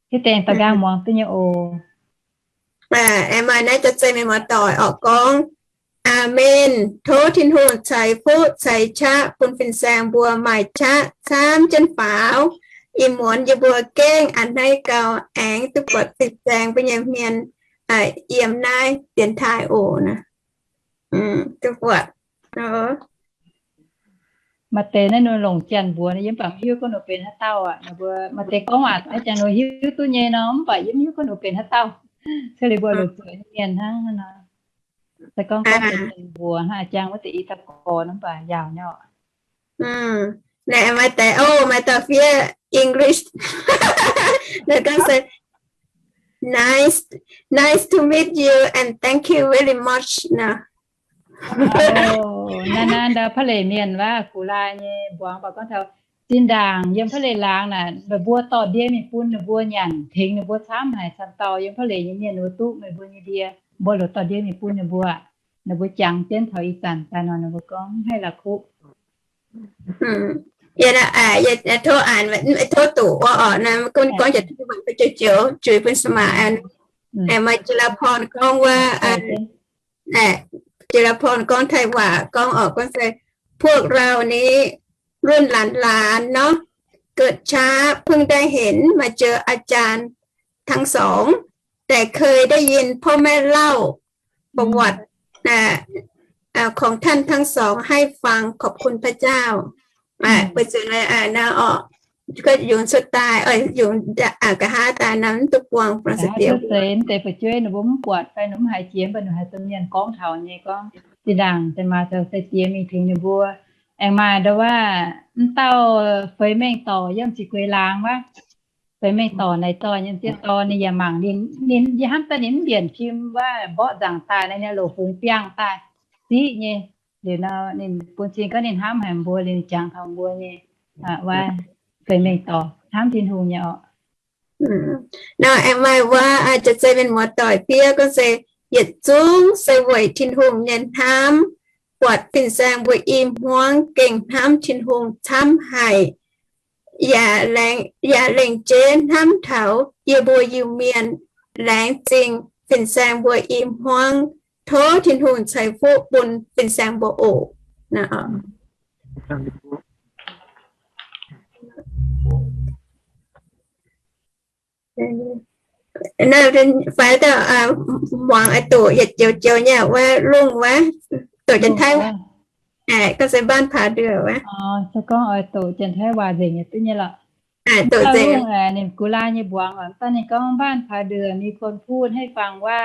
Hnangv deix dauh nqaang muangx duqv nyei oc. Aengx maaih naaiv jaax-zei mienh muoz-doic orqc gorngv, Aamen. Tov Tin-Hungh ceix fuqv ceix qaqv bun fin-saeng mbuo maaih qaqv camv jienv faaux. Ih muonz yie mbuo gengh a'hneiv gau aengx duqv buatc fin-saeng mbuo nyei hmien yiem naaiv dienx taaih oc. Duqv buatc. Maaih deix naaiv ninh longc janx mbuox, yie mv baac mv hiuv gorngv ninh mbuo benx haaix dauh aqv. Ninh mbuo maaih deix gorngv waac a'jang ninh hiuv duqv nyei nor, mv baac yie mv hiuv gorngv ninh mbuo benx haaix dauh. Cuotv liuz mbuo longc zuoqc nyei mienh hnangv nor. Se gorngv gorngv benx mbuox hnangv a'jang wuov deix i dauh gorx nor, mv baac yaauc nyei oc. Naaiv maaih deix, o, maaih dauh fiev English. Naaiv gorngv se, nice, nice to meet you and thank you very much nor. Naaiv naaiv ndau พะเหล่ mienh wuov, Gu Lai nyei mbuangz baac gorngv taux zinh ndaangc yiem พะเหล่ laangz naaic, meih mbuo dorh ndie mingh bun ninh mbuo nyanc, tengx ninh mbuo camv haic. Camv dauh yiem พะเหล่ nyei mienh ninh mbuo duqv meih mbuo nyei ndie, mbuo lorz dorh ndie mingh bun ninh mbuo, ninh mbuo jangx jienv taux ih zanc daaih nor, ninh mbuo gorngv mv haih la'kuqv. Yie tov doqc wuov orqc, gorngv jienv juix bun sma-, Maaih จิราพร gorngv wuov, จิราพร gorngv Taiv waac gorngv oc, gorngv se พวกเรานี้ รุ่นหลานๆเนาะ เกิดช้า เพิ่งได้เห็น มาเจออาจารย์ทั้งสอง แต่เคยได้ยินพ่อแม่เล่าประวัติ ของท่านทั้งสองให้ฟัง ขอบคุณพระเจ้า Aa, ไปถึงเลย aa, นะ อ๋อ ก็อยู่สุดท้าย เอ้ย อยู่ อ่า กะฮาตายน้ำตุ๊กปวง ฝรั่งเศส deix fu'jueiv ninh mbuo mv buatc fai ninh mv haiz jiex, mv baac ninh haiz domh mienh gorngv taux nyei, gorngv zinh ndaangc deix maaih taux sai jiex mingh tengx ninh mbuo. Aengx maaih ndau wuov, mv dauh feix mengh dorc yiem Ziex Gueix Laangz wuov. Feix mengh dorc naaic dorh nyei m'sieqv dorn ninh yaac mangc ninh, ninh yie hnamv daaih ninh mv mbienc fim wuov, mborqv nzaangc daaih naaiv, ninh loz-fungx biangh daaih ziqv nyei. Liuz nor ninh bun cing gorngv ninh hnamv haic mbuo, liuz ninh jangx taux mbuo nyei wuov feix mengh dorc hnamv Tin-Hungh nyei oc. Nor aengx maaih wuov, jiex zei mienh muoz-doic fiev gorngv se, yietc zungv se weic Tin-Hungh nyei hnamv, buatc fin-saeng mbuo i hmuangv gengh hnamv Tin-Hungh camv haic. Yaac lengc jeiv hnamv taux yie mbuo Iu-Mienh, laengz zingh fin-saeng mbuo i hmuangv. Tov Tin-Hungh ceix fuqv bun fin-saeng mbuo oc. Fai muangx oix doqc yietc joux joux nyei wuov lungh wuov, doqc Janx-Taiv, gorngv se บ้านผาเดือ wuov. Se gorngv oix doqc Janx-Taiv waac nzengc nyei duqv nyei lorqc. Ninh gux laa nyei mbuangz oc, daaih ninh gorngv บ้านผาเดือ มีคนพูดให้ฟังว่า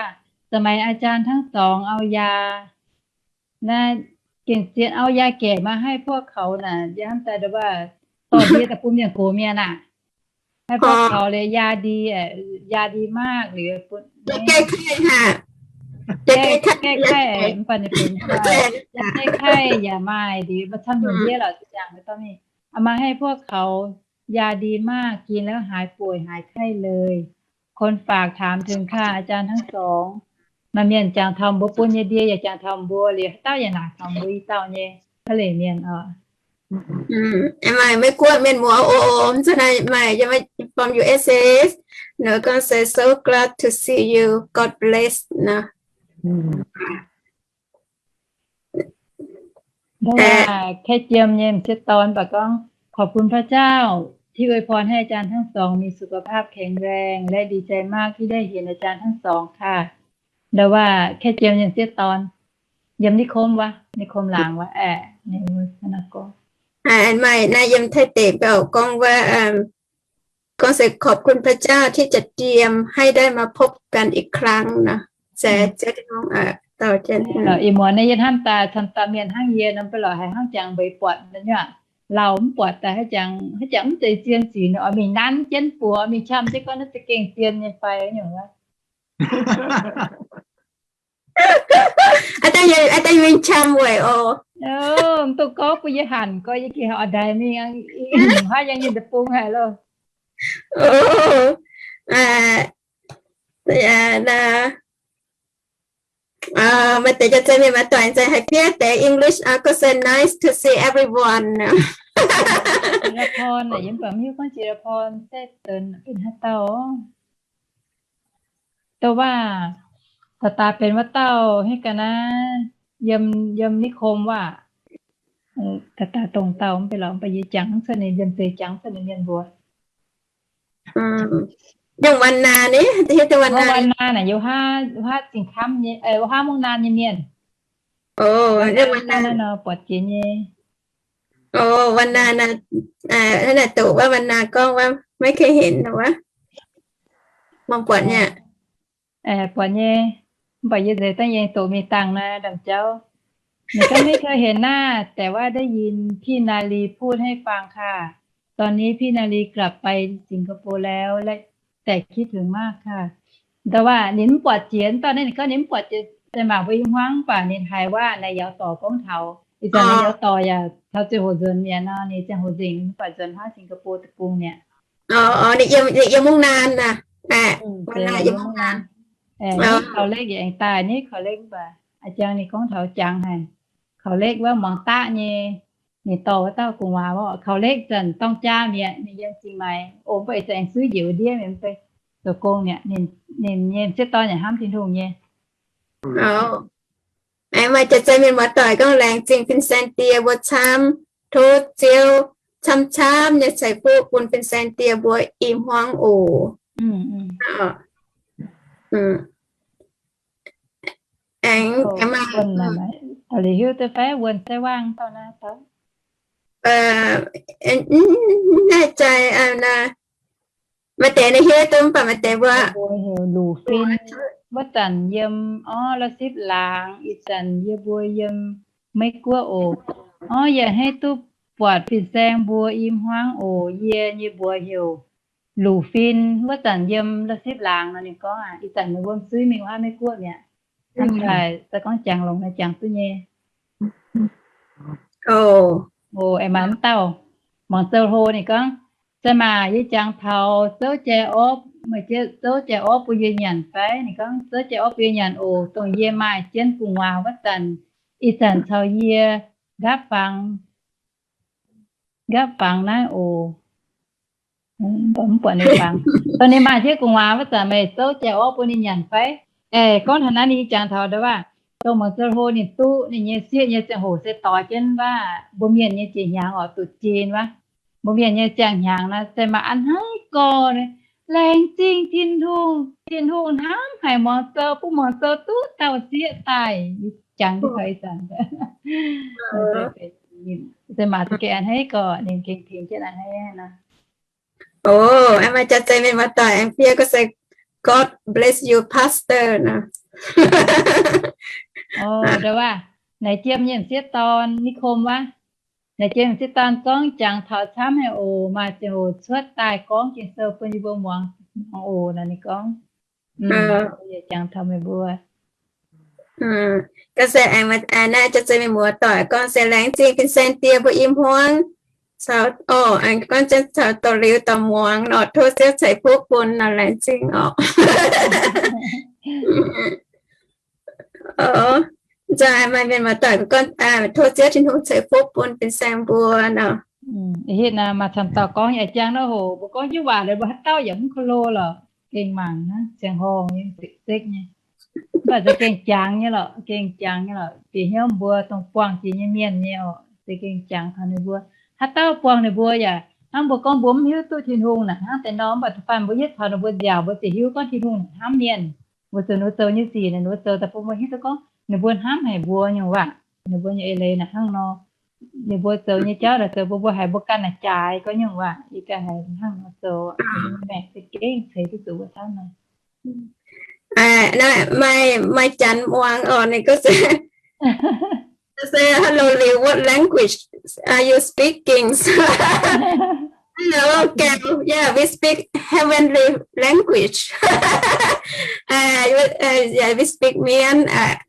สมัยอาจารย์ทั้งสองเอายา naaiv gengh zien เอายาแก้มาให้พวกเขา naaic, yie hnamv daaih ndau wuov, dorh ndie daaih bun mienh gox mienh aah, ให้พวกเขาเลย ยาดี ยาดีมาก หรือ แก้ไข้ mv baac ninh benx ยาแก้ไข้ yaac maaih, liuz mbuo camv nyungc ndiev lorqc, zinh ndaangc mbuo dorh mingh เอามาให้พวกเขา ยาดีมาก กินแล้วหายป่วยหายไข้เลย คนฝากถามถึงค่ะ อาจารย์ทั้งสอง Maaih mienh jangx taux mbuo bun nyei ndie yaac jangx taux mbuo, liuz haaix dauh yaac naaic taux mbuo i dauh nyei, aa, leiz mienh oc. Maaih Meiv-Guoqv mienh muoz oc, mv zeiz naaiv maaih yiem, from U S A, ninh gorngv se, so glad to see you, God bless nor. Kaeqv jiem nyei m'sieqv dorn baac gorngv, ขอบคุณพระเจ้าที่อวยพรให้อาจารย์ทั้งสองมีสุขภาพแข็งแรง และดีใจมากที่ได้เห็นอาจารย์ทั้งสองค่ะ Ndau wuov kaeqv jiem nyei m'sieqv dorn yiem นิคม wuov, นิคม laangz wuov, aeqv, maaih naaiv yiem Taiv deic-bung gorngv wuov, gorngv se ขอบคุณพระเจ้าที่จะเตรียมให้ได้มาพบกันอีกครั้ง Ih muonz naaiv yie hnamv daaih camv dauh mienh hnangv yie nor, beiv lorqc haiz hnangv jangx mbeix buatc, laauh mv buatc daaih hnangv jangx, hnangv jangx mv zeiz zien sic nor, oix mingh nanv jienv buoz, mingh qam jienv gorngv naaiv za'gengh zien nyei fai nyungc wuov. Aa, daaih mingh qam weic oc. Mv dungx gorngv bun yie hanc, gorngv yie gengh oix ndaix mingh, haaix yangh yinh deic-bung haic loh. Maaih deix jaav-zei mienh maiv doic nzengc, haiz fiev deix English gorngv se, nice to see everyone. Jiex la'porn naaic yie mv baac mv hiuv gorngv jiex la'porn se benx haaix dauh. Douc waac, daaih daaih benx wuov dauh hnangv ga'naaiv, yiem, yiem นิคม waac. Daaih daaih dongh dauh mv baac lorqc, mv baac yie jangx cuotv ninh, yiem deix jangx cuotv ninh mienh mbuox. Yungh วันนา ni, hiuv duqv วันนา วันนา naaic yiem wuov haav Zingh Kamv nyei, wuov haav Mungv Naan nyei mienh. Naaiv nor buatc jiex nyei. Ov, วันนา naaic, hnangv naaic doqc wuov วันนา gorngv wuov maiv เคยเห็น wuov. Mangc buatc nyei. Buatc nyei. Mv baac yie nzengc dangh yie doqc mingh dangh naaiv ndamv jauv. Ninh gorngv ไม่เคยเห็นหน้า แต่ว่าได้ยินพี่นาลีพูดให้ฟังค่ะ ตอนนี้พี่นาลีกลับไปสิงคโปร์แล้ว และแต่คิดถึงมากค่ะ Douc waac ninh mv buatc jiex, dauh naaiv ninh gorngv ninh mv buatc jiex, se mangc mbuo i hmuangv mv baac ninh haiz waac naaiv yaac dorh gorngv taux, ih zanc naaiv yaac dorh yaac taux ziangh hoc nzuonx mi'aqv nor, ninh ziangh hoc nzengc mv baac nzuonx haav Singapore deic-bung mi'aqv. Ninh yiem Mungv Naan aqv. Kaux lekv yaac aengx daaih ni, kaux lekv mv baac a'jang ninh gorngv taux jangx haic. Kaux lekv wuov muangx daqv nyei, ninh dorh wuov dauh gu'nguaaz wuov, kaux lekv zanc dorng jaa mi'aqv, ninh yiem Zingh Maix, o mv baac ih zanc aengx suiv njiec wuov ndiev mi'aqv, mv bei. zoux gong mi'aqv. Ninh nyei m'sieqv dorn yaac hnamv Tin-Hungh nyei. Aengx maaih jaax-zei mienh muoz-doic gorngv, laengz zingh fin-saeng die mbuo camv, tov Ziouv camv-camv nyei ceix fuqv bun fin-saeng die mbuo i hmuangv oc. Aengx maaih, liuz hiuv duqv fai wuonh se waang dauh naaiv dauh. Naaiv jaaix maaih deix naaiv hiuv duqv mv baac maaih deix mbuo, mbuo heuc luc fin. Wuov zanc yiem orv la'sipv laangz, ih zanc yie mbuo yiem Meiv Guoqv oc. Orv yie a'hneiv duqv buatc fin-saeng mbuo i hmuangv oc. Yie nyei mbuox heuc Luc Fin, wuov zanc yiem la'sipv laangz nor. Ninh gorngv ih zanc ninh wuom suiv mingh wuov Meiv Guoqv mi'aqv. Hnamv daaih se gorngv jangx longx naaiv jangx duqv nyei. Oc, aengx maaih mv dauh muangx zoux hlo ninh gorngv, se maah, yie jangx taux zouv jai orv, meih zouv jai orv bun yie nyanc fai? Ninh gorngv zouv jai orv bun yie nyanc oc, dongh yie maaih jienv gu'nguaaz wuov zanc, ih zanc caux yie nqaapv fangx, nqaapv fangx naaiv oc. Mv buatc ninh fangx. Dongh ninh maaih jienv gu'nguaaz wuov zanc meih zouv jai orv bun ninh nyanc fai? Aeqv, gorngv taux naaiv ninh jangx taux ndau waac, dongh muangx zoux hlo ninh duqv ninh nyei sieqv nyei ziangh hoc se doix jienv waac mbuo mienh nyei jiex hnyangx oc, duqv jien waac. Mbuo mienh nyei ziangh hnyangx naaiv se maaih a'hneiv gorx, laengz zingh Tin-Hungh, Tin-Hungh hnamv haic muangx zoux, bun muangx zoux duqv dauh sieqv daaih. Jangx duqv taux ih zanc. Se maaih za'gengh a'hneiv gorx, ninh gengh tengx jienv a'hneiv nor. Oc, maaih jaax-zei mienh muoz-doic aengx fiev gorngv se, God bless you, Pastor nor. Oc, ndau waac, naaic jiem nyei m'sieqv dorn, Ni^kom waac. Naaic jiem m'sieqv dorn gorngv jangx taux camv haic oc, maaih ziangh hoc cuotv daaih gorngv Ging-Sou bun yie mbuo muangx oc, naaic ninh gorngv. Jangx taux meih mbuo. Gorngv se aengx naaiv jaax-zei mienh muoz-doic gorngv se laengz zingh fin-saeng die mbuo i hmuangv caux, oc, aengx gorngv jienv caux doz-liuz dorh muangx nor, tov Ziouv ceix fuqv bun nor, laengz zingh oc. Nzunc maaih mienh muoz-doic gorngv tov Ziouv Tin-Hungh ceix fuqv bun fin-saeng mbuo nor. Hitv naaic maaih camv dauh gorngv yaac jangx nor hoc, mbuo gorngv jienv waac liuz mbuo haaix dauh yaac mv ko lo lorqc, gengh mangc hnangv ziangh horngh nyei, sekv-sekv nyei. Mv baac se gengh jangx nyei lorqc, gengh jangx nyei lorqc. Bieqc hnyouv mbuo dongh buangh jiex nyei mienh nyei oc, se gengh jangx taux ninh mbuo. Haaix dauh buangh ninh mbuo yaac hnangv mbuo gorngv mbuo mv hiuv duqv Tin-Hungh naaic hnangv deix nor, mv baac da'faanh mbuo yietv taux ninh mbuo nziaauc, mbuo ziouc hiuv gorngv Tin-Hungh naaic hnamv mienh. Mbuo zoux ninh mbuo zoux nyei sic naaic, ninh mbuo zoux daaih bun mbuo hiuv duqv gorngv ninh mbuo hnamv haic mbuo nyungc waac. Ninh mbuo nyei eix leiz naaic hnangv nor, ninh mbuo zoux nyei jauv naaic zoux bun mbuo haiz mbuo ganh naaic jaaix gorngv nyungc waac, yie ganh haiz hnangv nor zoux, maengc za'gengh ceix duqv zuqc wuov camv nor. Maaih, maaih janx muangx oc, ninh gorngv se, say, hello Liu, what language are you speaking? Hello, Gail. Yeah, we speak heavenly language. Yeah, we speak Mien.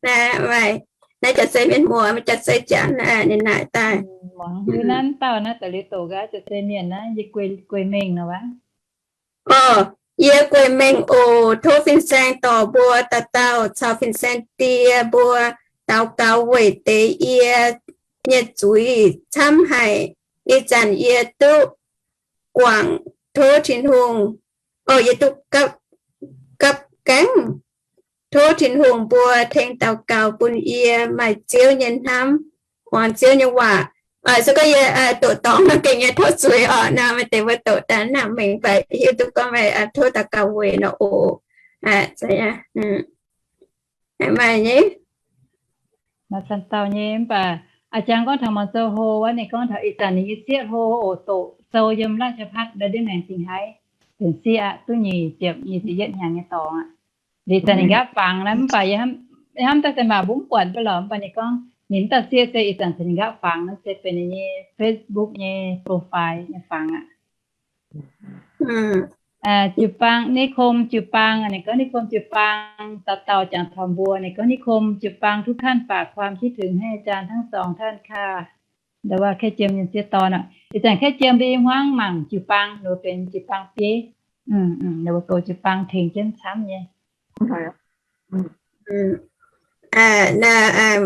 Naaiv jaax-zei mienh muoz, maaih jaax-zei janx ninh naaic daaih. Muangx hiuv naaiv dauh naaiv daaih liuz doqc gaax jaax-zei mienh naaiv, yie guei mengh nor waac. Oc, yie guei mengh oc. Tov fin-saeng dorh mbuo dauh dauh caux fin-saeng die mbuo daux gaux weic deix yie nyei zuiz camv haic. Ih zanc yie duqv guangc tov Tin-Hungh, oc, yie duqv gapv gaengh. Tov Tin-Hungh mbuo tengx daux gaux bun yie maaih Ziouv nyei hnamv, muangx Ziouv nyei waac. Se gorngv yie doqc dorngx nor gengh nyei tov zuiz oc. Nor maaih deix mbuo doqc daaih mv nangc mengh, mv baac hiuv duqv gorngv meih tov daux gaux weic nor oc. Maaih nyei, maaih camv dauh nyei, mv baac a'jangx gorngv taux muangx zoux hlo wuov, ninh gorngv taux ih zanc ninh nyei sieqv hlo oc, doqc sou yiem ราชภัฏ ndau ndiev maengx zingh haiv, benx sieqv aqv, duqv nyic ziepc, nyic ziepc yietv hnyangx nyei dorngx aqv. Liuz zanc ninh nqaapv fangx naaiv, mv baac yie hnamv daaih se maac mbuo mv buatc mv baac lorqc, mv baac ninh gorngv ninh mv dauh sieqv se ih zanc caux ninh nqaapv fangx naaiv se benx ninh nyei Facebook nyei profile nyei fangx aqv. Jiu-baang, Ni^kom Jiu-baang, ninh gorngv Ni^kom Jiu-baang dauh dauh jangx taux mbuo, ninh gorngv Ni^kom Jiu-baang ทุกท่านฝากความคิดถึงให้อาจารย์ทั้งสองท่านค่ะ. Ndau waac แคร่เจียม nyei m'sieqv dorn aqv. Ih zanc แคร่เจียม mbuo i hmuangv mangc Jiu-baang, ninh mbuo benx Jiu-baang bieiv. Ninh mbuo goux Jiu-baang tengx jienv camv nyei.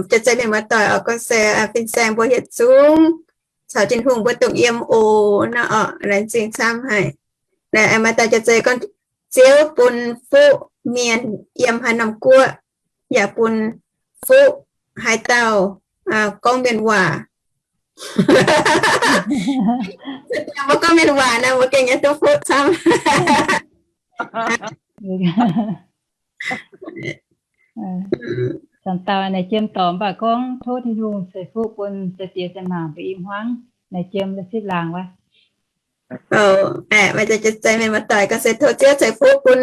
Jaax-zei mienh muoz-doic oc, gorngv se fin-saeng mbuo yietc zungv caux Tin-Hungh mbuo dongh yiem oc. Nor oc, laengz zingh camv haic. Maaih dauh jaax-zei gorngv, Ziouv bun fuqv mienh yiem haaix norm guoqv, yaac bun fuqv haaix dauh gorngv mienh waac. Mbuo gorngv mienh waac naaic, mbuo gengh nyei duqv fuqv camv. Zanc dauh naaic jiem dorngc mv baac gorngv tov Tin-Hungh ceix fuqv bun za'diex za'maanc mbuo i hmuangv. Naaic jiem sipv laangz wuov. Maaih za'gengh mienh muoz-doic gorngv se tov Ziouv ceix fuqv bun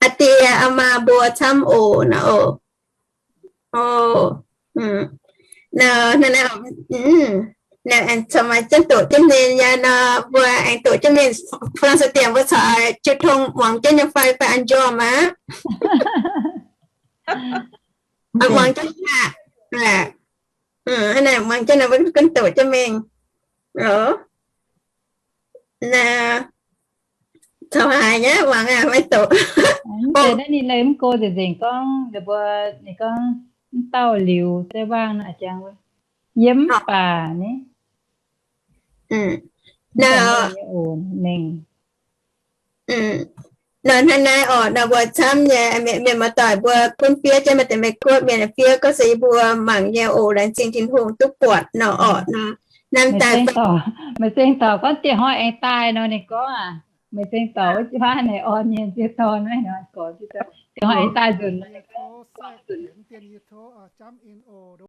aa die aa maa mbuo camv oc nor oc. Naaiv corc maaih jienv doqc jienv ninh yaac nor, mbuo aengx doqc jienv ninh, fu lang se diemc mbuo corc jiu tong muangx jienv nyei fai, fai an njormh aqv. Muangx jienv aqv. Hnangv naaic muangx jienv nor mbuo gunv doqc jienv mingh. Naaiv caux haaix nyei muangx aqv, maiv doqc. Mv zeiz naaiv ninh leih mv go nzengc nzengc gorngv, ninh mbuo, ninh gorngv mv dauh liuz se waangh naaic jangx, yiem mv baac ni nor, nor hnangv naaiv oc, nor mbuo camv nyei mienh muoz-doic mbuo gunv fiev jienv maaih deix Meiv Guoqv mienh fiev gorngv se yie mbuo mangc nyei oc, laengz zingh Tin-Hungh duqv buatc nor orqc nor. Naaiv daaih meih zengc dorc gorngv dieh hnoi aengx daaih nor ninh gorngv aac, meih zengc dorc wuov jienv naaic orn nyei nziouv dorn naaiv nor gorngv dieh hnoi aengx daaih nzunc nor ninh gorngv